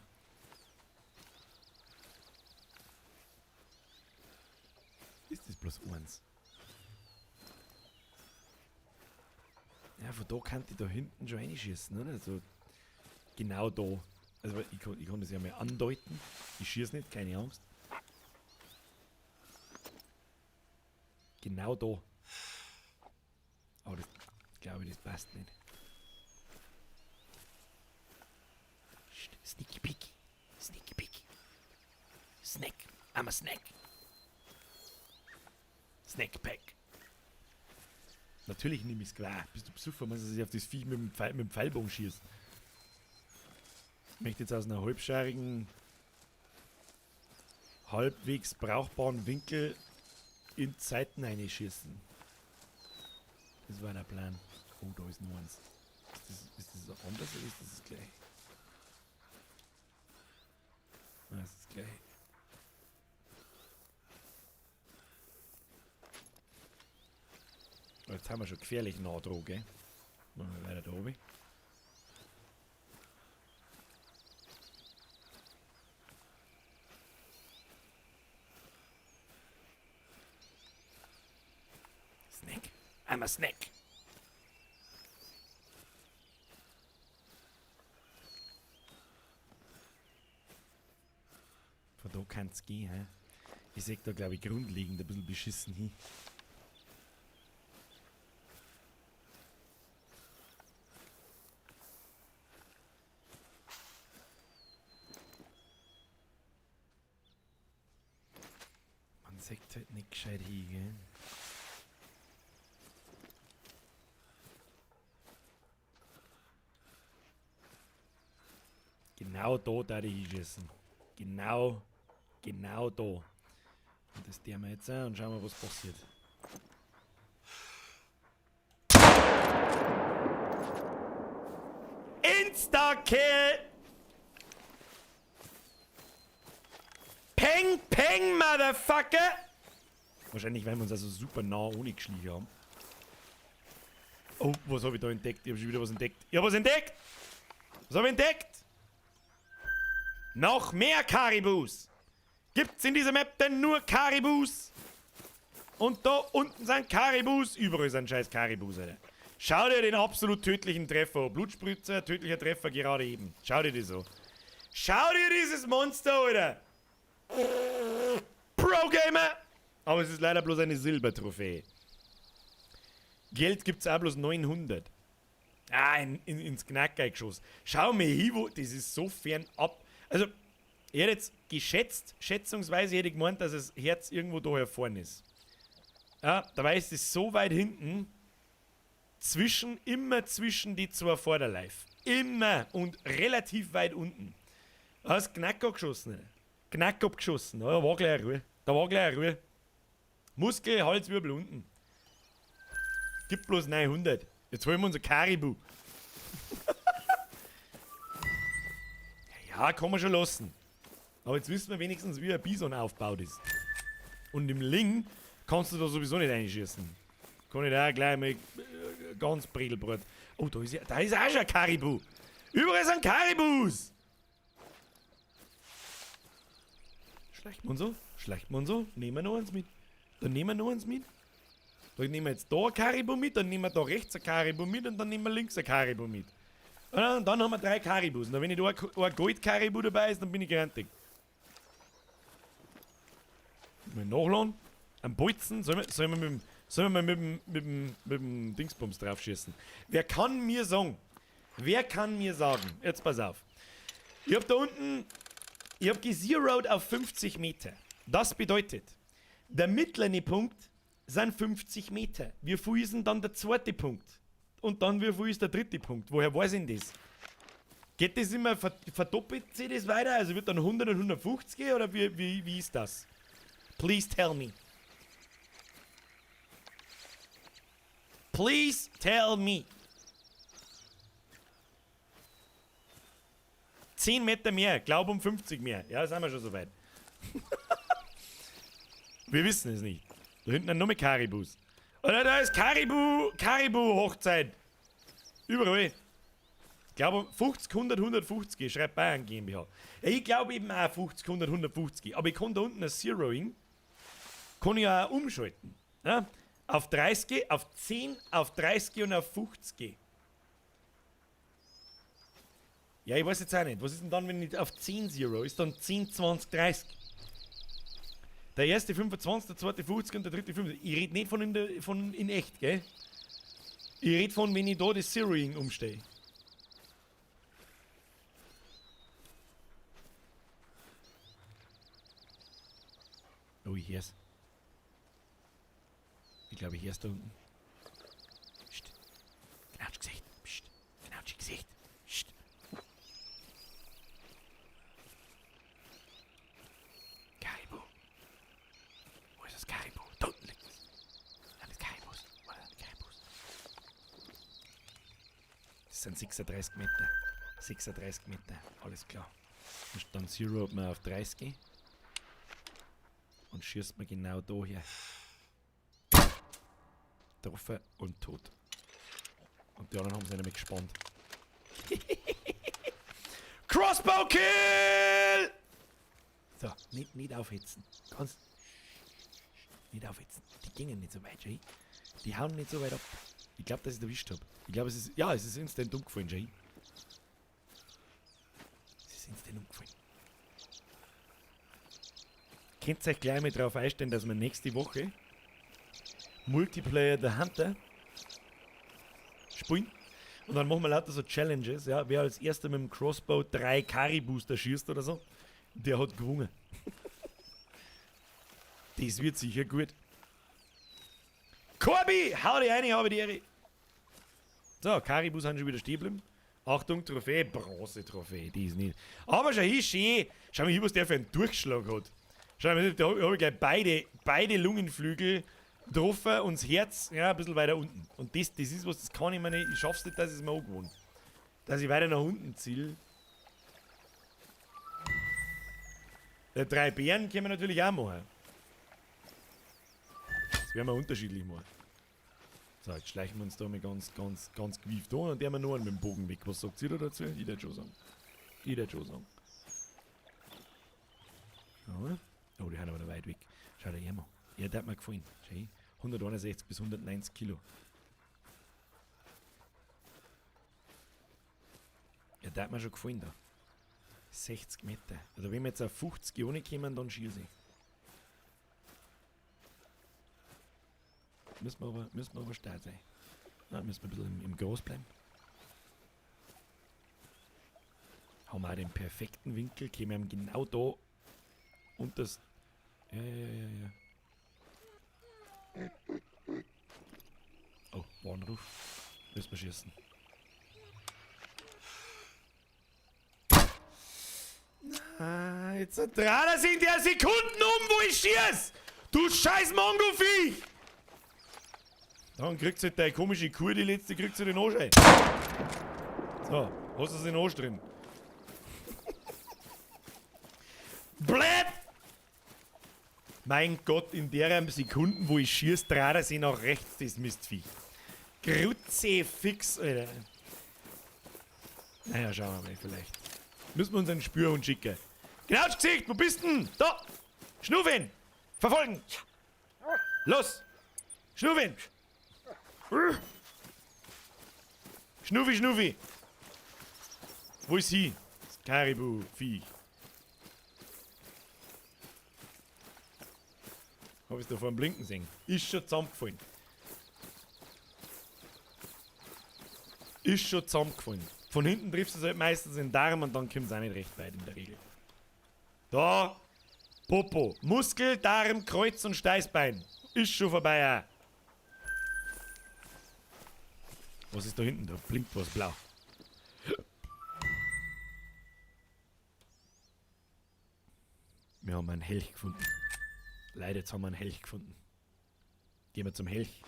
Ist das bloß eins? Ja, von da kann ich da hinten schon reinschießen, oder? Also genau da. Also ich kann das ja mal andeuten. Ich schieße nicht, keine Angst. Genau da. Aber das glaube ich, das passt nicht. Sneaky peeky. Sneaky peeky. Snack. I'm a snack. Snack Pack. Natürlich nehme ich's klar. Bist du besoffen, wenn du sich auf das Viech mit dem Pfeilbogen schießt? Ich möchte jetzt aus einer halbscharigen, halbwegs brauchbaren Winkel in Zeiten reinschießen. Das war der Plan. Oh, da ist noch eins. Ist das anders oder ist das gleich? Ah, das ist gleich. Jetzt haben wir schon gefährlich nah dran, gell? Machen wir weiter da oben. Snack. I'm a snack. Von da kann's gehen, hä? Ich seh da, glaub ich, grundlegend ein bisschen beschissen hin. Man sieht halt nicht gescheit hin, gell? Genau da darf ich hinschießen. Genau, genau da. Und das tun wir jetzt auch und schauen wir, was passiert. Insta-Kill! Peng, peng, Motherfucker! Wahrscheinlich, weil wir uns also super nah ohne geschlichen haben. Oh, was hab ich da entdeckt? Ich hab schon wieder was entdeckt. Ich hab was entdeckt! Was hab ich entdeckt? Noch mehr Karibus! Gibt's in dieser Map denn nur Karibus? Und da unten sind Karibus. Überall sind scheiß Karibus, Alter. Schau dir den absolut tödlichen Treffer an. Blutspritzer, tödlicher Treffer gerade eben. Schau dir das an. Schau dir dieses Monster, Alter! Pro-Gamer! Aber es ist leider bloß eine Silbertrophäe. Geld gibt's auch bloß 900. Ah, ins Knacker geschossen. Schau mir hin, wo, das ist so fern ab. Also, ich hätte jetzt geschätzt, schätzungsweise hätte ich gemeint, dass das Herz irgendwo da hervorn ist. Ja, dabei ist es so weit hinten, immer zwischen die zwei Vorderleif. Immer und relativ weit unten. Da hast Knack abgeschossen. Alter. Knack abgeschossen. Da war gleich Ruhe. Da war gleich Ruhe. Muskel, Halswirbel unten. Gibt bloß 900. Jetzt holen wir unser Karibu. Ja, kann man schon lassen. Aber jetzt wissen wir wenigstens, wie ein Bison aufgebaut ist. Und im Ling kannst du da sowieso nicht einschießen. Kann ich da auch gleich mal ganz Bredelbrot. Oh, da ist auch schon ein Karibu. Überall sind Karibus. Schleicht man so? Schleicht man so? Nehmen wir noch eins mit. Dann nehmen wir noch eins mit. Dann nehmen wir jetzt da ein Karibu mit, dann nehmen wir da rechts ein Karibu mit und dann nehmen wir links ein Karibu mit. Und dann haben wir 3 Karibus. Und wenn ich da ein Gold-Karibu dabei ist, dann bin ich gerantig. Mal nachladen. Am Bolzen. Sollen wir mal mit dem Dingsbums drauf schießen? Wer kann mir sagen? Wer kann mir sagen? Jetzt pass auf. Ich hab da unten. Ich hab gezeroed auf 50 Meter. Das bedeutet, der mittlere Punkt sind 50 Meter. Wie viel ist denn dann der zweite Punkt? Und dann wie viel ist der dritte Punkt? Woher weiß ich denn das? Geht das immer, verdoppelt sich das weiter? Also wird dann 100 und 150 gehen oder wie ist das? Please tell me. Please tell me. 10 Meter mehr, glaub um 50 mehr. Ja, sind wir schon soweit. Wir wissen es nicht. Da hinten sind noch mehr Karibus. Oder da ist Karibu-Hochzeit. Überall. Ich glaube 50, 100, 150, schreibt Bayern GmbH. Ja, ich glaube eben auch 50, 100, 150. Aber ich kann da unten ein Zeroing, kann ich auch umschalten. Ja? Auf 30, auf 10, auf 30 und auf 50. Ja, ich weiß jetzt auch nicht. Was ist denn dann, wenn ich auf 10 Zero? Ist dann 10, 20, 30? Der erste 25, der zweite 50 und der dritte 50. Ich rede nicht von in echt, gell? Ich rede von, wenn ich da das Zeroing umstehe. Oh, ich hör's. Ich glaube, ich erst da unten. Psst. Knautschgesicht. Psst. Knautschgesicht. Psst. Karibu. Wo ist das Karibu? Da unten liegt es. Nein, das Karibus. Wo ist das Karibus? Das sind 36 Meter. 36 Meter. Alles klar. Und dann zero man auf 30. Und schießt man genau da her. Getroffen und tot. Und die anderen haben sich nicht mehr gespannt. Crossbow Kill! So, nicht aufhitzen. Ganz nicht aufhitzen. Die gingen nicht so weit, Jay. Die hauen nicht so weit ab. Ich glaube, dass ich es erwischt habe. Ich glaube, es ist. Ja, es ist instant umgefallen, Jay. Es ist instant umgefallen. Könnt ihr euch gleich mal darauf einstellen, dass wir nächste Woche Multiplayer The Hunter spielen. Und dann machen wir lauter so Challenges, ja. Wer als erster mit dem Crossbow 3 Karibus da schießt oder so, der hat gewonnen. Das wird sicher gut. Corby, hau dich rein, habe die Ehre. So, Karibus sind schon wieder stehen geblieben. Achtung, Trophäe, Bronze-Trophäe, die ist nicht. Aber schau hier, schön. Schau mal hier, was der für einen Durchschlag hat. Schau mal, da habe ich gleich beide Lungenflügel getroffen und das Herz, ja, ein bisschen weiter unten. Und das ist was, das kann ich mir nicht, ich schaff's nicht, dass ich es mir angewohnt. Dass ich weiter nach unten ziele. Die 3 Bären können wir natürlich auch machen. Das werden wir unterschiedlich machen. So, jetzt schleichen wir uns da mal ganz, ganz, ganz gewieft an und der haben wir noch einen mit dem Bogen weg. Was sagt ihr da dazu? Ich würd schon sagen. Ich würd schon sagen. Ja. Oh, die haben aber noch weit weg. Schau dir her mal. Ja, der hat mir gefallen. Schau, 161 bis 190 Kilo. Ja, der hat mir schon gefallen da. 60 Meter. Also wenn wir jetzt auf 50 ohne kommen, dann schieße ich. Müssen wir aber stark sein. Na, müssen wir ein bisschen im Gras bleiben. Haben wir auch den perfekten Winkel, kämen wir genau da und das. Ja, ja, ja, ja. Oh, Warnruf. Müssen wir schießen. Ah, jetzt dreht er sich in der Sekunden um, wo ich schieß! Du scheiß Mongo-Viech! Dann kriegst du halt deine komische Kuh, die letzte, kriegst du den Arsch ein. So, hast du den Arsch drin. Blöd! Mein Gott, in der Sekunden, wo ich schieß, dreht er sich nach rechts, das Mistviech. Kruzifix, Alter. Naja, schauen wir mal, vielleicht. Müssen wir uns einen Spürhund schicken. Genau ins Gesicht, wo bist denn? Da! Schnuffin! Verfolgen! Los! Schnuffin! Schnuffi, Schnuffi! Wo ist sie? Das Karibu-Viech. Hab ich's da vorm Blinken sehen. Ist schon zusammengefallen. Ist schon zusammengefallen. Von hinten triffst du es halt meistens in den Darm und dann kommt's auch nicht recht weit in der Regel. Da! Popo. Muskel, Darm, Kreuz und Steißbein. Ist schon vorbei auch. Was ist da hinten? Da blinkt was blau. Wir haben einen Elch gefunden. Leider, jetzt haben wir einen Elch gefunden. Gehen wir zum Elch.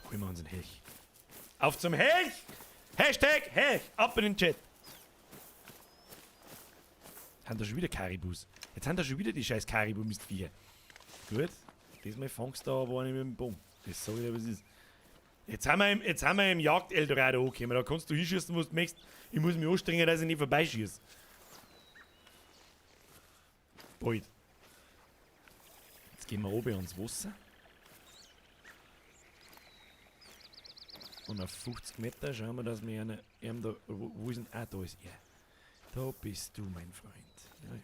Holen wir uns einen Elch. Auf zum Elch! Hashtag Elch! Ab in den Chat! Haben da schon wieder Karibus. Jetzt haben da schon wieder die scheiß Karibu-Mistviecher. Gut, diesmal fangst du aber einen mit dem Bogen. Das sag ich dir, was ist. Jetzt haben wir im Jagd-Eldorado angekommen. Da kannst du hinschießen, wo du möchtest. Ich muss mich anstrengen, dass ich nicht vorbeischieße. Bald. Jetzt gehen wir oben ans Wasser. Und auf 50 Meter schauen wir, dass wir einen, einen da, wo ist denn? Ah, da ist er. Da bist du, mein Freund. Ja, ja.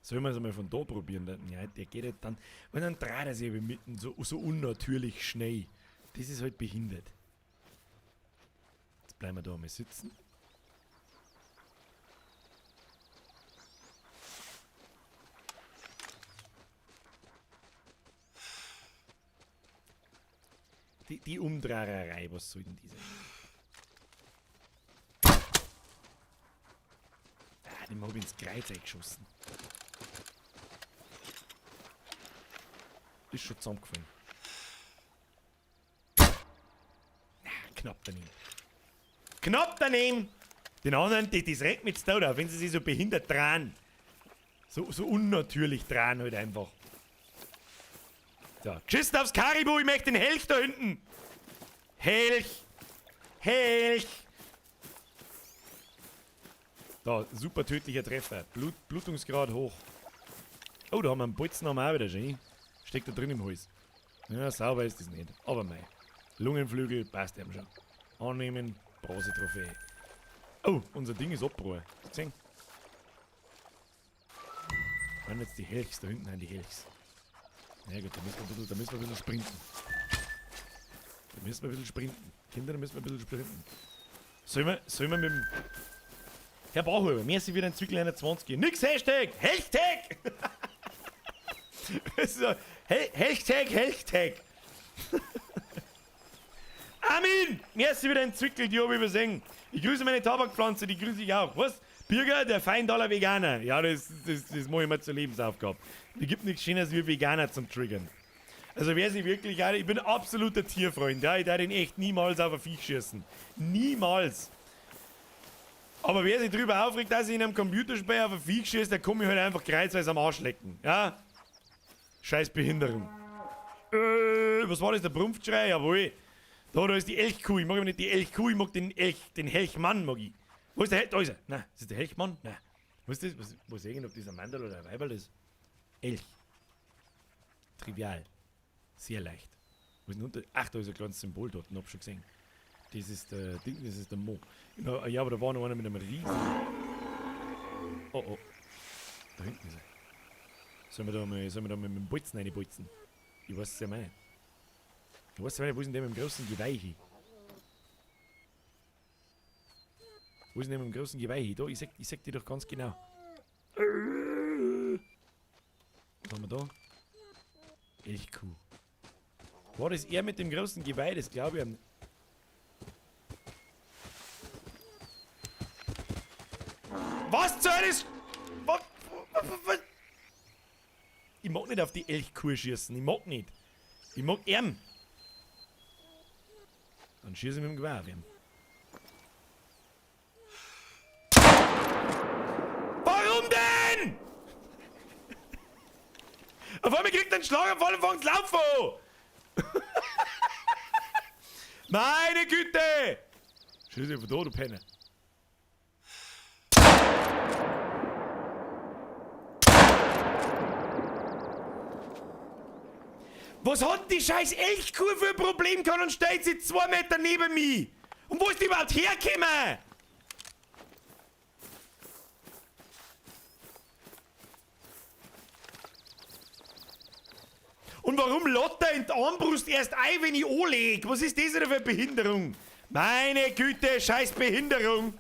Sollen wir es einmal von da probieren? Ja, der geht halt dann. Weil dann dreht er sich eben mitten so unnatürlich schnell. Das ist halt behindert. Jetzt bleiben wir da einmal sitzen. Die Umdrahrerei, was soll denn diese? Ah, dem hab ich ins Kreuz eingeschossen. Ist schon zusammengefallen. Na, knapp daneben. Knapp daneben! Den anderen, das regt mich jetzt da auf, wenn sie sich so behindert dran. So unnatürlich dran halt einfach. So, geschissen aufs Karibu, ich möchte den Helch da hinten. Helch! Helch! Da, super tödlicher Treffer. Blutungsgrad hoch. Oh, da haben wir einen Bolzen haben wir auch wieder schon. Steckt da drin im Hals. Ja, sauber ist das nicht. Aber mei. Lungenflügel passt ihm schon. Annehmen, Bronze-Trophäe. Oh, unser Ding ist abgebrochen. Hast du gesehen? Waren jetzt die Helchs da hinten, nein, die Helchs. Na gut, da müssen wir ein bisschen, da müssen wir ein bisschen sprinten. Da müssen wir ein bisschen sprinten. Kinder, da müssen wir ein bisschen sprinten. Sollen wir mit dem... Herr Bauhuber, mir ist wieder ein Zwickl 21. Nix Hashtag! Hashtag! Das ist so, Hashtag, Hashtag! Armin! Mir ist wieder ein Zwickel, die hab ich übersehen. Ich grüße meine Tabakpflanze, die grüße ich auch. Was? Birger, der Feindaler Veganer. Ja, das mache ich mir zur Lebensaufgabe. Es gibt nichts Schöneres wie Veganer zum Triggern. Also wer sich wirklich... Ich bin absoluter Tierfreund. Ja, ich darf den echt niemals auf ein Viech schießen. Niemals. Aber wer sich darüber aufregt, dass ich in einem Computerspiel auf ein Viech schieße, der kann mich halt einfach kreuzweise am Arsch lecken. Ja? Scheiß Behinderung. Was war das? Der Brumpfschrei? Jawohl. Da ist die Elchkuh. Ich mag aber nicht die Elchkuh, ich mag den Elch, den Helchmann mag ich. Wo ist der Helch? Da ist er. Nein, ist das der Helchmann? Nein. Was ist das? Was sehen, ob das ein Mandel oder ein Weiberl ist? Elch. Trivial. Sehr leicht. Wo ist denn unter? Ach, da ist ein kleines Symbol dort, den hab ich schon gesehen. Das ist der Ding, das ist der Mo. Ja, aber da war noch einer mit einem riesen. Oh, oh. Da hinten ist er. Sollen wir da mal mit dem Bolzen reinbolzen? Ich weiß es ja mal nicht. Ich weiß ja nicht, wo ist denn der mit dem großen Geweih hin? Wo ist denn der mit dem großen Geweih hin? Da, ich sag dir doch ganz genau. Was haben wir da? Elchkuh. War das er mit dem großen Geweih? Das glaube ich. Was zur Hölle ist... Was? Ich mag nicht auf die Elchkuh schießen. Ich mag nicht. Ich mag ihn. Dann schieße ich mit dem Gewehr auf ihn. Warum denn? Auf einmal kriegt er einen Schlaganfall und fängt zu laufen an. Meine Güte! Schieße ich von da, du Penner. Was hat die scheiß Elchkuh für ein Problem gehabt und stellt sie 2 Meter neben mich? Und wo ist die überhaupt hergekommen? Und warum lädt er in die Armbrust erst ein, wenn ich anlege? Was ist das denn für eine Behinderung? Meine Güte, scheiß Behinderung!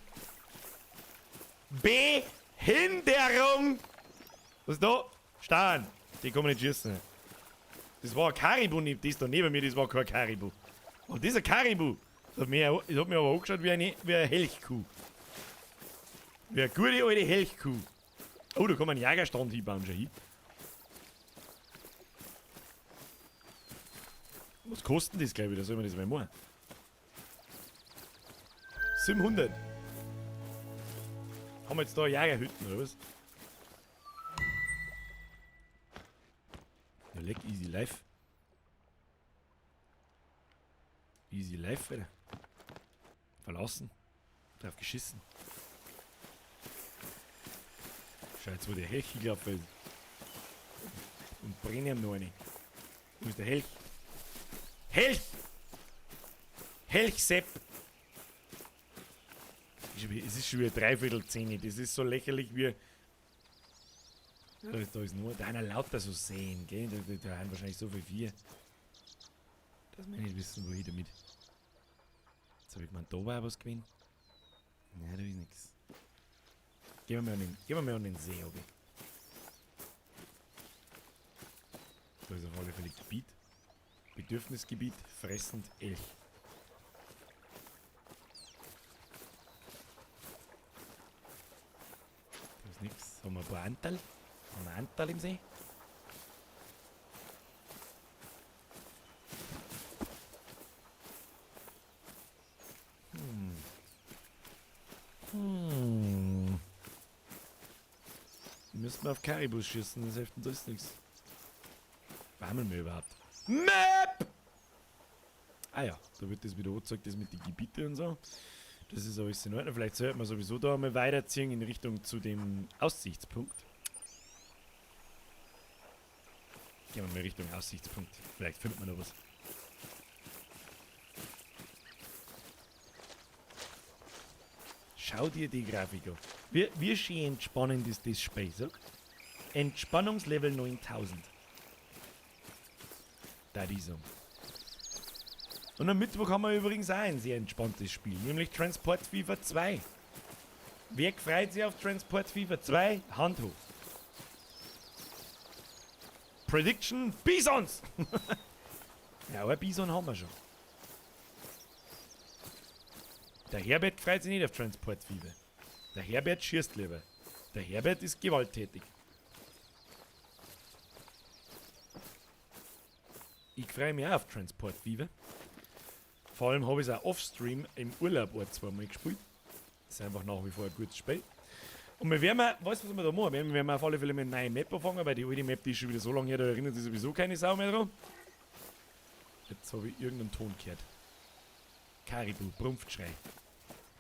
Behinderung! Was ist da? Staren. Die kann man nicht schießen. Das war ein Karibu, das da neben mir, das war kein Karibu. Und dieser Karibu, das hat mir aber angeschaut wie eine Helchkuh. Wie eine gute alte Helchkuh. Oh, da kann man einen Jägerstand hinbauen, schon hin. Was kostet das, glaube ich? Da soll man das mal machen. 700. Haben wir jetzt da Jägerhütten, oder was? Ja, leck, easy life. Easy life, Alter. Verlassen. Drauf geschissen. Schau jetzt, wo der Helch hingelaufen ist. Und brenne ihm noch eine. Wo ist der Helch? Helch! Helch, Sepp! Es ist schon wieder 9:45. Das ist so lächerlich wie... Da ist nur da einer lauter so sehen, gell? Da haben wahrscheinlich so viel vier. Dass wir nicht wissen, wohin damit. Jetzt habe ich gemeint, da war was gewesen. Nein, da ist nichts. Gehen wir mal an den See, okay. Da ist auf alle Fälle Gebiet. Bedürfnisgebiet fressend Elch. Da ist nichts. Haben wir ein paar Anteil? Haben wir Anteil im See? Müssen wir auf Karibus schießen, das hilft uns alles nichts. Was haben wir überhaupt? Map! Ah ja, da wird das wieder angezeigt, das mit den Gebieten und so. Das ist alles in Ordnung. Vielleicht sollten wir sowieso da mal weiterziehen in Richtung zu dem Aussichtspunkt. Gehen wir mal Richtung Aussichtspunkt. Vielleicht findet man noch was. Schau dir die Grafik an. Wie schön entspannend ist das Spiel, sag? Entspannungslevel 9000. Da die so. Und am Mittwoch haben wir übrigens auch ein sehr entspanntes Spiel, nämlich Transport Fever 2. Wer freut sich auf Transport Fever 2? Hand hoch. Prediction: Bisons! Ja, aber Bison haben wir schon. Der Herbert freut sich nicht auf Transport Fever. Der Herbert schießt lieber. Der Herbert ist gewalttätig. Ich freue mich auch auf Transport Fever. Vor allem habe ich es auch offstream im Urlaub ein, zwei Mal gespielt. Das ist einfach nach wie vor ein gutes Spiel. Und wir werden, weißt du, was wir da machen? Wir werden auf alle Fälle mit einer neuen Map anfangen, weil die alte Map, die ist schon wieder so lange her, da erinnert sich sowieso keine Sau mehr dran. Jetzt habe ich irgendeinen Ton gehört. Karibu, Brumpfschrei.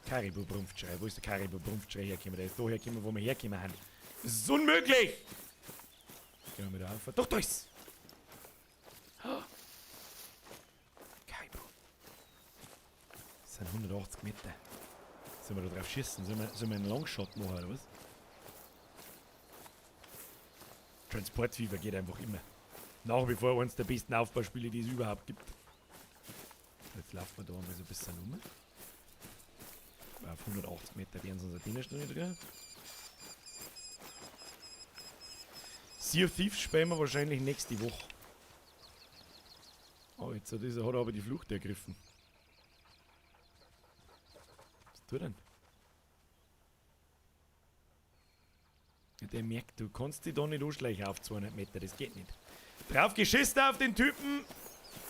Karibu, Brumpfschrei. Wo ist der Karibu, Brumpfschrei hergekommen? Der ist da hergekommen, wo wir hergekommen sind. Das ist unmöglich! Gehen wir mal da auf. Doch, da ist's! Oh. Karibu. Das sind 180 Meter. Sollen wir da drauf schießen? Sollen wir einen Longshot machen, oder was? Transport Fever geht einfach immer. Nach wie vor eines der besten Aufbauspiele, die es überhaupt gibt. Jetzt laufen wir da einmal so ein bisschen rum. Auf 180 Meter werden sie uns auch noch nicht drin. Sea of Thieves spielen wir wahrscheinlich nächste Woche. Oh, jetzt hat er aber die Flucht ergriffen. Was tut er denn? Ja, der merkt, du kannst dich da nicht anschleichen auf 200 Meter, das geht nicht. Drauf geschissen auf den Typen,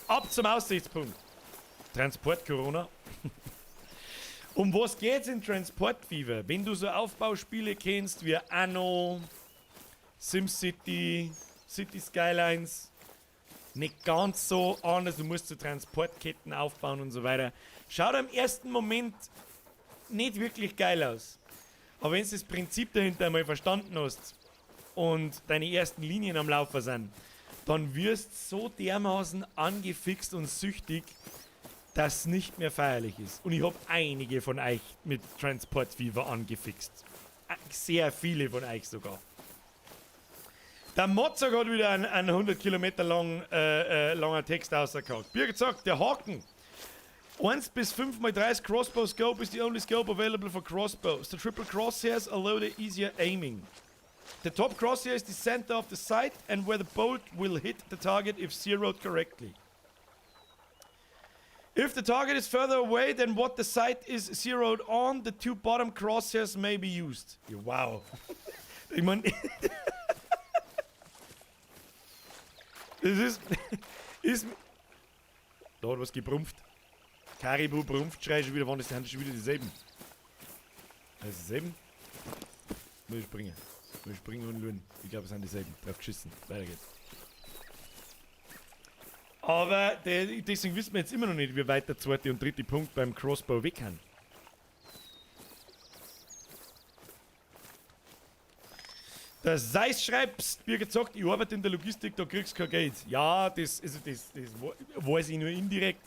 ab zum Aussichtspunkt. Transport Corona. Um was geht's in Transport Fever? Wenn du so Aufbauspiele kennst wie Anno, SimCity, City Skylines, nicht ganz so anders, du musst so Transportketten aufbauen und so weiter. Schaut im ersten Moment nicht wirklich geil aus. Aber wenn du das Prinzip dahinter einmal verstanden hast und deine ersten Linien am Laufen sind, dann wirst du so dermaßen angefixt und süchtig, dass es nicht mehr feierlich ist. Und ich hab einige von euch mit Transport Fever angefixt. Sehr viele von euch sogar. Der Mozart hat wieder einen 100 Kilometer langer Text rausgehauen. Birgit sagt, der Haken. 1 bis 5 mal 30 Crossbow Scope is the only scope available for crossbows. The triple crosshairs allow the easier aiming. The top crosshair is the center of the sight and where the bolt will hit the target if zeroed correctly. If the target is further away than what the sight is zeroed on, the two bottom crosshairs may be used. Ja, wow. Ich mein, das ist, da hat was gebrumpft. Karibu brumpft, schrei schon wieder, wann das sind schon wieder dieselben. Also dieselben? Muss ich springen. Muss ich springen und lohnen. Ich glaube, es sind dieselben. Drauf geschissen. Weiter geht's. Aber deswegen wissen wir jetzt immer noch nicht, wie weit der zweite und dritte Punkt beim Crossbow weg kann. Der Seis schreibt, Birgit sagt, ich arbeite in der Logistik, da kriegst du kein Geld. Ja, das weiß ich nur indirekt.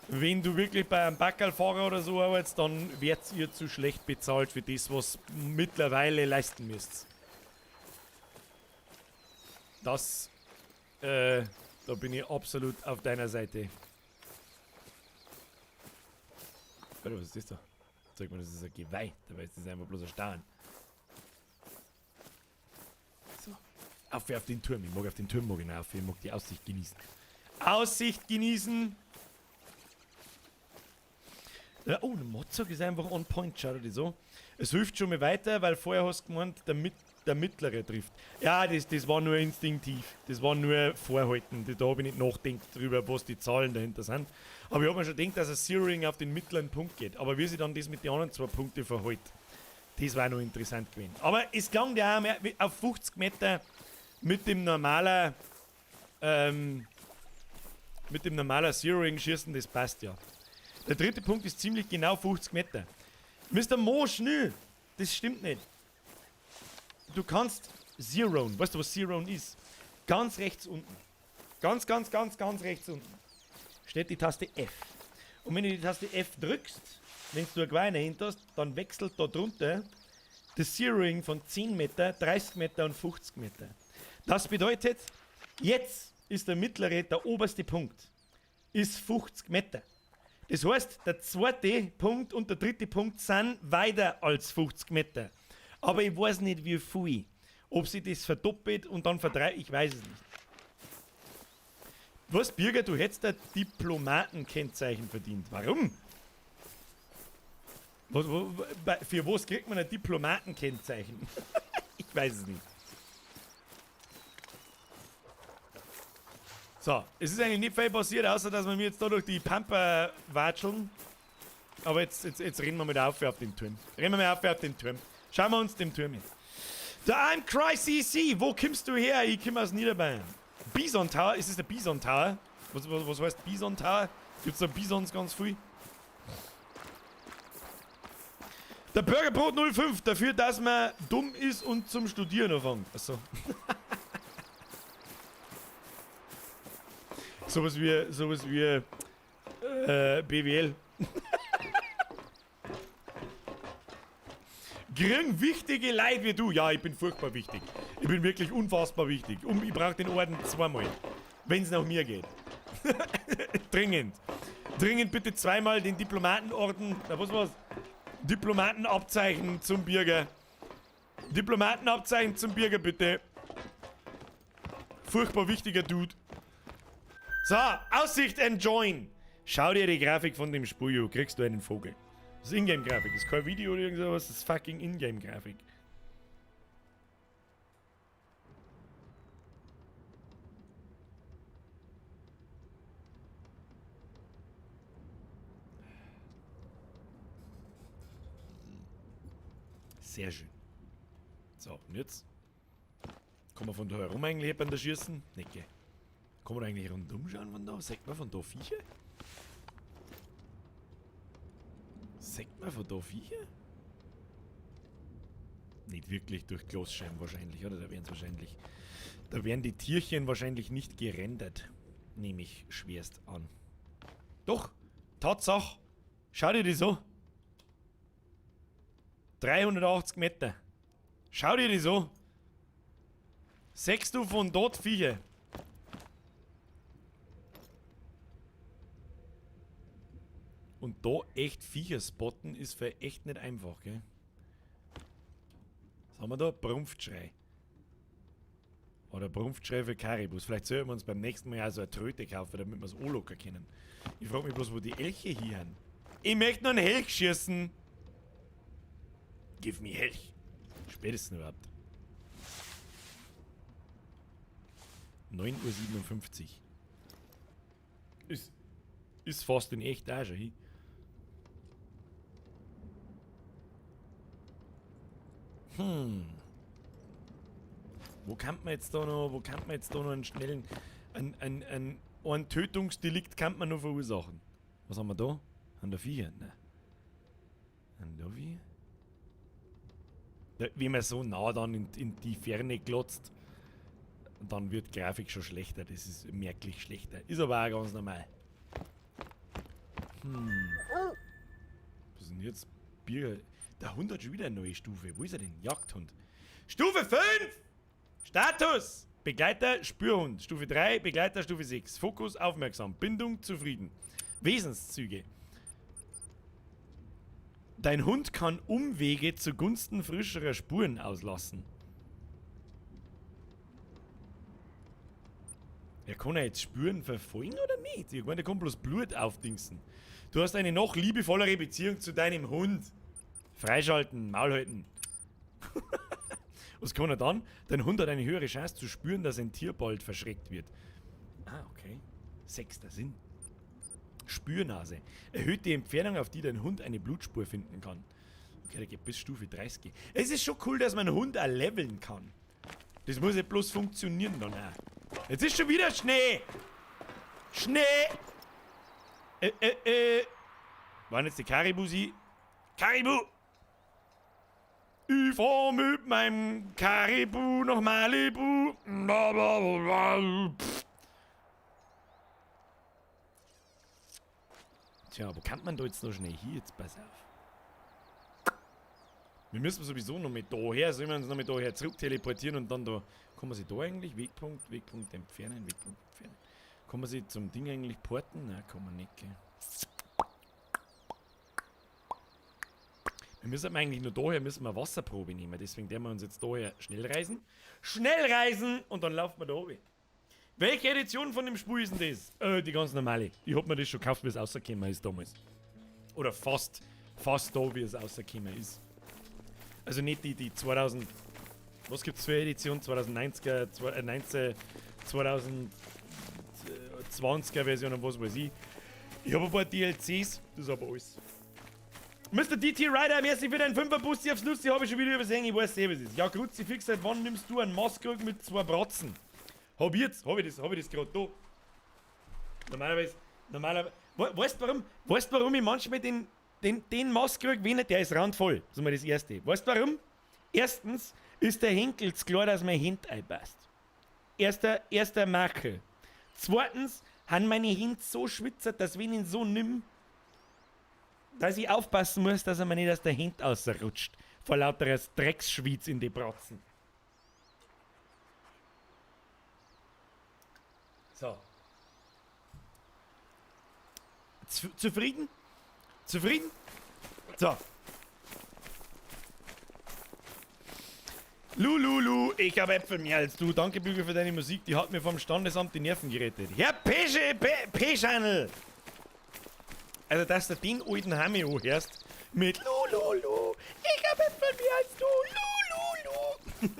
Wenn du wirklich bei einem Backerlfahrer oder so arbeitest, dann werdet ihr zu schlecht bezahlt für das, was mittlerweile leisten müsst. Da bin ich absolut auf deiner Seite. Warte, was ist das da? Zeig mal, das ist ein Geweih. Dabei ist das einfach bloß ein Stein. So. Auf den Turm. Ich mag auf den Turm mag ich rauf. Ich mag die Aussicht genießen. Aussicht genießen. Ja, oh, der Mozart ist einfach on point, schau dir das an. Es hilft schon mal weiter, weil vorher hast du gemeint, der Mittlere trifft. Ja, das war nur instinktiv. Das war nur Vorhalten. Da habe ich nicht nachgedacht drüber, was die Zahlen dahinter sind. Aber ich habe mir schon gedacht, dass ein Zeroing auf den mittleren Punkt geht. Aber wie sich dann das mit den anderen 2 Punkten verhält, das war noch interessant gewesen. Aber es klang ja auch mehr, auf 50 Meter mit dem normalen, mit dem normalen Zeroing schießen, das passt ja. Der dritte Punkt ist ziemlich genau 50 Meter. Mister Mo, schnell! Das stimmt nicht. Du kannst zeroen. Weißt du, was zeroen ist? Ganz rechts unten. Ganz, ganz, ganz, ganz rechts unten. Steht die Taste F. Und wenn du die Taste F drückst, wenn du ein Geweih dahinter hast, dann wechselt da drunter das Zeroing von 10 Meter, 30 Meter und 50 Meter. Das bedeutet, jetzt ist der mittlere, der oberste Punkt, ist 50 Meter. Das heißt, der zweite Punkt und der dritte Punkt sind weiter als 50 Meter. Aber ich weiß nicht, wie viel. Ob sich das verdoppelt und dann verdreifacht, ich weiß es nicht. Was, Birger, du hättest ein Diplomatenkennzeichen verdient. Warum? Für was kriegt man ein Diplomatenkennzeichen? Ich weiß es nicht. So, es ist eigentlich nicht viel passiert, außer dass wir mir jetzt da durch die Pampa watscheln. Aber jetzt rennen wir mal auf auf den Turm. Rennen wir mal auf auf den Turm. Schauen wir uns den Turm an. Der I'm Cry CC, wo kommst du her? Ich komme aus Niederbayern. Bison Tower, ist es der Bison Tower? Was heißt Bison Tower? Gibt's da Bisons ganz viel? Der Burgerbrot 05, dafür, dass man dumm ist und zum Studieren anfängt. Achso. Sowas wie BWL. Gering wichtige Leute wie du. Ja, ich bin furchtbar wichtig. Ich bin wirklich unfassbar wichtig. Und ich brauch den Orden zweimal. Wenn's nach mir geht. Dringend. Dringend bitte zweimal den Diplomatenorden. Na, was war's? Diplomatenabzeichen zum Bürger. Diplomatenabzeichen zum Bürger, bitte. Furchtbar wichtiger Dude. So, Aussicht enjoyen. Schau dir die Grafik von dem Spujo, kriegst du einen Vogel. Das ist Ingame-Grafik, das ist kein Video oder irgend sowas, das ist fucking Ingame-Grafik. Sehr schön. So, und jetzt? Kann man von da herum eigentlich bei der Schießen? Nicht, gell? Kann man da eigentlich rundum schauen von da? Sieht man von da Viecher? Sieht man von da Viecher? Nicht wirklich durch Glasscheiben wahrscheinlich, oder? Da werden's wahrscheinlich. Da werden die Tierchen wahrscheinlich nicht gerendert. Nehme ich schwerst an. Doch! Tatsache! Schau dir das an! 380 Meter. Schau dir das an! Sechst du von dort Viecher? Und da echt Viecher spotten ist für echt nicht einfach, gell? Was haben wir da? Brunftschrei. Oder Brunftschrei für Karibus. Vielleicht sollten wir uns beim nächsten Mal auch so eine Tröte kaufen, damit wir's anlocken können. Ich frag mich bloß, wo die Elche hier sind. Ich möchte noch einen Elch schießen. Give me Elch. Spätestens überhaupt. 9:57 Uhr. Ist fast in echt auch schon hin. Wo kann man jetzt da noch, wo kann man jetzt da noch einen schnellen, ein Tötungsdelikt kann man noch verursachen? Was haben wir da? An der Viecher? Nein. An der Viecher? Ja, wenn man so nah dann in die Ferne glotzt, dann wird Grafik schon schlechter. Das ist merklich schlechter. Ist aber auch ganz normal. Was ist denn jetzt? Bier. Der Hund hat schon wieder eine neue Stufe. Wo ist er denn? Jagdhund. Stufe 5! Status! Begleiter, Spürhund. Stufe 3, Begleiter, Stufe 6. Fokus, aufmerksam. Bindung, zufrieden. Wesenszüge. Dein Hund kann Umwege zugunsten frischerer Spuren auslassen. Der kann ja jetzt Spüren verfolgen oder nicht? Ich meine, der kann bloß Blut aufdingsen. Du hast eine noch liebevollere Beziehung zu deinem Hund. Freischalten, Maul halten. Was kann er dann? Dein Hund hat eine höhere Chance zu spüren, dass ein Tier bald verschreckt wird. Ah, okay. Sechster Sinn. Spürnase. Erhöht die Entfernung, auf die dein Hund eine Blutspur finden kann. Okay, der geht bis Stufe 30. Es ist schon cool, dass man einen Hund auch leveln kann. Das muss ja bloß funktionieren dann auch. Jetzt ist schon wieder Schnee! Schnee! Waren jetzt die Karibu sie? Karibu! Ich fahr mit meinem Karibu nach Malibu. Blablabla. Tja, wo kann man da jetzt noch schnell hier? Jetzt pass auf. Wir müssen sowieso noch mit daher, sollen wir uns noch mit daher zurück teleportieren und dann da. Kann man sich da eigentlich? Wegpunkt, Wegpunkt entfernen, Wegpunkt entfernen. Kann man sich zum Ding eigentlich porten? Nein, kann man nicht, gell. Wir müssen eigentlich nur daher müssen wir Wasserprobe nehmen, deswegen werden wir uns jetzt daher schnell reisen. Schnell reisen! Und dann laufen wir da runter. Welche Edition von dem Spiel ist denn das? Die ganz normale. Ich hab mir das schon gekauft, wie es rausgekommen ist damals. Oder fast da, wie es rausgekommen ist. Also nicht die 2000... Was gibt's für Edition? 2090er, 19, 2020er Version und was weiß ich. Ich hab ein paar DLCs, das ist aber alles. Mr. DT Rider, merci für deinen 5er Bussi aufs Lussi, hab ich schon wieder übersehen, ich weiß eh, was ist. Ja, Kruzifix, seit wann nimmst du einen Maßkrug mit 2 Bratzen? Hab ich jetzt, hab ich das gerade da. Normalerweise, weißt du warum, ich manchmal den Maßkrug wenig, der ist randvoll. Das ist mal das Erste. Weißt du warum? Erstens ist der Henkel zu klar, dass mein Hemd einpasst. Erster Makel. Zweitens haben meine Hände so schwitzert, dass wenn ich ihn so nimm, dass ich aufpassen muss, dass er mir nicht aus der Hand rausrutscht. Vor lauter Drecksschwitz in die Bratzen. So. Zufrieden? Zufrieden? So. Lululu, ich habe Äpfel mehr als du. Danke, Bügel, für deine Musik. Die hat mir vom Standesamt die Nerven gerettet. Herr Peschanel! Also, dass du den alten Hammi anhörst mit Lululu, ich habe Äpfel mehr als du. Lululu.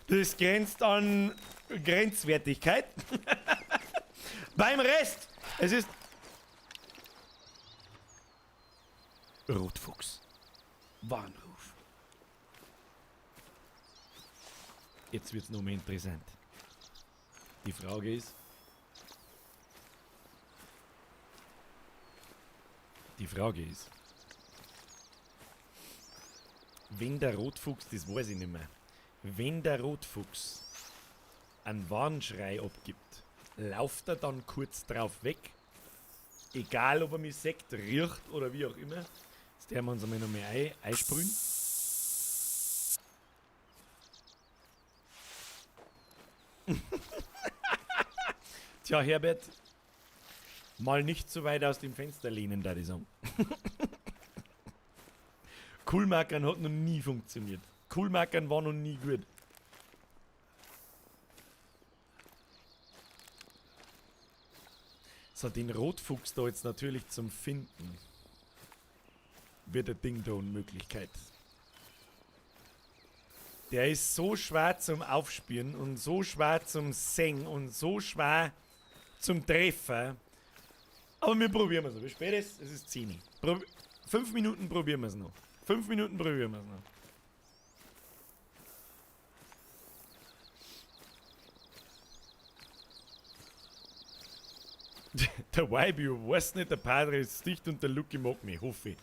Das grenzt an Grenzwertigkeit. Beim Rest, es ist Rotfuchs. Warnruf. Jetzt wird's noch mehr interessant. Die Frage ist... Wenn der Rotfuchs, das weiß ich nicht mehr, wenn der Rotfuchs einen Warnschrei abgibt, lauft er dann kurz drauf weg? Egal, ob er mich sieht, riecht oder wie auch immer. Jetzt werden wir uns einmal noch mehr einsprühen. Tja, Herbert, mal nicht zu weit aus dem Fenster lehnen, da die sagen. Coolmarkern hat noch nie funktioniert. Coolmarkern war noch nie gut. So, den Rotfuchs da jetzt natürlich zum Finden. Wird ein Ding der Unmöglichkeit. Der ist so schwer zum Aufspüren und so schwer zum Singen und so schwer zum Treffen. Aber wir probieren es noch. Wie spät ist es? Es ist 10. 5 Minuten probieren wir es noch. 5 Minuten probieren wir es noch. Der YBO weiß nicht, der Padre ist dicht und der Lucky mag mich, hoffe ich.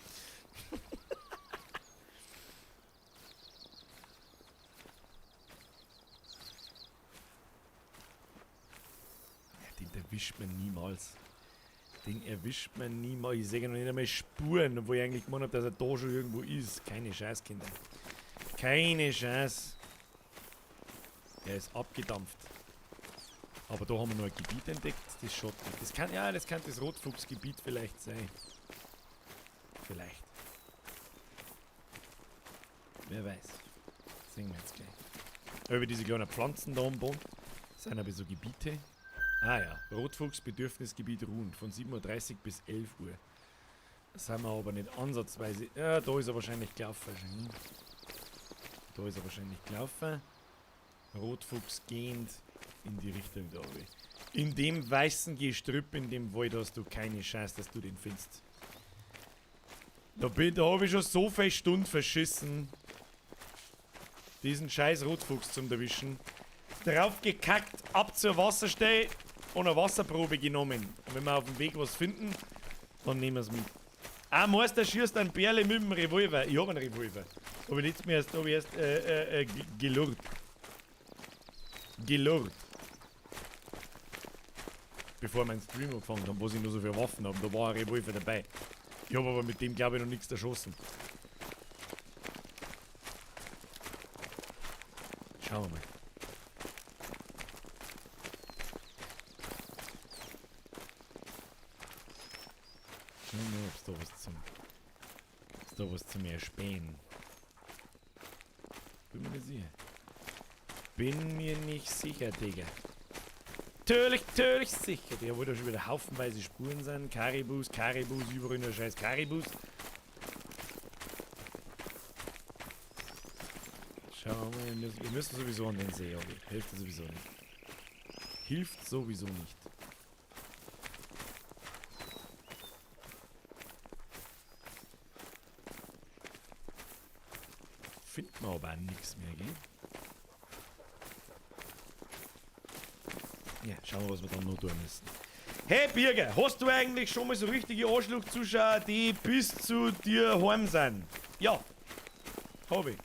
Den erwischt man niemals. Den erwischt man niemals. Ich sehe noch nicht einmal Spuren, obwohl ich eigentlich gemeint habe, dass er da schon irgendwo ist. Keine Chance, Kinder. Keine Chance. Der ist abgedampft. Aber da haben wir noch ein Gebiet entdeckt. Das schaut nicht. Das kann, ja, das kann das Rotfuchsgebiet vielleicht sein. Vielleicht. Wer weiß. Das sehen wir jetzt gleich. Über diese kleinen Pflanzen da am Boden. Das sind aber so Gebiete. Ah ja, Rotfuchs, Bedürfnisgebiet ruhend, von 7:30 Uhr bis 11 Uhr. Das sind wir aber nicht ansatzweise. Ja, da ist er wahrscheinlich gelaufen. Wahrscheinlich. Da ist er wahrscheinlich gelaufen. Rotfuchs gehend in die Richtung da. In dem weißen Gestrüpp in dem Wald hast du keine Chance, dass du den findest. Da habe ich schon so viele Stunden verschissen, diesen scheiß Rotfuchs zum erwischen. Drauf gekackt, ab zur Wasserstelle und eine Wasserprobe genommen. Und wenn wir auf dem Weg was finden, dann nehmen wir es mit. Ah, Meister schießt ein Bärle mit dem Revolver. Ich hab einen Revolver. Hab ich letztes Mal erst, hab ich erst gelurrt. Gelurrt. Bevor mein Stream angefangen hat, wo ich nur so viele Waffen habe, da war ein Revolver dabei. Ich hab aber mit dem, glaube ich, noch nichts erschossen. Schauen wir mal. Schauen wir mal, ob's da was zum, ob's da was zum Erspähen. Bin mir nicht sicher. Bin mir nicht sicher, Digga. Natürlich, natürlich sicher. Der wollte schon wieder haufenweise Spuren sein. Karibus, Karibus, überall nur scheiß Karibus. Schauen wir mal, wir müssen sowieso an den See, aber hilft sowieso nicht. Hilft sowieso nicht. Findet man aber auch nix mehr, gell? Ja, schauen wir, was wir dann noch tun müssen. Hey Birger, hast du eigentlich schon mal so richtige Arschloch-Zuschauer, die bis zu dir heim sind? Ja, hab ich.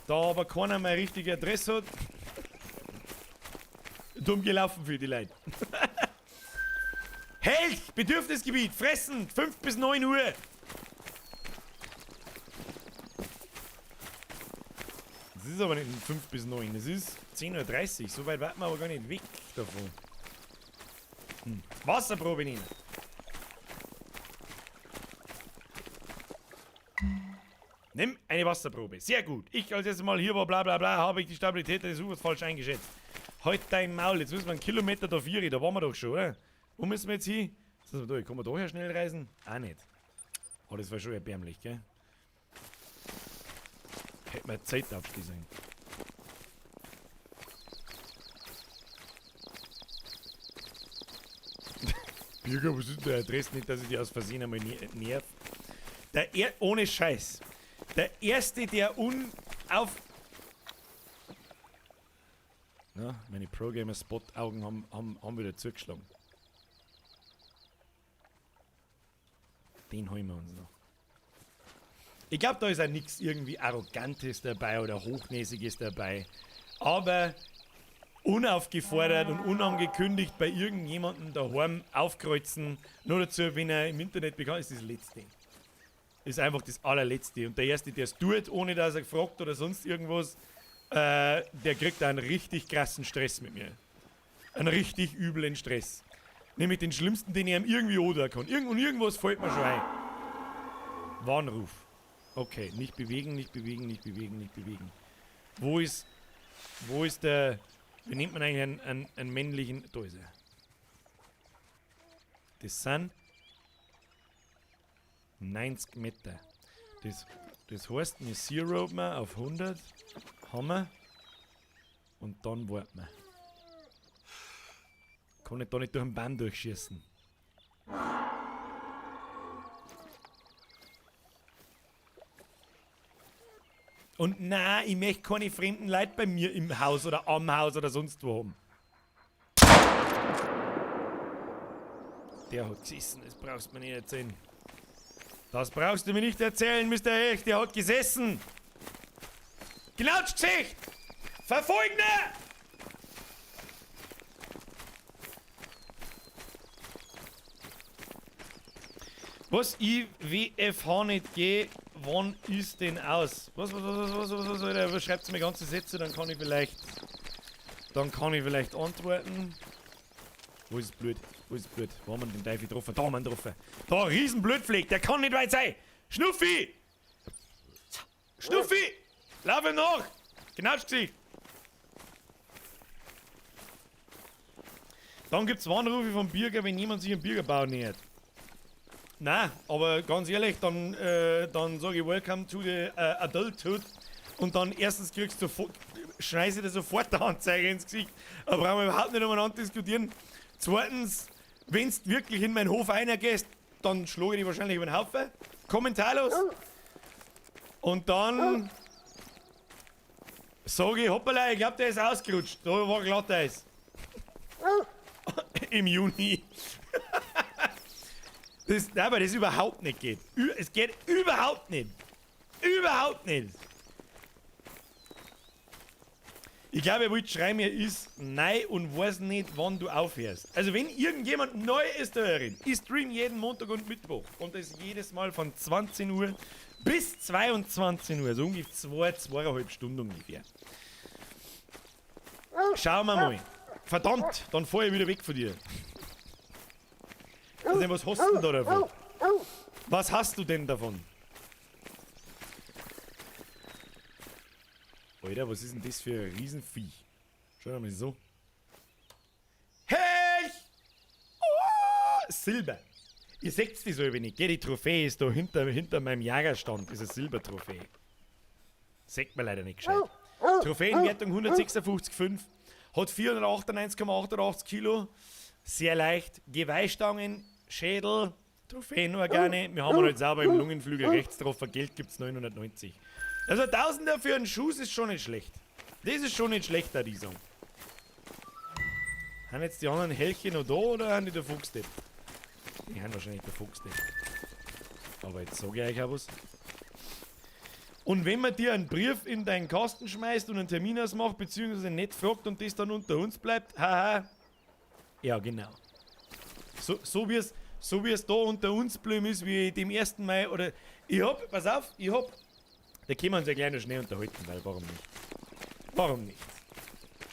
Da aber keiner meine richtige Adresse hat, dumm gelaufen für die Leute. Held, Bedürfnisgebiet, fressen, 5 bis 9 Uhr. Das ist aber nicht 5 bis 9, es ist 10:30 Uhr. So weit warten wir aber gar nicht weg davon. Wasserprobe nehmen. Nimm eine Wasserprobe. Sehr gut. Ich als erstes Mal hier war, bla bla bla, habe ich die Stabilität des Ufers falsch eingeschätzt. Halt dein Maul, jetzt müssen wir einen Kilometer da 4, da waren wir doch schon, oder? Wo müssen wir jetzt hin? Jetzt müssen wir da. Kann man da her schnell reisen? Auch nicht. Oh, das war schon erbärmlich, gell? Hätte man Zeit aufstehen sollen. Birger, was ist denn der Adresse? Nicht, dass ich die aus Versehen einmal nerv. Ohne Scheiß. Der Erste, der unauf... Na, meine Pro-Gamer-Spot-Augen haben wieder zugeschlagen. Den holen wir uns noch. Ich glaub, da ist auch nix irgendwie Arrogantes dabei oder Hochnäsiges dabei. Aber unaufgefordert und unangekündigt bei irgendjemandem daheim aufkreuzen, nur dazu, wenn er im Internet bekannt ist, das Letzte. Ist einfach das allerletzte. Und der Erste, der es tut, ohne dass er gefragt oder sonst irgendwas, der kriegt einen richtig krassen Stress mit mir. Einen richtig üblen Stress. Nämlich den schlimmsten, den ich ihm irgendwie oder kann. Und irgendwas fällt mir schon ein. Warnruf. Okay, nicht bewegen, nicht bewegen, nicht bewegen, nicht bewegen. Wo ist der, wie nennt man eigentlich einen männlichen, da ist er. Das sind 90 Meter. Das heißt, wir zeroen wir auf 100, haben wir, und dann warten wir. Kann ich da nicht durch den Baum durchschießen. Und nein, ich möchte keine fremden Leute bei mir im Haus oder am Haus oder sonst wo haben. Der hat gesessen, das brauchst du mir nicht erzählen. Das brauchst du mir nicht erzählen, Mister Hecht, der hat gesessen. Knautschgesicht! Verfolgner! Was ich WFH nicht gehe, wann ist denn aus? Was, Alter? Schreibt's mir ganze Sätze, dann kann ich vielleicht. Dann kann ich vielleicht antworten. Wo ist das Blut? Wo ist das Blut? Wo haben wir den Teufel getroffen? Da haben wir ihn getroffen. Da, Riesenblutfleck, der kann nicht weit sein! Schnuffi! Schnuffi! Lauf ihm nach! Knautschgesicht! Dann gibt's Warnrufe vom Bürger, wenn jemand sich im Bürgerbau nähert. Na, aber ganz ehrlich, dann sage ich Welcome to the Adulthood. Und dann erstens kriegst du sofort, schmeiß ich dir sofort eine Anzeige ins Gesicht. Da brauchen wir überhaupt nicht umeinander diskutieren. Zweitens, wenn du wirklich in meinen Hof reingehst, dann schlage ich dich wahrscheinlich über den Haufen. Kommentarlos. Und dann sage ich, hoppala, ich glaub, der ist ausgerutscht. Da war Glatteis. Im Juni. Das, nein, aber das überhaupt nicht geht. Es geht überhaupt nicht. Überhaupt nicht. Ich glaube, er wollte schreiben, er ist neu und weiß nicht, wann du aufhörst. Also wenn irgendjemand neu ist da herin, ich stream jeden Montag und Mittwoch und das jedes Mal von 20 Uhr bis 22 Uhr, also ungefähr 2, 2,5 Stunden ungefähr. Schauen wir mal. Verdammt, dann fahr ich wieder weg von dir. Also, was hast du denn da davon? Was hast du denn davon? Alter, was ist denn das für ein Riesenviech? Schau mal so. Hey! Oh, Silber. Ihr seht die so wenig. Gell, die Trophäe ist da hinter meinem Jagerstand. Ist eine Silbertrophäe. Seht man leider nicht gescheit. Trophäenwertung 156,5. Hat 498,88 Kilo. Sehr leicht. Geweihstangen, Schädel, Trophäenorgane. Wir haben halt sauber im Lungenflügel rechts drauf. Geld gibt's 990. Also Tausender für einen Schuss ist schon nicht schlecht. Das ist schon nicht schlecht, da die Song. Haben jetzt die anderen Hellchen noch da oder haben die der Fuchs nicht? Die haben wahrscheinlich der Fuchs nicht. Aber jetzt sag ich euch auch was. Und wenn man dir einen Brief in deinen Kasten schmeißt und einen Termin ausmacht, beziehungsweise nicht fragt und das dann unter uns bleibt, haha. Ja, genau. So wie es da unter uns geblieben ist, wie ich dem ersten Mal, oder ich hab, pass auf, ich hab, da können wir uns ja gleich noch schnell unterhalten, weil warum nicht? Warum nicht?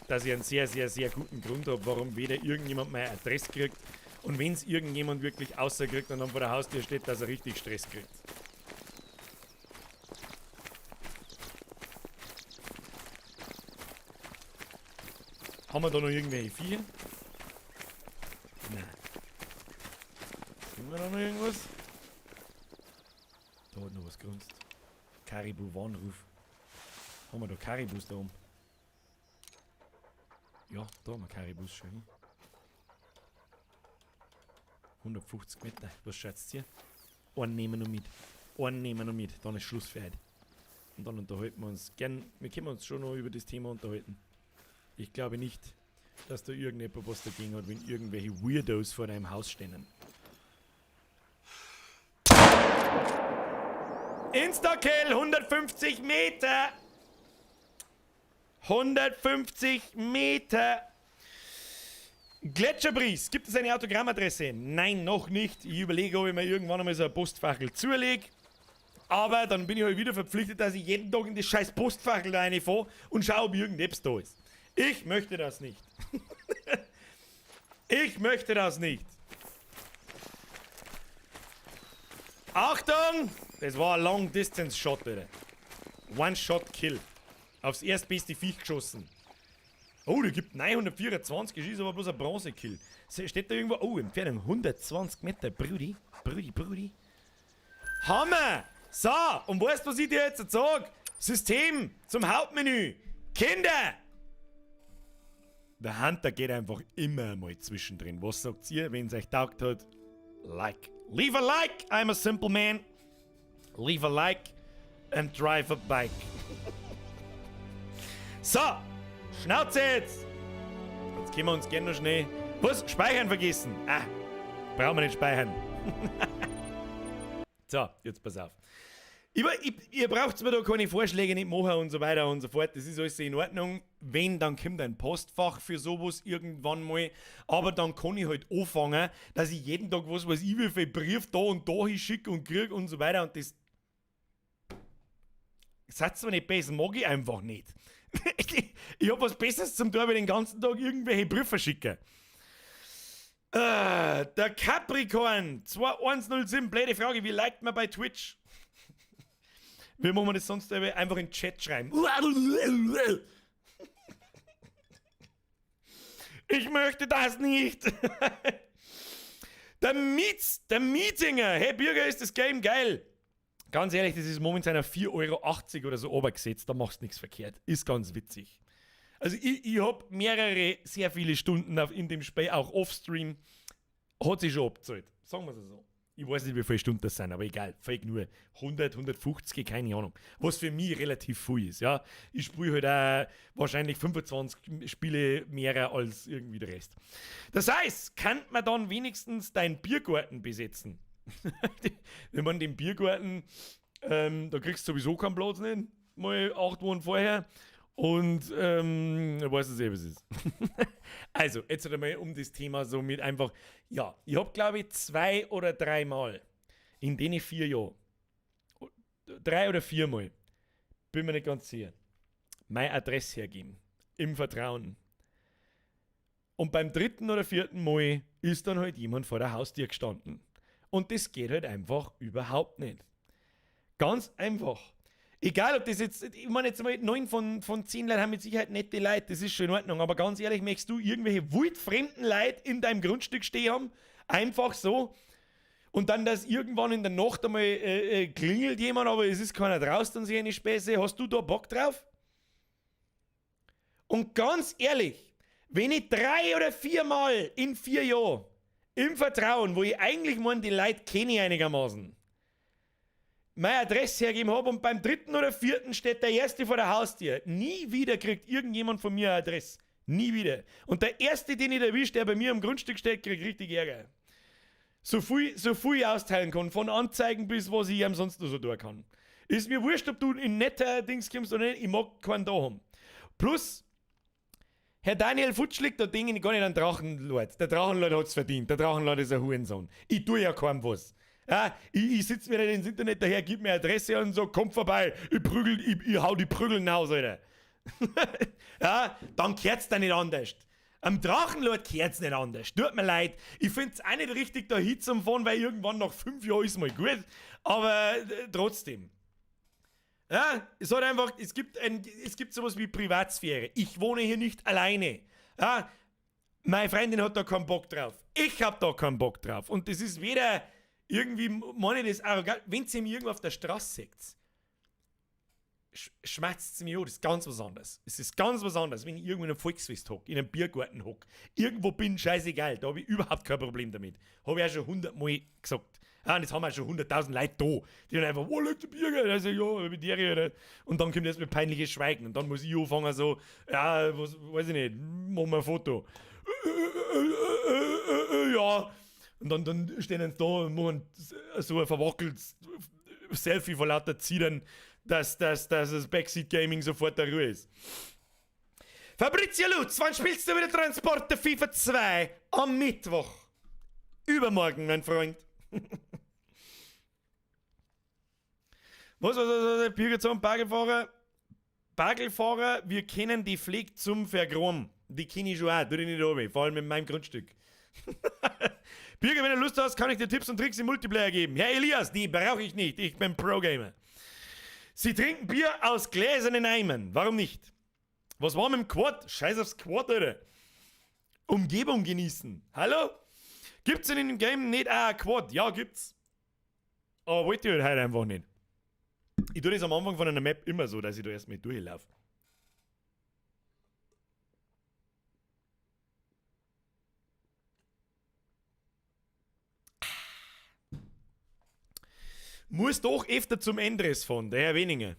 Dass ich einen sehr, sehr, sehr guten Grund hab, warum weder irgendjemand meine Adresse kriegt und wenn's irgendjemand wirklich außerkriegt und dann vor der Haustür steht, dass er richtig Stress kriegt. Haben wir da noch irgendwelche Viecher? Nein. Sehen wir da noch irgendwas? Da hat noch was gerunzt. Karibu-Warnruf. Haben wir da Karibus da oben? Ja, da haben wir Karibus schon hin. 150 Meter. Was schätzt ihr? Einen nehmen wir noch mit. Einen nehmen wir noch mit. Dann ist Schluss für heute. Und dann unterhalten wir uns gern. Wir können uns schon noch über das Thema unterhalten. Ich glaube nicht, dass da irgendjemand was dagegen hat, wenn irgendwelche Weirdos vor deinem Haus stehen. Instakill, 150 Meter! 150 Meter! Gletscherbries, gibt es eine Autogrammadresse? Nein, noch nicht. Ich überlege, ob ich mir irgendwann einmal so ein Postfachel zulege. Aber dann bin ich halt wieder verpflichtet, dass ich jeden Tag in das scheiß Postfachel da reinfahre und schaue, ob irgendetwas da ist. Ich möchte das nicht. Ich möchte das nicht. Achtung! Das war ein Long-Distance-Shot, Alter. One-Shot-Kill. Aufs erstbeste Viech geschossen. Oh, der gibt 924, das ist aber bloß ein Bronze-Kill. Steht da irgendwo? Oh, Entfernung 120 Meter. Brudi, Brudi, Brudi. Hammer! So, und weißt du, was ich dir jetzt sag? System zum Hauptmenü. Kinder! Der Hunter geht einfach immer mal zwischendrin. Was sagt ihr, wenn's euch taugt hat? Like. Leave a like, I'm a simple man. Leave a like and drive a bike. So, Schnauze jetzt! Jetzt können wir uns gerne noch schnell... Was? Speichern vergessen? Ah, brauchen wir nicht speichern. So, jetzt pass auf. Ihr braucht mir da keine Vorschläge nicht machen und so weiter und so fort. Das ist alles in Ordnung. Wenn, dann kommt ein Postfach für sowas irgendwann mal. Aber dann kann ich halt anfangen, dass ich jeden Tag was weiß ich, wie viel Brief da und da hinschicke und krieg und so weiter. Und das... Seid mir nicht besser, mag ich einfach nicht. Ich hab was Besseres zum tun, wie den ganzen Tag irgendwelche Briefe schicken. Der Capricorn 2107, blöde Frage, wie liked man bei Twitch? Wie machen wir das sonst? Einfach in den Chat schreiben. Ich möchte das nicht. Der Mietz, der Mietinger. Hey Bürger, ist das Game geil. Ganz ehrlich, das ist momentan auf 4,80 Euro oder so obergesetzt. Da machst du nichts verkehrt. Ist ganz witzig. Also ich hab mehrere, sehr viele Stunden in dem Spiel, auch offstream. Hat sich schon abgezahlt. Sagen wir es so. Ich weiß nicht, wie viele Stunden das sind, aber egal. Fake nur 100, 150, keine Ahnung. Was für mich relativ viel ist, ja. Ich spiele halt auch wahrscheinlich 25 Spiele mehr als irgendwie der Rest. Das heißt, kann man dann wenigstens deinen Biergarten besetzen? Wenn man den Biergarten, da kriegst du sowieso keinen Platz nicht, mal 8 Wochen vorher. Und weiß es eh, was es ist. Also, jetzt einmal um das Thema so mit einfach, ja, ich hab, glaub ich, 2 oder 3 Mal in den 4 Jahren, 3 oder 4 Mal, bin mir nicht ganz sicher, meine Adresse hergeben, im Vertrauen. Und beim 3. oder 4. Mal ist dann halt jemand vor der Haustür gestanden. Und das geht halt einfach überhaupt nicht. Ganz einfach. Egal, ob das jetzt, ich meine jetzt mal, 9 von 10 Leuten haben mit Sicherheit nette Leute, das ist schon in Ordnung, aber ganz ehrlich, möchtest du irgendwelche wildfremden Leute in deinem Grundstück stehen haben? Einfach so. Und dann, dass irgendwann in der Nacht einmal klingelt jemand, aber es ist keiner draußen und sich eine Späße. Hast du da Bock drauf? Und ganz ehrlich, wenn ich 3 oder 4 Mal in 4 Jahren im Vertrauen, wo ich eigentlich meine, die Leute kenne ich einigermaßen, meine Adresse hergegeben hab und beim 3. oder 4. steht der Erste vor der Haustür. Nie wieder kriegt irgendjemand von mir eine Adresse. Nie wieder. Und der Erste, den ich erwische, der bei mir am Grundstück steht, kriegt richtig Ärger. So viel ich austeilen kann, von Anzeigen bis was ich ihm sonst noch so tun kann. Ist mir wurscht, ob du in netter Dings kommst oder nicht, ich mag keinen da haben. Plus, Herr Daniel Futschlik, da denke ich gar nicht an Drachenlord. Der Drachenlord hat's verdient. Der Drachenlord ist ein Hurensohn. Ich tue ja keinem was. Ja, ich sitz mir nicht ins Internet daher, gib mir Adresse und so, komm vorbei, ich hau die Prügel raus, Alter. Ja, dann kehrt's da nicht anders. Am Drachenlord kehrt's nicht anders. Tut mir leid. Ich find's auch nicht richtig, da hinzufahren, weil irgendwann nach 5 Jahren ist mal gut. Aber trotzdem. Ja, es hat einfach, es gibt ein, es gibt sowas wie Privatsphäre. Ich wohne hier nicht alleine. Ja, meine Freundin hat da keinen Bock drauf. Ich hab da keinen Bock drauf. Und das ist weder irgendwie, meine ich das arrogant, wenn sie mir irgendwo auf der Straße seht, schmerzt es mich an, das ist ganz was anderes. Es ist ganz was anderes, wenn ich irgendwo in einem Volksfest hock, in einem Biergarten hock, irgendwo bin, scheißegal, da hab ich überhaupt kein Problem damit. Hab ich auch schon 100-mal gesagt. Ja, und jetzt haben wir schon 100.000 Leute da, die dann einfach, oh, leck der Biergarten, also, ja, mit der, oder? Und dann kommt erst mit peinliches Schweigen und dann muss ich anfangen so, ja, was, weiß ich nicht, machen wir ein Foto. Ja. Und dann stehen sie da und machen so ein verwackeltes Selfie vor lauter Ziedern, dass das Backseat Gaming sofort der Ruhe ist. Fabrizio Lutz, wann spielst du wieder Transporter FIFA 2? Am Mittwoch. Übermorgen, mein Freund. Was, Bürger zum Bagelfahrer? Bagelfahrer, wir kennen die Pflege zum Vergrom. Die kenne ich schon auch, tu dich nicht runter, vor allem in meinem Grundstück. Birger, wenn du Lust hast, kann ich dir Tipps und Tricks im Multiplayer geben. Herr Elias, die brauche ich nicht. Ich bin Pro-Gamer. Sie trinken Bier aus gläsernen Eimern. Warum nicht? Was war mit dem Quad? Scheiß aufs Quad, Alter. Umgebung genießen. Hallo? Gibt's denn in dem Game nicht auch ein Quad? Ja, gibt's. Aber wollte ich halt heute einfach nicht. Ich tue das am Anfang von einer Map immer so, dass ich da erstmal durchlaufe. Muss doch öfter zum Endres fahren, der Herr Weninger.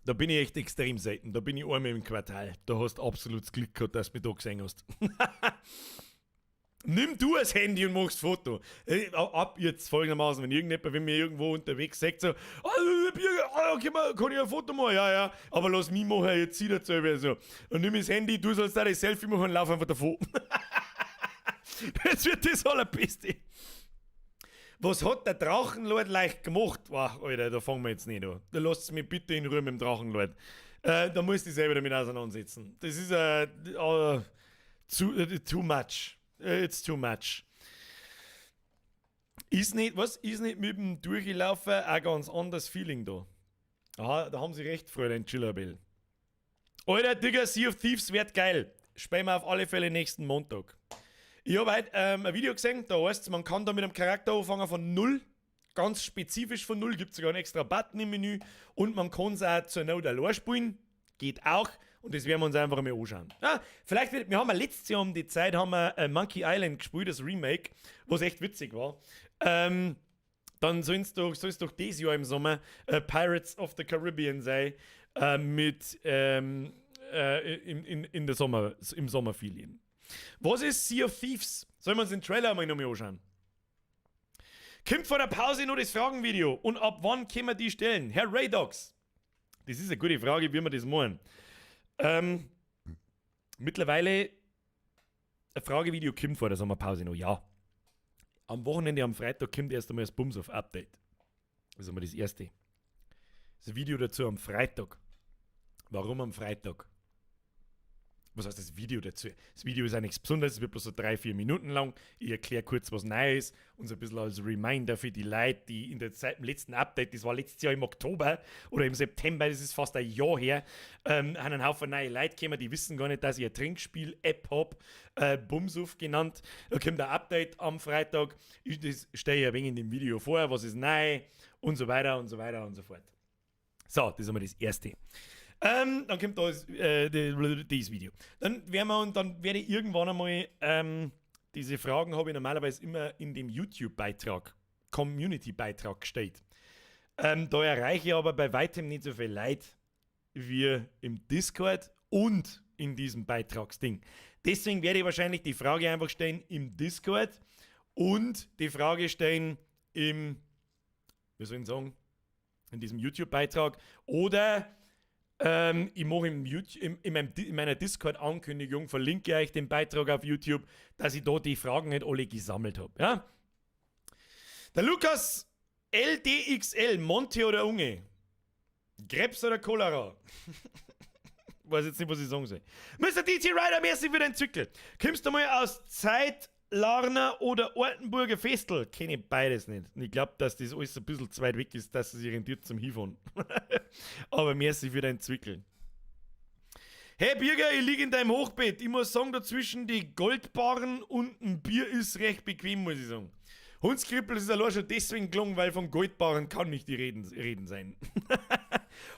Da bin ich echt extrem selten. Da bin ich einmal im Quartal. Da hast du absolut das Glück gehabt, dass du mich da gesehen hast. Nimm du das Handy und machst Foto. Ab jetzt folgendermaßen, wenn irgendjemand, wenn mir irgendwo unterwegs sagt, so, oh, Birger, oh, okay, kann ich ein Foto machen? Ja, ja, aber lass mich machen, jetzt zieh das so. Und nimm das Handy, du sollst da das Selfie machen und lauf einfach davon. Das wird das Allerbeste. Was hat der Drachenlord leicht gemacht? Boah, Alter, da fangen wir jetzt nicht an. Da lasst mich bitte in Ruhe mit dem Drachenlord. Da muss ich selber damit auseinandersetzen. Das ist too much. It's too much. Ist nicht, was? Ist nicht mit dem Durchlaufen auch ganz anderes Feeling da? Aha, da haben sie recht, Fräulein Chillabell. Alter, Digga, Sea of Thieves wird geil. Spielen wir auf alle Fälle nächsten Montag. Ich habe heute ein Video gesehen, da heißt es, man kann da mit einem Charakter anfangen von null. Ganz spezifisch von null, gibt sogar einen extra Button im Menü und man kann es auch zur Not allein spielen. Geht auch und das werden wir uns einfach mal anschauen. Ja, vielleicht wird, wir haben ja letztes Jahr um die Zeit haben wir Monkey Island gespielt, das Remake, was echt witzig war. Dann soll's doch dieses Jahr im Sommer Pirates of the Caribbean sein, mit in der Sommer, im Sommerferien. Was ist Sea of Thieves? Sollen wir uns den Trailer mal nochmal anschauen? Kommt vor der Pause noch das Fragenvideo und ab wann können wir die stellen? Herr Raydogs, das ist eine gute Frage, wie wir das machen. Mittlerweile, ein Fragevideo kommt vor der Sommerpause noch, ja. Am Wochenende, am Freitag, kommt erst einmal das Bumsuff Update. Das ist einmal das erste. Das Video dazu am Freitag. Warum am Freitag? Was heißt das Video dazu? Das Video ist auch nichts Besonderes, es wird bloß so 3, 4 Minuten lang. Ich erkläre kurz, was neu ist und so ein bisschen als Reminder für die Leute, die in der Zeit, im letzten Update, das war letztes Jahr im Oktober oder im September, das ist fast ein Jahr her, haben einen Haufen neue Leute gekommen, die wissen gar nicht, dass ich eine Trinkspiel-App hab, Bumsuff genannt. Da kommt ein Update am Freitag. Ich, das stelle ich ein wenig in dem Video vor, was ist neu und so weiter und so weiter und so fort. So, das ist einmal das Erste. Dann kommt da das Video. Dann werden wir und dann werde ich irgendwann einmal diese Fragen habe ich normalerweise immer in dem YouTube-Beitrag, Community-Beitrag gestellt. Da erreiche ich aber bei weitem nicht so viel Leute wie im Discord und in diesem Beitragsding. Deswegen werde ich wahrscheinlich die Frage einfach stellen im Discord und die Frage stellen im, wie soll ich sagen, in diesem YouTube-Beitrag oder ich mache im YouTube, in, meinem, in meiner Discord-Ankündigung, verlinke ich euch den Beitrag auf YouTube, dass ich da die Fragen nicht alle gesammelt habe. Ja? Der Lukas LDXL, Monte oder Unge? Krebs oder Cholera? Weiß jetzt nicht, was ich sagen soll. Mr. DT Rider, merci für den Zwickel. Kommst du mal aus Zeitlarner oder Ortenburger Festel? Kenne ich beides nicht. Und ich glaube, dass das alles ein bisschen zu weit weg ist, dass es sich rentiert zum Hinfahren. Aber merci für deinen Zwickel. Hey Birger, ich liege in deinem Hochbett. Ich muss sagen, dazwischen die Goldbarren und ein Bier ist recht bequem, muss ich sagen. Hundskrippel ist allein schon deswegen gelungen, weil von Goldbarren kann nicht die Reden sein.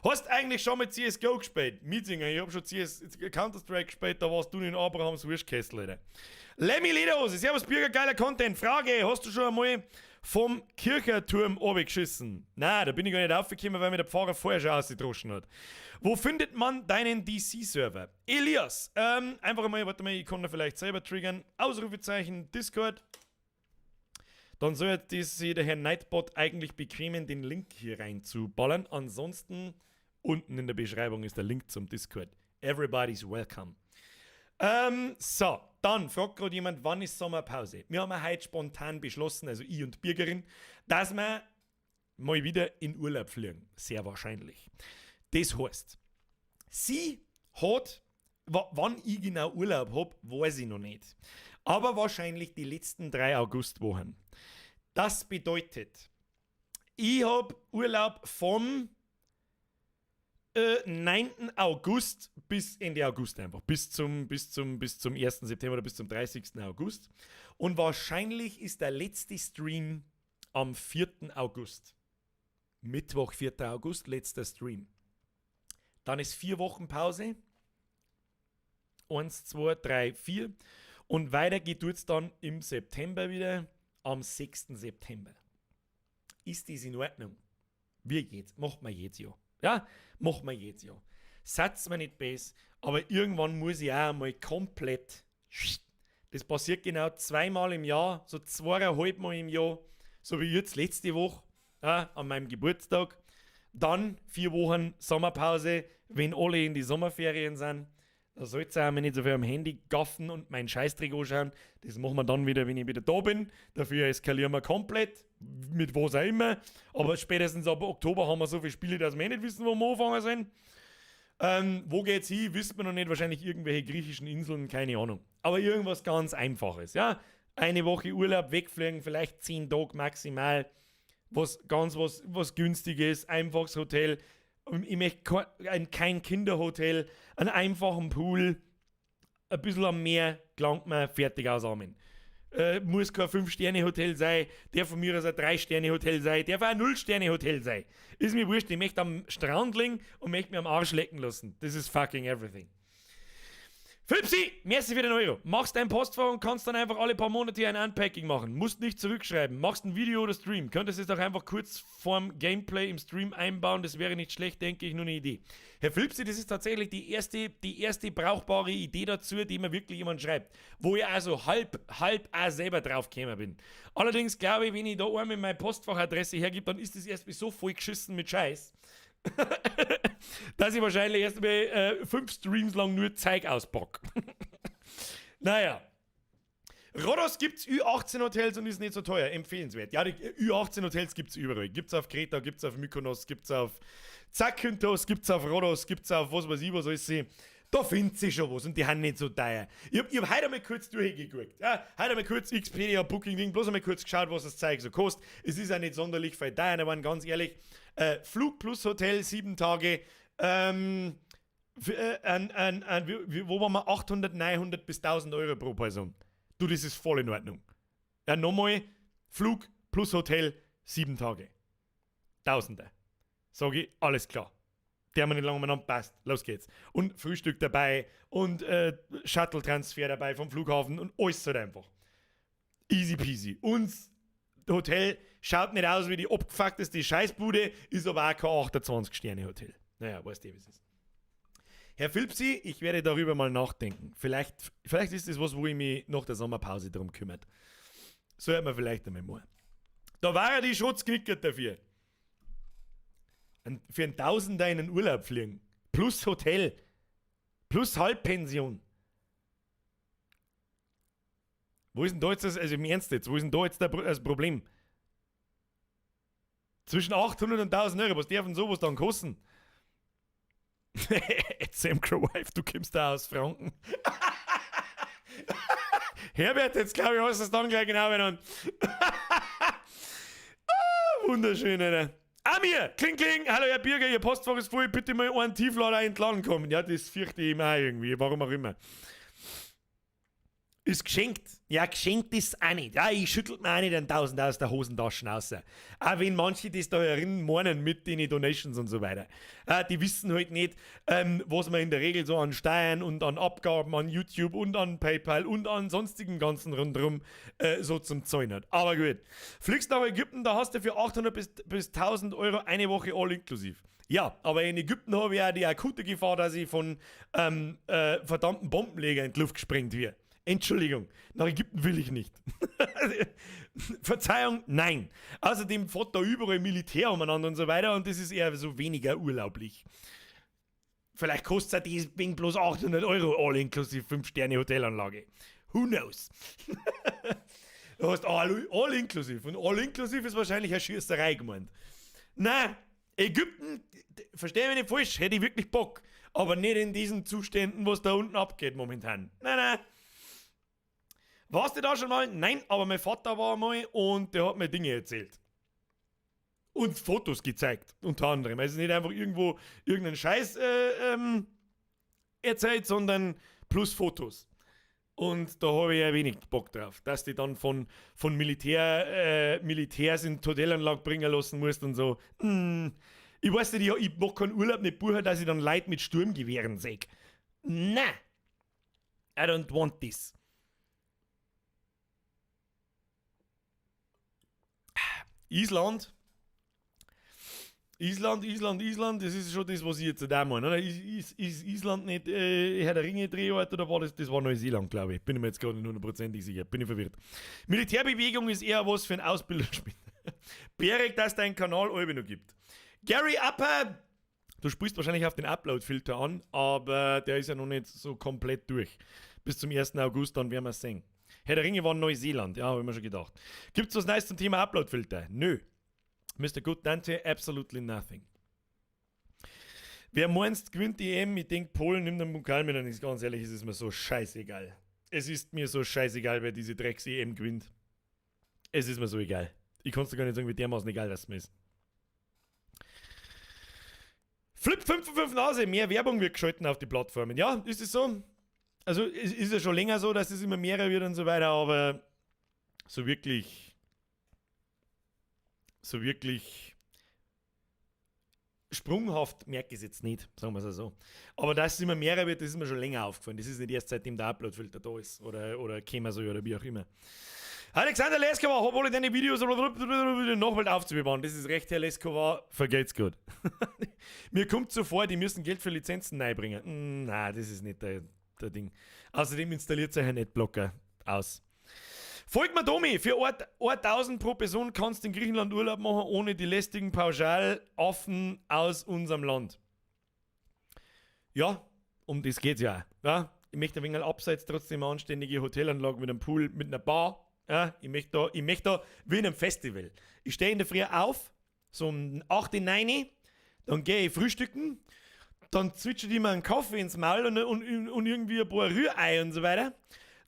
Hast eigentlich schon mal CSGO gespielt? Mietzinger, ich hab schon CS, Counter-Strike gespielt, da warst du in Abrahams Wurstkessel, Alter. Lemmy Lederhose, servus Birger, geiler Content. Frage, hast du schon einmal vom Kircherturm geschissen? Na, da bin ich gar nicht aufgekommen, weil mir der Pfarrer vorher schon ausgedroschen hat. Wo findet man deinen DC-Server? Elias, einfach mal, warte mal, ich kann da vielleicht selber triggern. Ausrufezeichen, Discord. Dann soll das sich der Herr Nightbot eigentlich bequemen, den Link hier reinzuballern. Ansonsten, unten in der Beschreibung ist der Link zum Discord. Everybody's welcome. So, dann fragt gerade jemand, wann ist Sommerpause? Wir haben heute spontan beschlossen, also ich und Birgerin, dass wir mal wieder in Urlaub fliegen. Sehr wahrscheinlich. Das heißt, sie hat, wann ich genau Urlaub hab, weiß ich noch nicht. Aber wahrscheinlich die letzten 3 Augustwochen. Das bedeutet, ich hab Urlaub vom 9. August bis Ende August einfach. Bis zum 1. September oder bis zum 30. August. Und wahrscheinlich ist der letzte Stream am 4. August. Mittwoch, 4. August, letzter Stream. Dann ist 4 Wochen Pause. 1, 2, 3, 4. Und weiter geht es dann im September wieder, am 6. September. Ist das in Ordnung? Wie geht's? Macht man jetzt ja. Ja, macht man jetzt ja. Seid's mir nicht bös, aber irgendwann muss ich auch einmal komplett. Das passiert genau zweimal im Jahr, so zweieinhalb Mal im Jahr, so wie jetzt letzte Woche, ja, an meinem Geburtstag. Dann 4 Wochen Sommerpause, wenn alle in die Sommerferien sind. Da sollt ihr auch mal nicht so viel am Handy gaffen und meinen Scheißdreck anschauen. Das machen wir dann wieder, wenn ich wieder da bin. Dafür eskalieren wir komplett, mit was auch immer. Aber spätestens ab Oktober haben wir so viele Spiele, dass wir eh nicht wissen, wo wir anfangen sollen. Wo geht's hin, wissen wir noch nicht. Wahrscheinlich irgendwelche griechischen Inseln, keine Ahnung. Aber irgendwas ganz Einfaches, ja. Eine Woche Urlaub wegfliegen, vielleicht 10 Tage maximal. Was ganz was Günstiges, einfaches Hotel. Ich möchte kein Kinderhotel, einen einfachen Pool. Ein bisschen am Meer, gelangt mir, fertig aus, Amen. Muss kein 5-Sterne-Hotel sein, darf von mir aus ein 3-Sterne-Hotel sein, darf auch ein 0-Sterne-Hotel sein. Ist mir wurscht, ich möchte am Strand liegen und möchte mich am Arsch lecken lassen. This is fucking everything. Philipsi, merci für den Euro. Machst dein Postfach und kannst dann einfach alle paar Monate ein Unpacking machen. Musst nicht zurückschreiben. Machst ein Video oder Stream. Könntest es auch einfach kurz vorm Gameplay im Stream einbauen. Das wäre nicht schlecht, denke ich. Nur eine Idee. Herr Philipsi, das ist tatsächlich die erste brauchbare Idee dazu, die mir wirklich jemand schreibt. Wo ich also halb, halb auch selber drauf gekommen bin. Allerdings glaube ich, wenn ich da einmal meine Postfachadresse hergebe, dann ist das erstmal so voll geschissen mit Scheiß, dass ich wahrscheinlich erst einmal 5 Streams lang nur Zeug auspack. Naja. Rhodos gibt's Ü18 Hotels und ist nicht so teuer. Empfehlenswert. Ja, die Ü18 Hotels gibt's überall. Gibt's auf Kreta, gibt's auf Mykonos, gibt's auf Zakynthos, gibt's auf Rhodos, gibt's auf was weiß ich was alles. Da findet sich schon was und die haben nicht so teuer. Ich hab heute einmal kurz durchgeguckt. Ja, heute einmal kurz Expedia, Booking Ding, bloß einmal kurz geschaut, was das Zeug so kostet. Es ist auch nicht sonderlich viel teuer, aber ganz ehrlich, Flug plus Hotel, 7 Tage, für, an, wo waren wir? 800, 900 bis 1000 € pro Person. Du, das ist voll in Ordnung. Ja, nochmal, Flug plus Hotel, 7 Tage. Tausender. Sag ich, alles klar. Der haben wir nicht lange umeinander, passt. Los geht's. Und Frühstück dabei und Shuttle-Transfer dabei vom Flughafen und alles halt einfach. Easy peasy. Und Hotel schaut nicht aus wie die abgefuckteste Scheißbude, ist aber auch kein 28-Sterne-Hotel. Naja, weißt du, wie es ist. Herr Philpsi, ich werde darüber mal nachdenken. Vielleicht ist das was, wo ich mich nach der Sommerpause drum kümmert. So hört man vielleicht einmal mal. Da war ja die Schutzknicker dafür. Für einen Tausender in den Urlaub fliegen. Plus Hotel. Plus Halbpension. Wo ist denn da jetzt das, also im Ernst jetzt, wo ist denn da jetzt das Problem? Zwischen 800 und 1000 Euro, was darf denn sowas dann kosten? Sam Wife, du kommst da aus Franken. Herbert, jetzt glaube ich, hast du es dann gleich genau benannt. Ah, wunderschön, Alter. Amir, kling, kling, hallo Herr Birger, Ihr Postfach ist voll, bitte mal einen Tieflader entladen kommen. Ja, das fürchte ich immer irgendwie, warum auch immer. Ist geschenkt. Ja, geschenkt ist auch nicht. Ja, ich schüttel mir auch nicht einen Tausend aus der Hosentasche raus. Auch wenn manche das da herin meinen mit den Donations und so weiter. Die wissen halt nicht, was man in der Regel so an Steuern und an Abgaben an YouTube und an PayPal und an sonstigen ganzen rundherum so zum Zahlen hat. Aber gut. Fliegst nach Ägypten, da hast du für 800 bis 1000 € eine Woche all inklusiv. Ja, aber in Ägypten habe ich auch die akute Gefahr, dass ich von verdammten Bombenleger in die Luft gesprengt werde. Entschuldigung, nach Ägypten will ich nicht. Verzeihung, nein. Außerdem fährt da überall Militär umeinander und so weiter und das ist eher so weniger urlaublich. Vielleicht kostet es deswegen bloß 800 € all inklusive 5-Sterne-Hotelanlage. Who knows? Du hast all inklusive. Und all inklusive ist wahrscheinlich eine Schießerei gemeint. Na, Ägypten, verstehe mich nicht falsch, hätte ich wirklich Bock. Aber nicht in diesen Zuständen, was da unten abgeht momentan. Nein, nein. Warst du da schon mal? Nein, aber mein Vater war mal und der hat mir Dinge erzählt. Und Fotos gezeigt, unter anderem. Also nicht einfach irgendwo irgendeinen Scheiß erzählt, sondern plus Fotos. Und da habe ich ja wenig Bock drauf, dass die dann von Militärs in die Hotelanlage bringen lassen musst und so. Ich weiß nicht, ich mach keinen Urlaub nicht buchen, dass ich dann Leute mit Sturmgewehren sehe. Na! I don't want this. Island. Island, Island, Island, das ist schon das, was ich jetzt da meine, oder? Ist Island nicht Herr der Ringe Drehort oder war das, das war Neuseeland, glaube ich. Bin ich mir jetzt gerade nicht hundertprozentig sicher, bin ich verwirrt. Militärbewegung ist eher was für ein Ausbilderspieler. Berek, dass dein Kanal allweil noch gibt. Gary Upper, du sprichst wahrscheinlich auf den Upload-Filter an, aber der ist ja noch nicht so komplett durch. Bis zum 1. August, dann werden wir es sehen. Herr der Ringe war Neuseeland, ja, habe ich mir schon gedacht. Gibt's was Neues zum Thema Upload-Filter? Nö. Mr. Good Dante, absolutely nothing. Wer meinst, gewinnt die EM? Ich denke, Polen nimmt den Pokal mit und ist ganz ehrlich, es ist mir so scheißegal. Es ist mir so scheißegal, wer diese Drecks-EM gewinnt. Es ist mir so egal. Ich kann es dir gar nicht sagen, wie dermaßen egal das mir ist. Flip 5 5 Nase, mehr Werbung wird geschalten auf die Plattformen. Ja, ist es so? Also es ist ja schon länger so, dass es immer mehr wird und so weiter, aber so wirklich sprunghaft merke ich es jetzt nicht, sagen wir es so. Aber dass es immer mehr wird, das ist mir schon länger aufgefallen. Das ist nicht erst, seitdem der Upload-Filter da ist oder käme so oder wie auch immer. Alexander Leskova, hab alle deine Videos Nachwelt aufzubewahren. Das ist recht, Herr Leskova, vergelt's Gott. Mir kommt so vor, die müssen Geld für Lizenzen reinbringen. Na, das ist nicht der Ding. Außerdem installiert sich ein Adblocker aus. Folgt mir, Domi, für 1000 pro Person kannst du in Griechenland Urlaub machen, ohne die lästigen Pauschalaffen aus unserem Land. Ja, um das geht's ja. Ja, ich möchte ein wenig abseits trotzdem eine anständige Hotelanlage mit einem Pool, mit einer Bar. Ja, ich möchte da wie in einem Festival. Ich stehe in der Früh auf, so um 8, 9, dann gehe ich frühstücken, dann zwitschert ich mir einen Kaffee ins Maul und irgendwie ein paar Rührei und so weiter.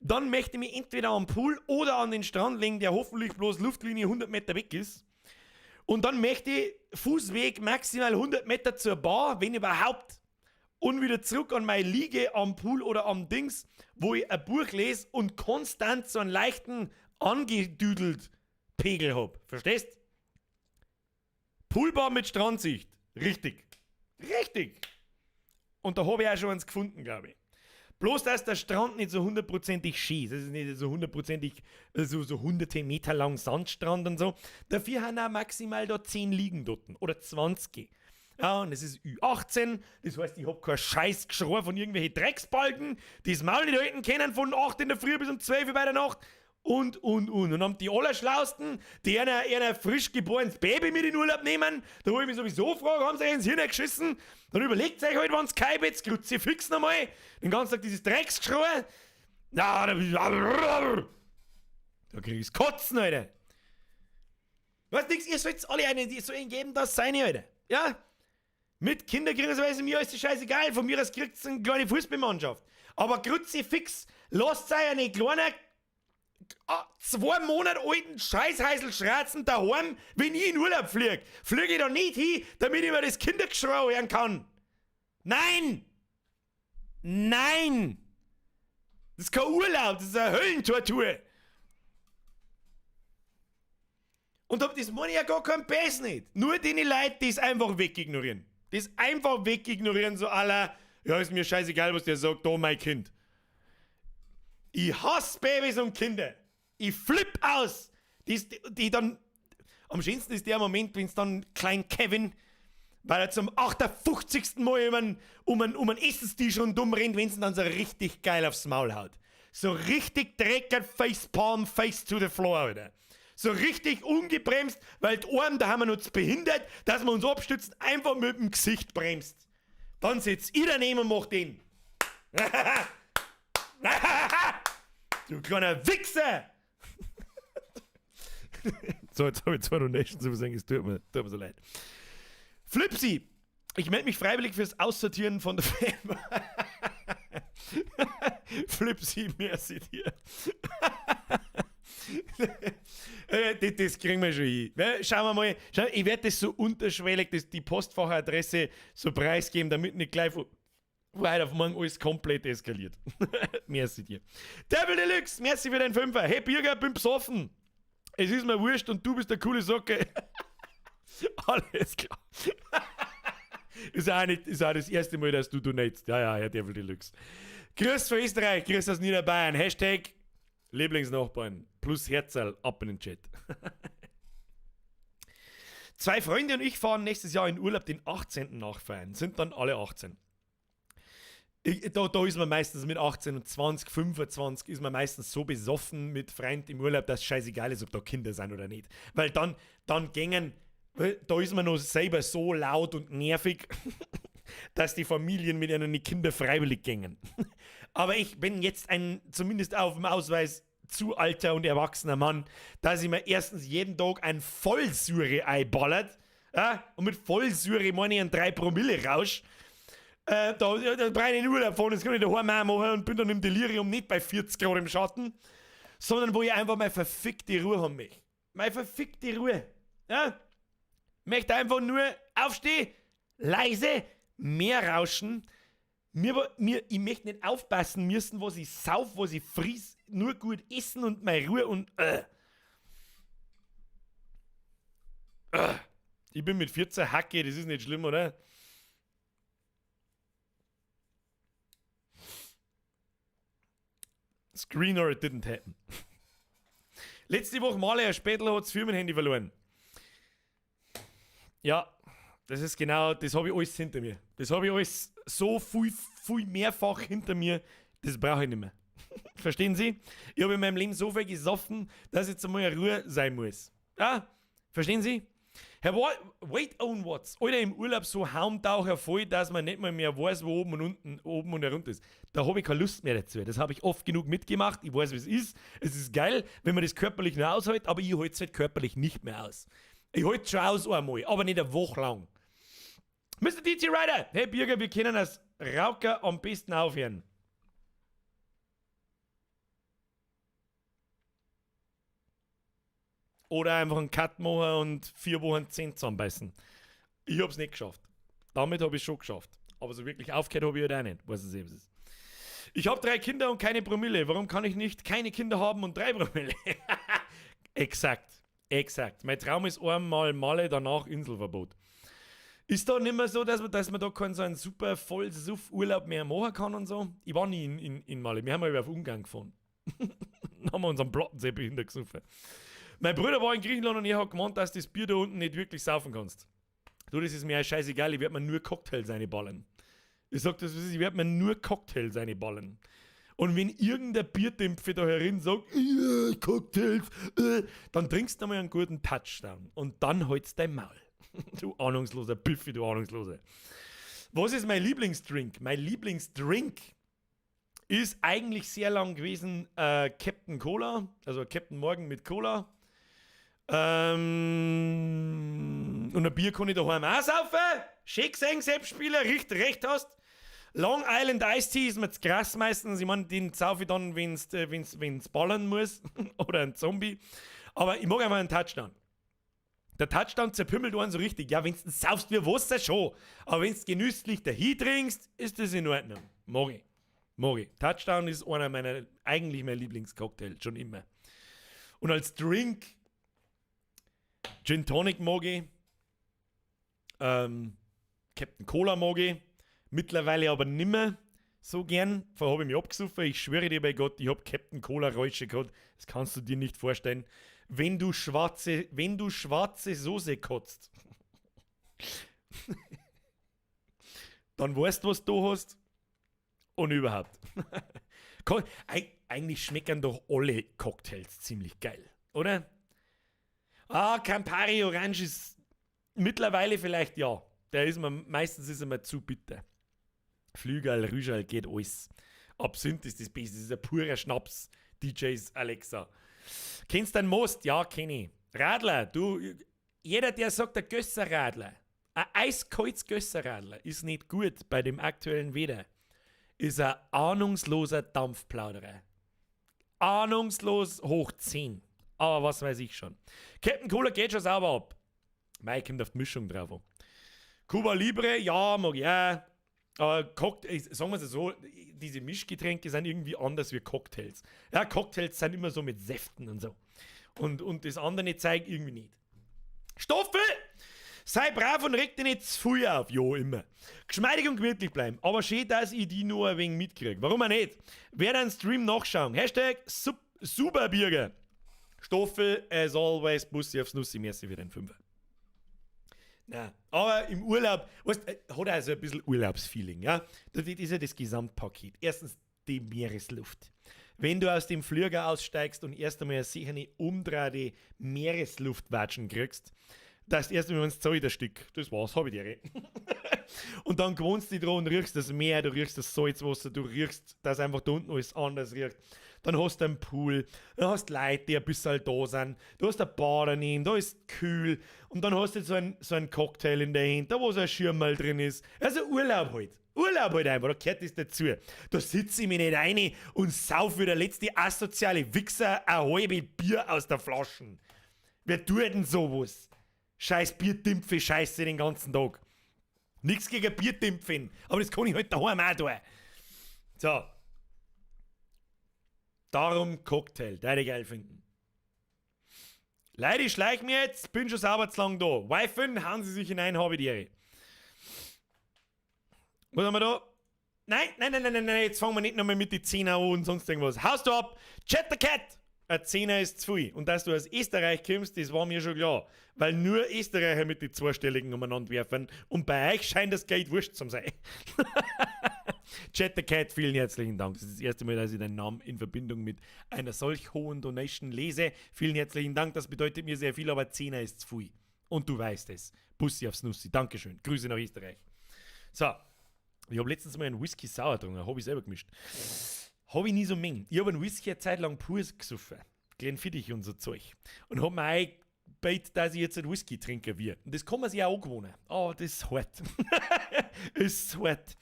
Dann möchte ich mich entweder am Pool oder an den Strand legen, der hoffentlich bloß Luftlinie 100 Meter weg ist. Und dann möchte ich Fußweg maximal 100 Meter zur Bar, wenn überhaupt. Und wieder zurück an meine Liege am Pool oder am Dings, wo ich ein Buch lese und konstant so einen leichten angedüdelt Pegel hab. Verstehst? Poolbar mit Strandsicht. Richtig. Richtig. Und da habe ich auch schon eins gefunden, glaube ich. Bloß, dass der Strand nicht so hundertprozentig schön ist. Es ist nicht so hundertprozentig, so hunderte Meter lang Sandstrand und so. Dafür haben auch maximal da 10 Liegen dort oder 20. Ja, und es ist Ü18, das heißt, ich hab kein scheiß Geschrei von irgendwelchen Drecksbalken, die das Maul nicht halten können von 8 in der Früh bis um 12 bei der Nacht. Und, und. Und dann die Allerschlausten, die einer frisch geborenes Baby mit in Urlaub nehmen, da wo ich mich sowieso frage, haben sie euch ins Hirn geschissen? Dann überlegt euch halt, wenn's kein Kruzifix nochmal, den ganzen Tag dieses Drecksgeschrei. Na, da krieg ich's Kotzen, Alter. Weißt nix, ihr sollt alle eine, die sollen geben, das seine, Alter. Ja? Mit Kinder kriegen sie mir ist das scheißegal. Von mir aus kriegt's eine kleine Fußballmannschaft. Aber Kruzifix, lasst euch eine kleine 2 Monate alten Scheißhäusl schratzen daheim, wenn ich in Urlaub flieg. Fliege ich da nicht hin, damit ich mir das Kindergeschrei hören kann. Nein! Nein! Das ist kein Urlaub, das ist eine Höllentortur. Und das meine ich ja gar kein Bess nicht. Nur die Leute, die es einfach wegignorieren. Die es einfach wegignorieren, so à la, ja, ist mir scheißegal, was der sagt, da mein Kind. Ich hasse Babys und Kinder. Ich flipp aus. Die dann, am schönsten ist der Moment, wenn es dann klein Kevin, weil er zum 58. Mal um einen Essenstisch rundum rennt, wenn es dann so richtig geil aufs Maul haut. So richtig dreckig Facepalm, Face to the floor, Alter. So richtig ungebremst, weil die Arme, da haben wir uns behindert, dass wir uns abstützen, einfach mit dem Gesicht bremst. Dann sitzt ich daneben und mach den. Du kleiner Wichser! So, jetzt habe ich zwei Donations übersehen, es tut mir so leid. Flipsy, ich melde mich freiwillig fürs Aussortieren von der Fan. Flipsy, merci dir. Das kriegen wir schon hin. Schauen wir mal. Schau, ich werde das so unterschwellig, das, die Postfachadresse so preisgeben, damit nicht gleich von heute auf morgen alles komplett eskaliert. Merci dir. Devil Deluxe, merci für den Fünfer. Hey Birger, bin besoffen. Es ist mir wurscht und du bist der coole Socke. Alles klar. Ist auch, nicht, ist auch das erste Mal, dass du donatest. Ja, Herr Devil Deluxe. Grüß von Österreich, grüß aus Niederbayern. #Lieblingsnachbarn plus Herzerl ab in den Chat. Zwei Freunde und ich fahren nächstes Jahr in Urlaub, den 18. Nachfeiern. Sind dann alle 18. Da ist man meistens mit 18 und 20, 25 ist man meistens so besoffen mit Freunden im Urlaub, dass es scheißegal ist, ob da Kinder sind oder nicht. Weil dann gängen, da ist man noch selber so laut und nervig, dass die Familien mit ihren Kindern freiwillig gängen. Aber ich bin jetzt ein, zumindest auf dem Ausweis, zu alter und erwachsener Mann, dass ich mir erstens jeden Tag ein Vollsyre-Ei ballert. Ja, und mit Vollsyre meine ich einen 3 Promille Rausch. Da brauche ich in Urlaub fahren, das kann ich daheim auch machen und bin dann im Delirium nicht bei 40 Grad im Schatten, sondern wo ich einfach meine verfickte Ruhe haben möchte. Meine verfickte Ruhe. Ja? Möchte einfach nur aufstehen, leise, Meer rauschen, Mir, ich möchte nicht aufpassen müssen, was ich sauf, was ich friss, nur gut essen und meine Ruhe und. Ich bin mit 14 Hacke, das ist nicht schlimm, oder? Screen or it didn't happen. Letzte Woche mal ein Spätler hat das Firmenhandy verloren. Ja, das ist genau, das habe ich alles hinter mir. Das habe ich alles so viel, viel mehrfach hinter mir, das brauche ich nicht mehr. Verstehen Sie? Ich habe in meinem Leben so viel gesoffen, dass jetzt einmal eine Ruhe sein muss. Ja? Verstehen Sie? Herr Wait on Watts, Alter, im Urlaub so Haumtaucher voll, dass man nicht mal mehr weiß, wo oben und unten, oben und herunter ist. Da habe ich keine Lust mehr dazu. Das habe ich oft genug mitgemacht. Ich weiß, wie es ist. Es ist geil, wenn man das körperlich noch aushält, aber ich halte es halt körperlich nicht mehr aus. Ich halte es schon aus einmal, aber nicht eine Woche lang. Mr. DJ Ryder, hey Birger, wir können als Rauker am besten aufhören. Oder einfach einen Cut machen und 4 Wochen 10 zusammenbeißen. Ich hab's nicht geschafft. Damit habe ich schon geschafft. Aber so wirklich aufgehört habe ich halt auch nicht. Weiß es eben ist. Ich habe drei Kinder und keine Promille. Warum kann ich nicht keine Kinder haben und 3 Promille? Exakt. Exakt. Mein Traum ist einmal Malle, danach Inselverbot. Ist da nicht mehr so, dass man da keinen so einen super Vollsuff-Urlaub mehr machen kann und so? Ich war nie in Malle. Wir haben mal auf Ungarn gefahren. Dann haben wir uns am Plattensee behindert gesoffen. Mein Bruder war in Griechenland und er hat gemeint, dass du das Bier da unten nicht wirklich saufen kannst. Du, das ist mir auch scheißegal, ich werde mir nur Cocktails reinballern. Ich sag das, ich werde mir nur Cocktails reinballern. Und wenn irgendein Bierdimpfe da herin sagt, Cocktails, dann trinkst du mal einen guten Touchdown und dann haltst dein Maul. Du ahnungsloser Büffi, du Ahnungsloser. Was ist mein Lieblingsdrink? Mein Lieblingsdrink ist eigentlich sehr lang gewesen Captain Cola, also Captain Morgan mit Cola. Und ein Bier kann ich daheim auch saufen. Schön gesehen, Selbstspieler, richtig recht hast. Long Island Iced Tea ist mir zu krass meistens. Ich meine, den saufe ich dann, wenn's ballern muss. Oder ein Zombie. Aber ich mag einfach einen Touchdown. Der Touchdown zerpümmelt einen so richtig. Ja, wenn's saufst wie Wasser schon. Aber wenn's genüsslich dahin trinkst, ist das in Ordnung. Mag ich. Mag ich. Touchdown ist einer meiner, eigentlich mein Lieblingscocktail, schon immer. Und als Drink Gin Tonic mag ich. Captain Cola mag ich. Mittlerweile aber nimmer so gern. Vorher habe ich mich abgesoffen. Ich schwöre dir bei Gott, ich habe Captain Cola Räusche gehabt. Das kannst du dir nicht vorstellen. Wenn du schwarze Soße kotzt, dann weißt du, was du hast. Und überhaupt. Eigentlich schmecken doch alle Cocktails ziemlich geil, oder? Ah, Campari Orange ist mittlerweile vielleicht ja. Der ist mir, meistens ist er mir zu bitter. Flügerl, Rüscherl geht alles. Absinth ist das Beste, das ist ein purer Schnaps. DJs Alexa. Kennst du den Most? Ja, kenn ich. Radler, du, jeder, der sagt, der Gösser Radler, ein eiskaltes Gösser Radler ist nicht gut bei dem aktuellen Wetter, ist ein ahnungsloser Dampfplauderer. Ahnungslos hoch 10. Aber was weiß ich schon. Captain Cola geht schon sauber ab. Mei, kommt auf die Mischung drauf an. Cuba Libre, ja, mag ich auch. Aber Cocktail, sagen wir es so, diese Mischgetränke sind irgendwie anders wie Cocktails. Ja, Cocktails sind immer so mit Säften und so. Und das andere Zeug irgendwie nicht. Stoffel! Sei brav und reg dich nicht zu viel auf. Jo, immer. Geschmeidig und gemütlich bleiben. Aber schön, dass ich die nur ein wenig mitkrieg. Warum auch nicht? Werde einen Stream nachschauen. #Superbürger. Stoffel, as always, Bussi aufs Nussi, merci für den Fünfer. Na, aber im Urlaub, weißt, hat also ein bisschen Urlaubsfeeling, ja? Das ist ja das Gesamtpaket. Erstens die Meeresluft. Wenn du aus dem Flieger aussteigst und erst einmal eine sichere umdrehte Meeresluftwatschen kriegst, das erst einmal ins Zeug das Stück. Das war's, hab ich dir. Und dann gewohnst du dich dran und riechst das Meer, du riechst das Salzwasser, du riechst, dass einfach da unten alles anders riecht. Dann hast du einen Pool, dann hast du Leute, die ein bisschen da sind, du hast eine Bar daneben, da ist kühl und dann hast du so einen Cocktail in der Hand, da wo so ein Schirmmal drin ist. Also Urlaub halt. Urlaub halt einfach, da gehört das dazu. Da sitze ich mich nicht rein und sauf wie der letzte asoziale Wichser ein halbe Bier aus der Flasche. Wer tut denn sowas? Scheiß Bierdimpfe, Scheiße den ganzen Tag. Nichts gegen Bierdimpfen, aber das kann ich halt daheim auch tun. So. Darum Cocktail, der ich geil finden. Leute, ich schleich mir jetzt, bin schon sauber zu lang da. Wifen, hauen Sie sich hinein, habe die Ehre. Was haben wir da? Nein, nein, nein, nein, nein, nein, jetzt fangen wir nicht nochmal mit den 10 an und sonst irgendwas. Haust du ab! Chat the Cat! Ein Zehner ist zu viel. Und dass du aus Österreich kommst, das war mir schon klar. Weil nur Österreicher mit den zweistelligen umeinander werfen. Und bei euch scheint das Geld wurscht zu sein. Chat the Cat, vielen herzlichen Dank. Das ist das erste Mal, dass ich deinen Namen in Verbindung mit einer solch hohen Donation lese. Vielen herzlichen Dank, das bedeutet mir sehr viel, aber Zehner ist zu viel. Und du weißt es. Bussi aufs Nussi. Dankeschön. Grüße nach Österreich. So. Ich habe letztens mal einen Whisky sauer getrunken, habe ich selber gemischt. Habe ich nie so mengen. Ich habe einen Whisky eine Zeit lang pur gesoffen. Glenfiddich und so Zeug. Und habe mir eingebildet, dass ich jetzt einen Whisky trinken will. Und das kann man sich auch angewöhnen. Oh, das ist hart. Ist hart.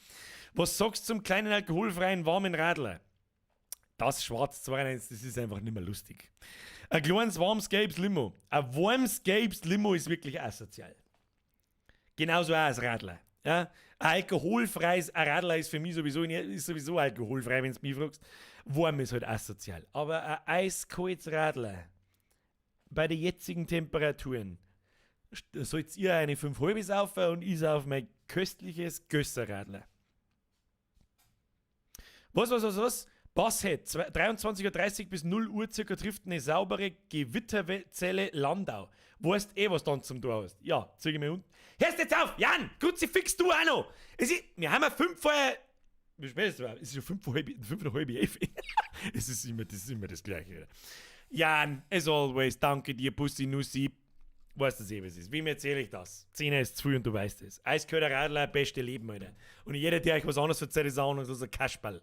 Was sagst du zum kleinen alkoholfreien warmen Radler? Das Schwarz 92, das ist einfach nicht mehr lustig. Ein kleines warmes gelbes Limo. Ein warmes gelbes Limo ist wirklich asozial. Genauso auch als Radler. Ja? Ein alkoholfreies ein Radler ist für mich sowieso, ist sowieso alkoholfrei, wenn du mich fragst. Warm ist halt asozial. Aber ein eiskaltes Radler bei den jetzigen Temperaturen sollt ihr eine 5 halbe saufen und ich sauf mein köstliches Gösserradler. Was, was, was, was? Basshead, 23.30 Uhr bis 0 Uhr circa trifft eine saubere Gewitterzelle Landau. Weißt eh, was dann zum Tor hast. Ja, zieh ich mir unten. Hörst jetzt auf! Jan! Kruzifix du auch noch! Es ist, wir haben ja 5 vor. Wie spät ist es überhaupt? Es ist schon 5 vor halb, 5 nach halb elf. Es ist immer, das ist immer das Gleiche. Oder? Jan, as always, danke dir, Bussi Nussi. Weißt du eh, was es ist. Wem erzähle ich das? 10 ist zu früh und du weißt es. Eiskalter Radler, beste Leben, Alter. Und jeder, der euch was anderes erzählt, ist auch noch so ein Kasperl.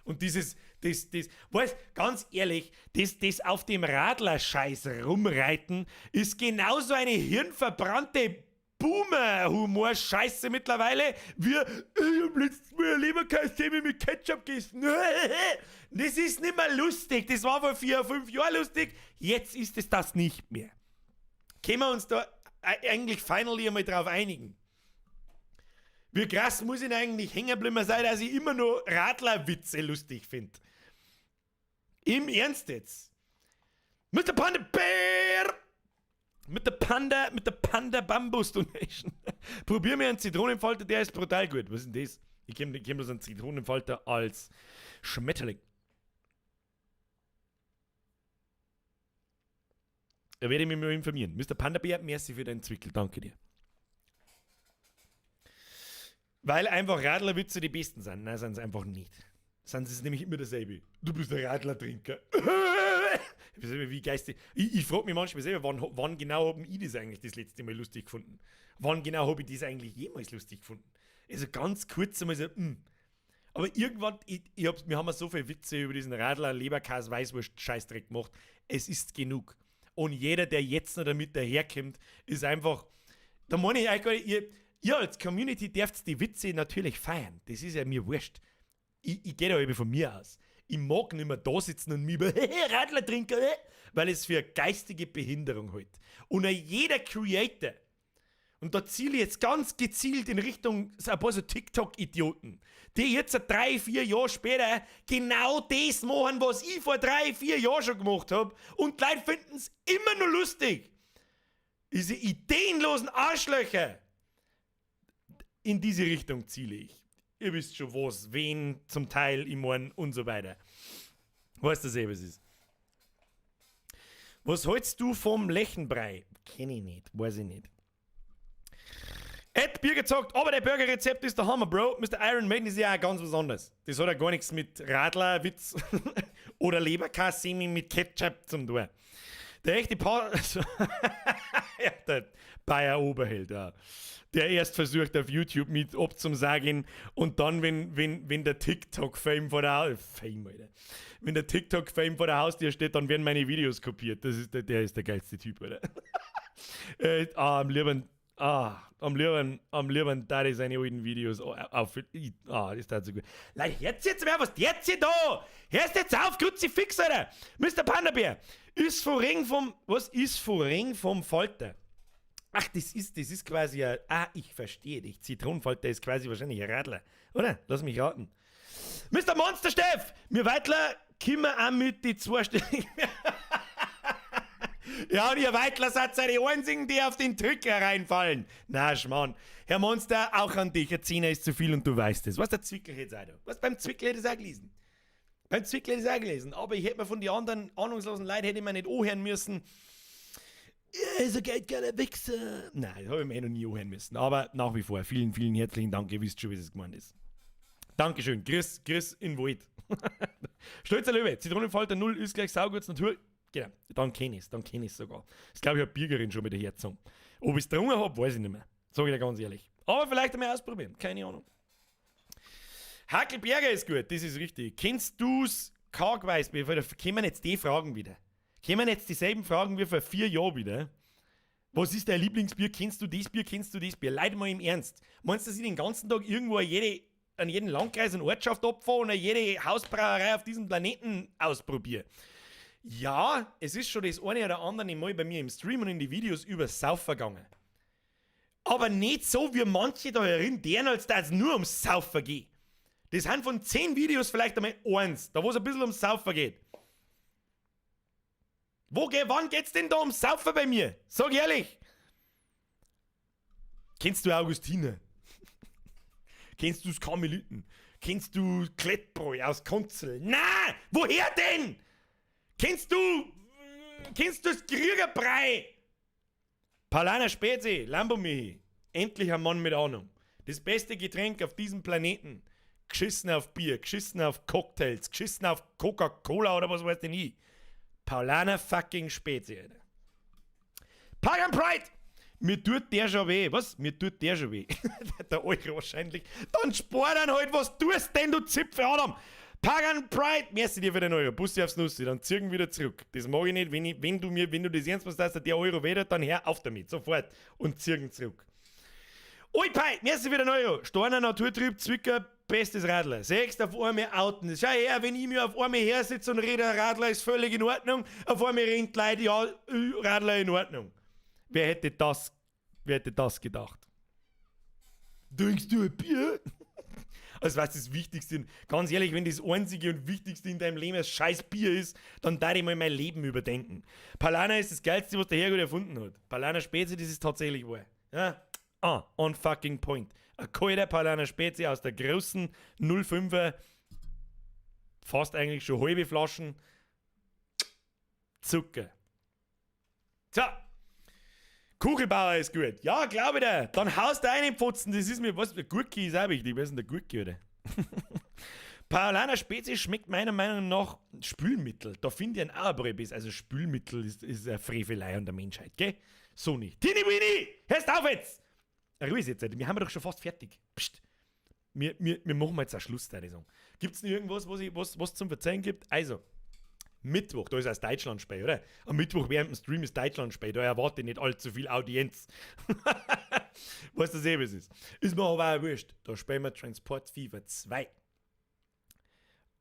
Und dieses, das, weißt, ganz ehrlich, das auf dem Radler-Scheiß rumreiten ist genauso eine hirnverbrannte Boomer-Humor-Scheiße mittlerweile, wie, ich hab letztes Mal eine Leberkässemmel mit Ketchup gegessen. Das ist nicht mehr lustig. Das war vor 4, 5 Jahren lustig. Jetzt ist es das nicht mehr. Können wir uns da eigentlich finally einmal drauf einigen? Wie krass muss ich denn eigentlich hängen bleiben sein, dass ich immer noch Radlerwitze lustig find? Im Ernst jetzt? Mr. Panda Bear! Mit der Panda Bambus Donation. Probier mir einen Zitronenfalter, der ist brutal gut. Was ist denn das? Ich kenn bloß einen Zitronenfalter als Schmetterling. Da werde ich mich mal informieren. Mr. Panda Bär, merci für deinen Zwickel. Danke dir. Weil einfach Radlerwitze die besten sind. Nein, sind sie einfach nicht. Sind sie nämlich immer dasselbe. Du bist ein Radlertrinker. Wie geistig. Ich frag mich manchmal selber, wann genau hab ich das eigentlich das letzte Mal lustig gefunden? Wann genau hab ich das eigentlich jemals lustig gefunden? Also ganz kurz einmal so, Aber irgendwann, wir haben ja so viele Witze über diesen Radler, Leberkäse, Weißwurst, Scheißdreck gemacht. Es ist genug. Und jeder, der jetzt noch damit daherkommt, ist einfach, da meine ich eigentlich gar nicht, ihr als Community dürft die Witze natürlich feiern. Das ist ja mir wurscht. Ich gehe da eben von mir aus. Ich mag nicht mehr da sitzen und mich über Radler trinken, weil es für geistige Behinderung halt. Und auch jeder Creator, und da ziele ich jetzt ganz gezielt in Richtung so ein paar so TikTok-Idioten, die jetzt 3, 4 Jahre später genau das machen, was ich vor 3, 4 Jahren schon gemacht hab. Und die Leute finden's immer noch lustig. Diese ideenlosen Arschlöcher. In diese Richtung ziele ich. Ihr wisst schon was, wen zum Teil, ich mein und so weiter. Weißt du eh, was ist? Was hältst du vom Lechenbrei? Kenn ich nicht, weiß ich nicht. Ed Birger sagt, aber der Burgerrezept ist der Hammer, Bro. Mr. Iron Maiden ist ja auch ganz was anderes. Das hat ja gar nichts mit Radlerwitz oder Leberkässemmel mit Ketchup zum tun. Der echte Ja, der Bayer Oberheld, ja. Der erst versucht auf YouTube mit abzusagen und dann, wenn der TikTok-Fame vor der Fame, Alter. Wenn der TikTok-Fame vor der Haustür steht, dann werden meine Videos kopiert. Das ist der, der ist der geilste Typ, Alter. Am lieben, ah, am lieben, am lieben, da ist seine alten Videos auf, ich, ah, das ist so gut. Leute, hört's jetzt mehr, was jetzt hier da? Hörst jetzt auf, Kruzifix, Alter! Mister Panda Bär, ist vor Ring vom, was ist vor Ring vom Falter? Ach, das ist quasi ein. Ah, ich verstehe dich. Zitronenfalter ist quasi wahrscheinlich ein Radler. Oder? Lass mich raten. Mr. Monster Steff! Mir Weitler kommen auch mit die zweistelligen. Ja, und ihr Weitler seid die einzigen, die auf den Drücker reinfallen. Na, Schmarrn. Herr Monster, auch an dich. Ein Zehner ist zu viel und du weißt es. Was, der Zwickel hätte auch da. Was, beim Zwickel hätte ich es auch gelesen. Beim Zwickel hätte ich es auch gelesen. Aber ich hätte mir von den anderen ahnungslosen Leuten hätte ich mir nicht anhören müssen. Ja, ist ein geldgeiler Wichser. Nein, das habe ich mir eh noch nie anhören müssen. Aber nach wie vor, vielen, vielen herzlichen Dank. Ihr wisst schon, wie es gemeint ist. Dankeschön. Grüß, grüß in Wald. Stolzer Löwe, Zitronenfalter 0 ist gleich saugut Natur. Genau, dann kenn ich's, dann kenn ich's sogar. Das glaube ich, hat Birgerin schon mit der hergezogen. Ob ich's getrunken hab, weiß ich nicht mehr. Sag ich dir ganz ehrlich. Aber vielleicht einmal ausprobieren, keine Ahnung. Hackelberger ist gut, das ist richtig. Kennst du's Karg-Weißbier? Da kommen jetzt die Fragen wieder. Kommen jetzt dieselben Fragen wie vor 4 Jahren wieder. Was ist dein Lieblingsbier? Kennst du das Bier? Kennst du das Bier? Leute, mal im Ernst. Meinst du, dass ich den ganzen Tag irgendwo an jeden Landkreis und Ortschaft abfahre und jede Hausbrauerei auf diesem Planeten ausprobiere? Ja, es ist schon das eine oder andere Mal bei mir im Stream und in die Videos über Saufen gegangen. Aber nicht so, wie manche da herin, deren, als da es nur ums Saufen geht. Das sind von 10 Videos vielleicht einmal eins, da wo es ein bisschen ums Saufen geht. Wann geht's denn da ums Saufen bei mir? Sag ehrlich. Kennst du Augustiner? Kennst du's Karmeliten? Kennst du Klettbräu aus Konzel? Na, woher denn? Kennst du das Kriegerbrei? Paulaner Spezi, Lambomichi. Endlich ein Mann mit Ahnung. Das beste Getränk auf diesem Planeten. Geschissen auf Bier, geschissen auf Cocktails, geschissen auf Coca-Cola oder was weiß denn ich. Paulaner fucking Spezi, Alter. Pagan Pride! Mir tut der schon weh. Was? Mir tut der schon weh. Der Euro wahrscheinlich. Dann spar dann halt, was tust denn, du Zipfel, Adam? Pagan Pride! Merci dir für den Euro. Bussi aufs Nussi, dann ziehen wieder zurück. Das mag ich nicht. Wenn du das ernst machst, dass der Euro weh tut, dann hör auf damit. Sofort. Und ziehen zurück. Oi, merci für den Euro. Steiner Naturtrüb, Zwicker, bestes Radler. Sechst auf einmal outen. Schau her, wenn ich mir auf einmal her sitze und rede, Radler ist völlig in Ordnung. Auf einmal rennt Leute, ja, Radler in Ordnung. Wer hätte das gedacht? Trinkst du ein Bier? Also, was das Wichtigste, ganz ehrlich, wenn das Einzige und Wichtigste in deinem Leben ein scheiß Bier ist, dann darf ich mal mein Leben überdenken. Paulaner ist das Geilste, was der Herrgott erfunden hat. Paulaner Spezi, das ist tatsächlich wahr. Ja? Ah, on fucking point. Ein kalter Paulaner Spezi aus der großen 05er, fast eigentlich schon halbe Flaschen Zucker. So. Kuchelbauer ist gut. Ja, glaube ich dir. Dann haust du einen Pfotzen. Das ist mir, was, der Gurki ist auch wichtig. Wer ist denn der Gurki, oder? Paulaner Spezi schmeckt meiner Meinung nach Spülmittel. Da finde ich ein auch ein. Also Spülmittel ist eine Frevelei an der Menschheit, gell? So nicht. Tini Winnie! Hörst auf jetzt! Ruhe ist jetzt, wir haben doch schon fast fertig. Psst. Wir machen jetzt auch Schluss, da ich sagen. Gibt es noch irgendwas, was zum Verzeihen gibt? Also, Mittwoch, da ist erst Deutschland-Spiel, oder? Am Mittwoch während dem Stream ist Deutschland-Spiel, da erwarte ich nicht allzu viel Audienz. Weißt du eh, was ist? Ist mir aber auch wurscht. Da spielen wir Transport Fever 2.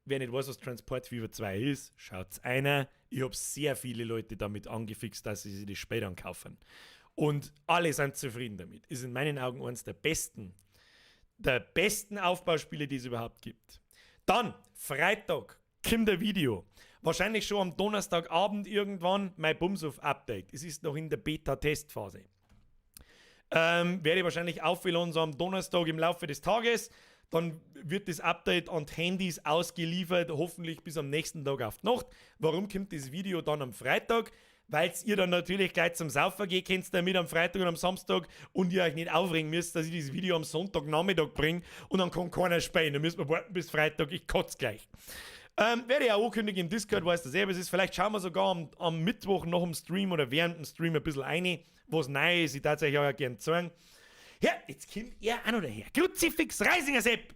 Wer nicht weiß, was Transport Fever 2 ist, schaut's einer. Ich habe sehr viele Leute damit angefixt, dass sie sich das Spiel dann kaufen. Und alle sind zufrieden damit. Ist in meinen Augen eines der besten Aufbauspiele, die es überhaupt gibt. Dann, Freitag, kommt ein Video. Wahrscheinlich schon am Donnerstagabend irgendwann mein Bumsuf-Update. Es ist noch in der Beta-Testphase. Werde ich wahrscheinlich aufladen so am Donnerstag im Laufe des Tages. Dann wird das Update an die Handys ausgeliefert, hoffentlich bis am nächsten Tag auf die Nacht. Warum kommt das Video dann am Freitag? Weil ihr dann natürlich gleich zum Saufen gehen könnt damit am Freitag und am Samstag und ihr euch nicht aufregen müsst, dass ich das Video am Sonntagnachmittag bringe und dann kann keiner spielen. Dann müssen wir warten bis Freitag, ich kotze gleich. Werde ich auch ankündigen im Discord, weiß das selber ist. Vielleicht schauen wir sogar am Mittwoch nach dem Stream oder während dem Stream ein bisschen rein, was neu ist. Ich tatsächlich auch gerne zeigen. Ja, jetzt kommt er auch noch daher. Kruzifix Reisinger Sepp.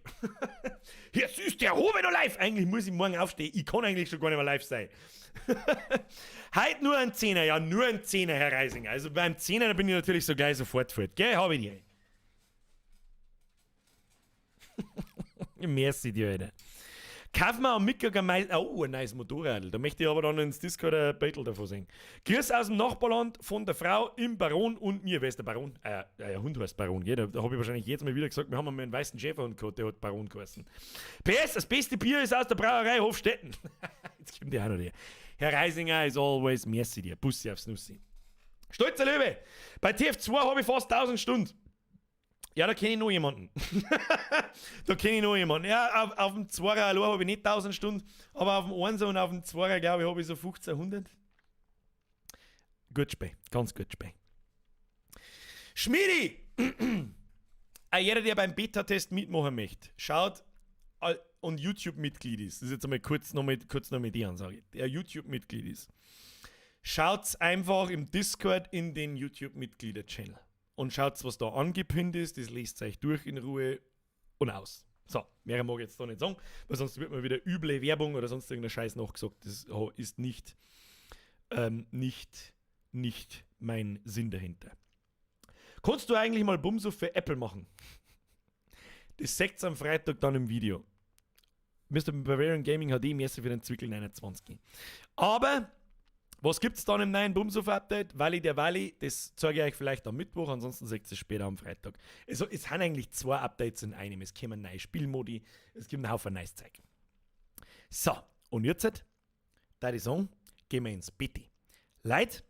Jetzt ist der Robert noch live. Eigentlich muss ich morgen aufstehen. Ich kann eigentlich schon gar nicht mehr live sein. Heute nur ein Zehner. Ja, nur ein Zehner, Herr Reisinger. Also beim Zehner, da bin ich natürlich so gleich sofort fort. Gell, hab ich die. Merci dir, Alter. Kauf mir am Mittag ein neues Motorradl. Da möchte ich aber dann ins Discord ein Battle davon sehen. Grüß aus dem Nachbarland von der Frau im Baron und mir. Wer ist der Baron? Der Hund heißt Baron, gell? Da habe ich wahrscheinlich jetzt mal wieder gesagt, wir haben einmal einen weißen Schäferhund gehabt, der hat Baron geheißen. PS, das beste Bier ist aus der Brauerei Hofstetten. Jetzt kommt die auch noch der. Herr Reisinger, as always, merci dir. Bussi aufs Nussi. Stolzer Löwe! Bei TF2 habe ich fast 1000 Stunden. Ja, da kenne ich noch jemanden. Da kenne ich noch jemanden. Ja, auf dem Zweier allein habe ich nicht 1000 Stunden, aber auf dem Einser und auf dem Zweier, glaube ich, habe ich so 1500. Gut Spiel, ganz gut Spiel. Schmidi! Jeder, der beim Beta-Test mitmachen möchte, schaut und YouTube-Mitglied ist, das ist jetzt einmal kurz noch mal die Ansage, der YouTube-Mitglied ist, schaut einfach im Discord in den YouTube-Mitglieder-Channel und schaut, was da angepinnt ist, das lest euch durch in Ruhe und aus. So, mehr mag ich jetzt da nicht sagen, weil sonst wird mir wieder üble Werbung oder sonst irgendein Scheiß nachgesagt. Das ist nicht mein Sinn dahinter. Kannst du eigentlich mal Bumsuff für Apple machen? Das seht's am Freitag dann im Video. Mr. Bavarian Gaming HD, merci für den Zwickel 29. Aber was gibt's dann im neuen Bumsuff-Update? Walli der Walli, das zeige ich euch vielleicht am Mittwoch, ansonsten seht ihr es später am Freitag. Also, es sind eigentlich zwei Updates in einem. Es kommen neue Spielmodi, es gibt einen Haufen neues Zeug. So, und jetzt, da ich sagen, gehen wir ins Bett. Leute,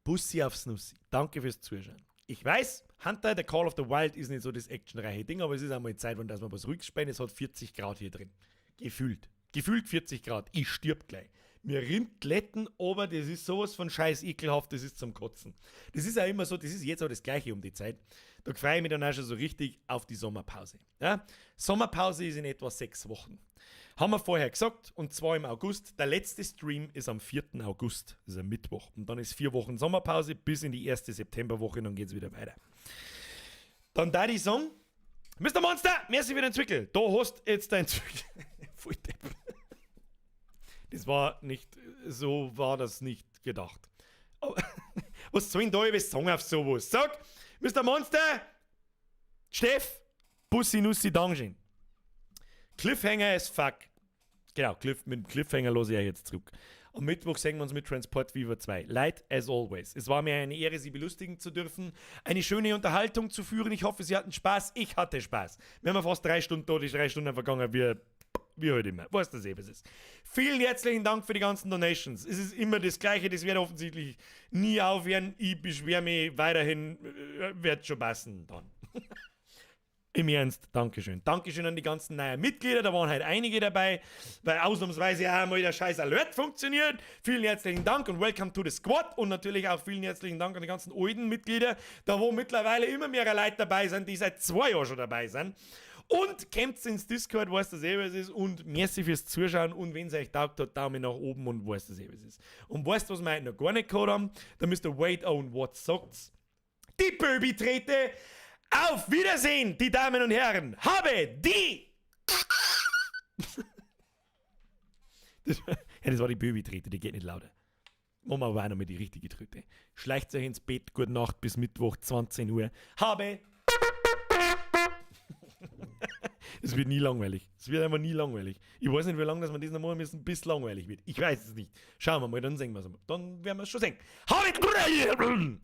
Bussi aufs Nussi. Danke fürs Zuschauen. Ich weiß, Hunter, The Call of the Wild ist nicht so das actionreiche Ding, aber es ist einmal Zeit, wenn das mal was ruhiges spielen. Es hat 40 Grad hier drin. Gefühlt. Gefühlt 40 Grad. Ich stirb gleich. Mir rinnt Glätten, aber das ist sowas von scheiß ekelhaft, das ist zum Kotzen. Das ist ja immer so, das ist jetzt auch das Gleiche um die Zeit. Da freue ich mich dann auch schon so richtig auf die Sommerpause. Ja? Sommerpause ist in etwa 6 Wochen. Haben wir vorher gesagt, und zwar im August. Der letzte Stream ist am 4. August, das ist ein Mittwoch. Und dann ist 4 Wochen Sommerpause bis in die erste Septemberwoche, und dann geht es wieder weiter. Dann da die Song. Mr. Monster, merci für den Zwickel. Da hast jetzt dein Zwickel. Voll Depp. Das war nicht, so war das nicht gedacht. Aber was soll denn da über sagen auf sowas? Sag, Mr. Monster, Steff, Bussi Nussi Dankeschön. Cliffhanger as fuck. Genau, mit dem Cliffhanger lasse ich euch jetzt zurück. Am Mittwoch sehen wir uns mit Transport Fever 2. Leute, as always. Es war mir eine Ehre, Sie belustigen zu dürfen, eine schöne Unterhaltung zu führen. Ich hoffe, Sie hatten Spaß. Ich hatte Spaß. Wir haben fast 3 Stunden da, die 3 Stunden vergangen, wie halt immer. Weißt du eh, was es ist. Vielen herzlichen Dank für die ganzen Donations. Es ist immer das Gleiche, das wird offensichtlich nie aufhören. Ich beschwere mich weiterhin, wird schon passen dann. Im Ernst, Dankeschön. Dankeschön an die ganzen neuen Mitglieder, da waren halt einige dabei, weil ausnahmsweise auch mal der scheiß Alert funktioniert. Vielen herzlichen Dank und welcome to the squad und natürlich auch vielen herzlichen Dank an die ganzen alten Mitglieder, da wo mittlerweile immer mehr Leute dabei sind, die seit 2 Jahren schon dabei sind. Und kommt ins Discord, weißt du eh, was es ist. Und merci fürs Zuschauen. Und wenn es euch taugt hat, Daumen nach oben und weißt du eh, was es ist. Und weißt du, was wir heute noch gar nicht gehabt haben? Da Mr. Wade Owen Watts sagt's. Die Böbi-Trete. Auf Wiedersehen, die Damen und Herren. Habe die. Ja, das war die Böbi-Trete, die geht nicht lauter. Machen wir aber auch noch mit die richtige Tröte. Schleicht euch ins Bett, gute Nacht bis Mittwoch, 20 Uhr. Habe. Es wird nie langweilig. Es wird einfach nie langweilig. Ich weiß nicht, wie lange dass wir das noch machen müssen, bis langweilig wird. Ich weiß es nicht. Schauen wir mal, dann sehen wir es. Dann werden wir es schon sehen. Habe.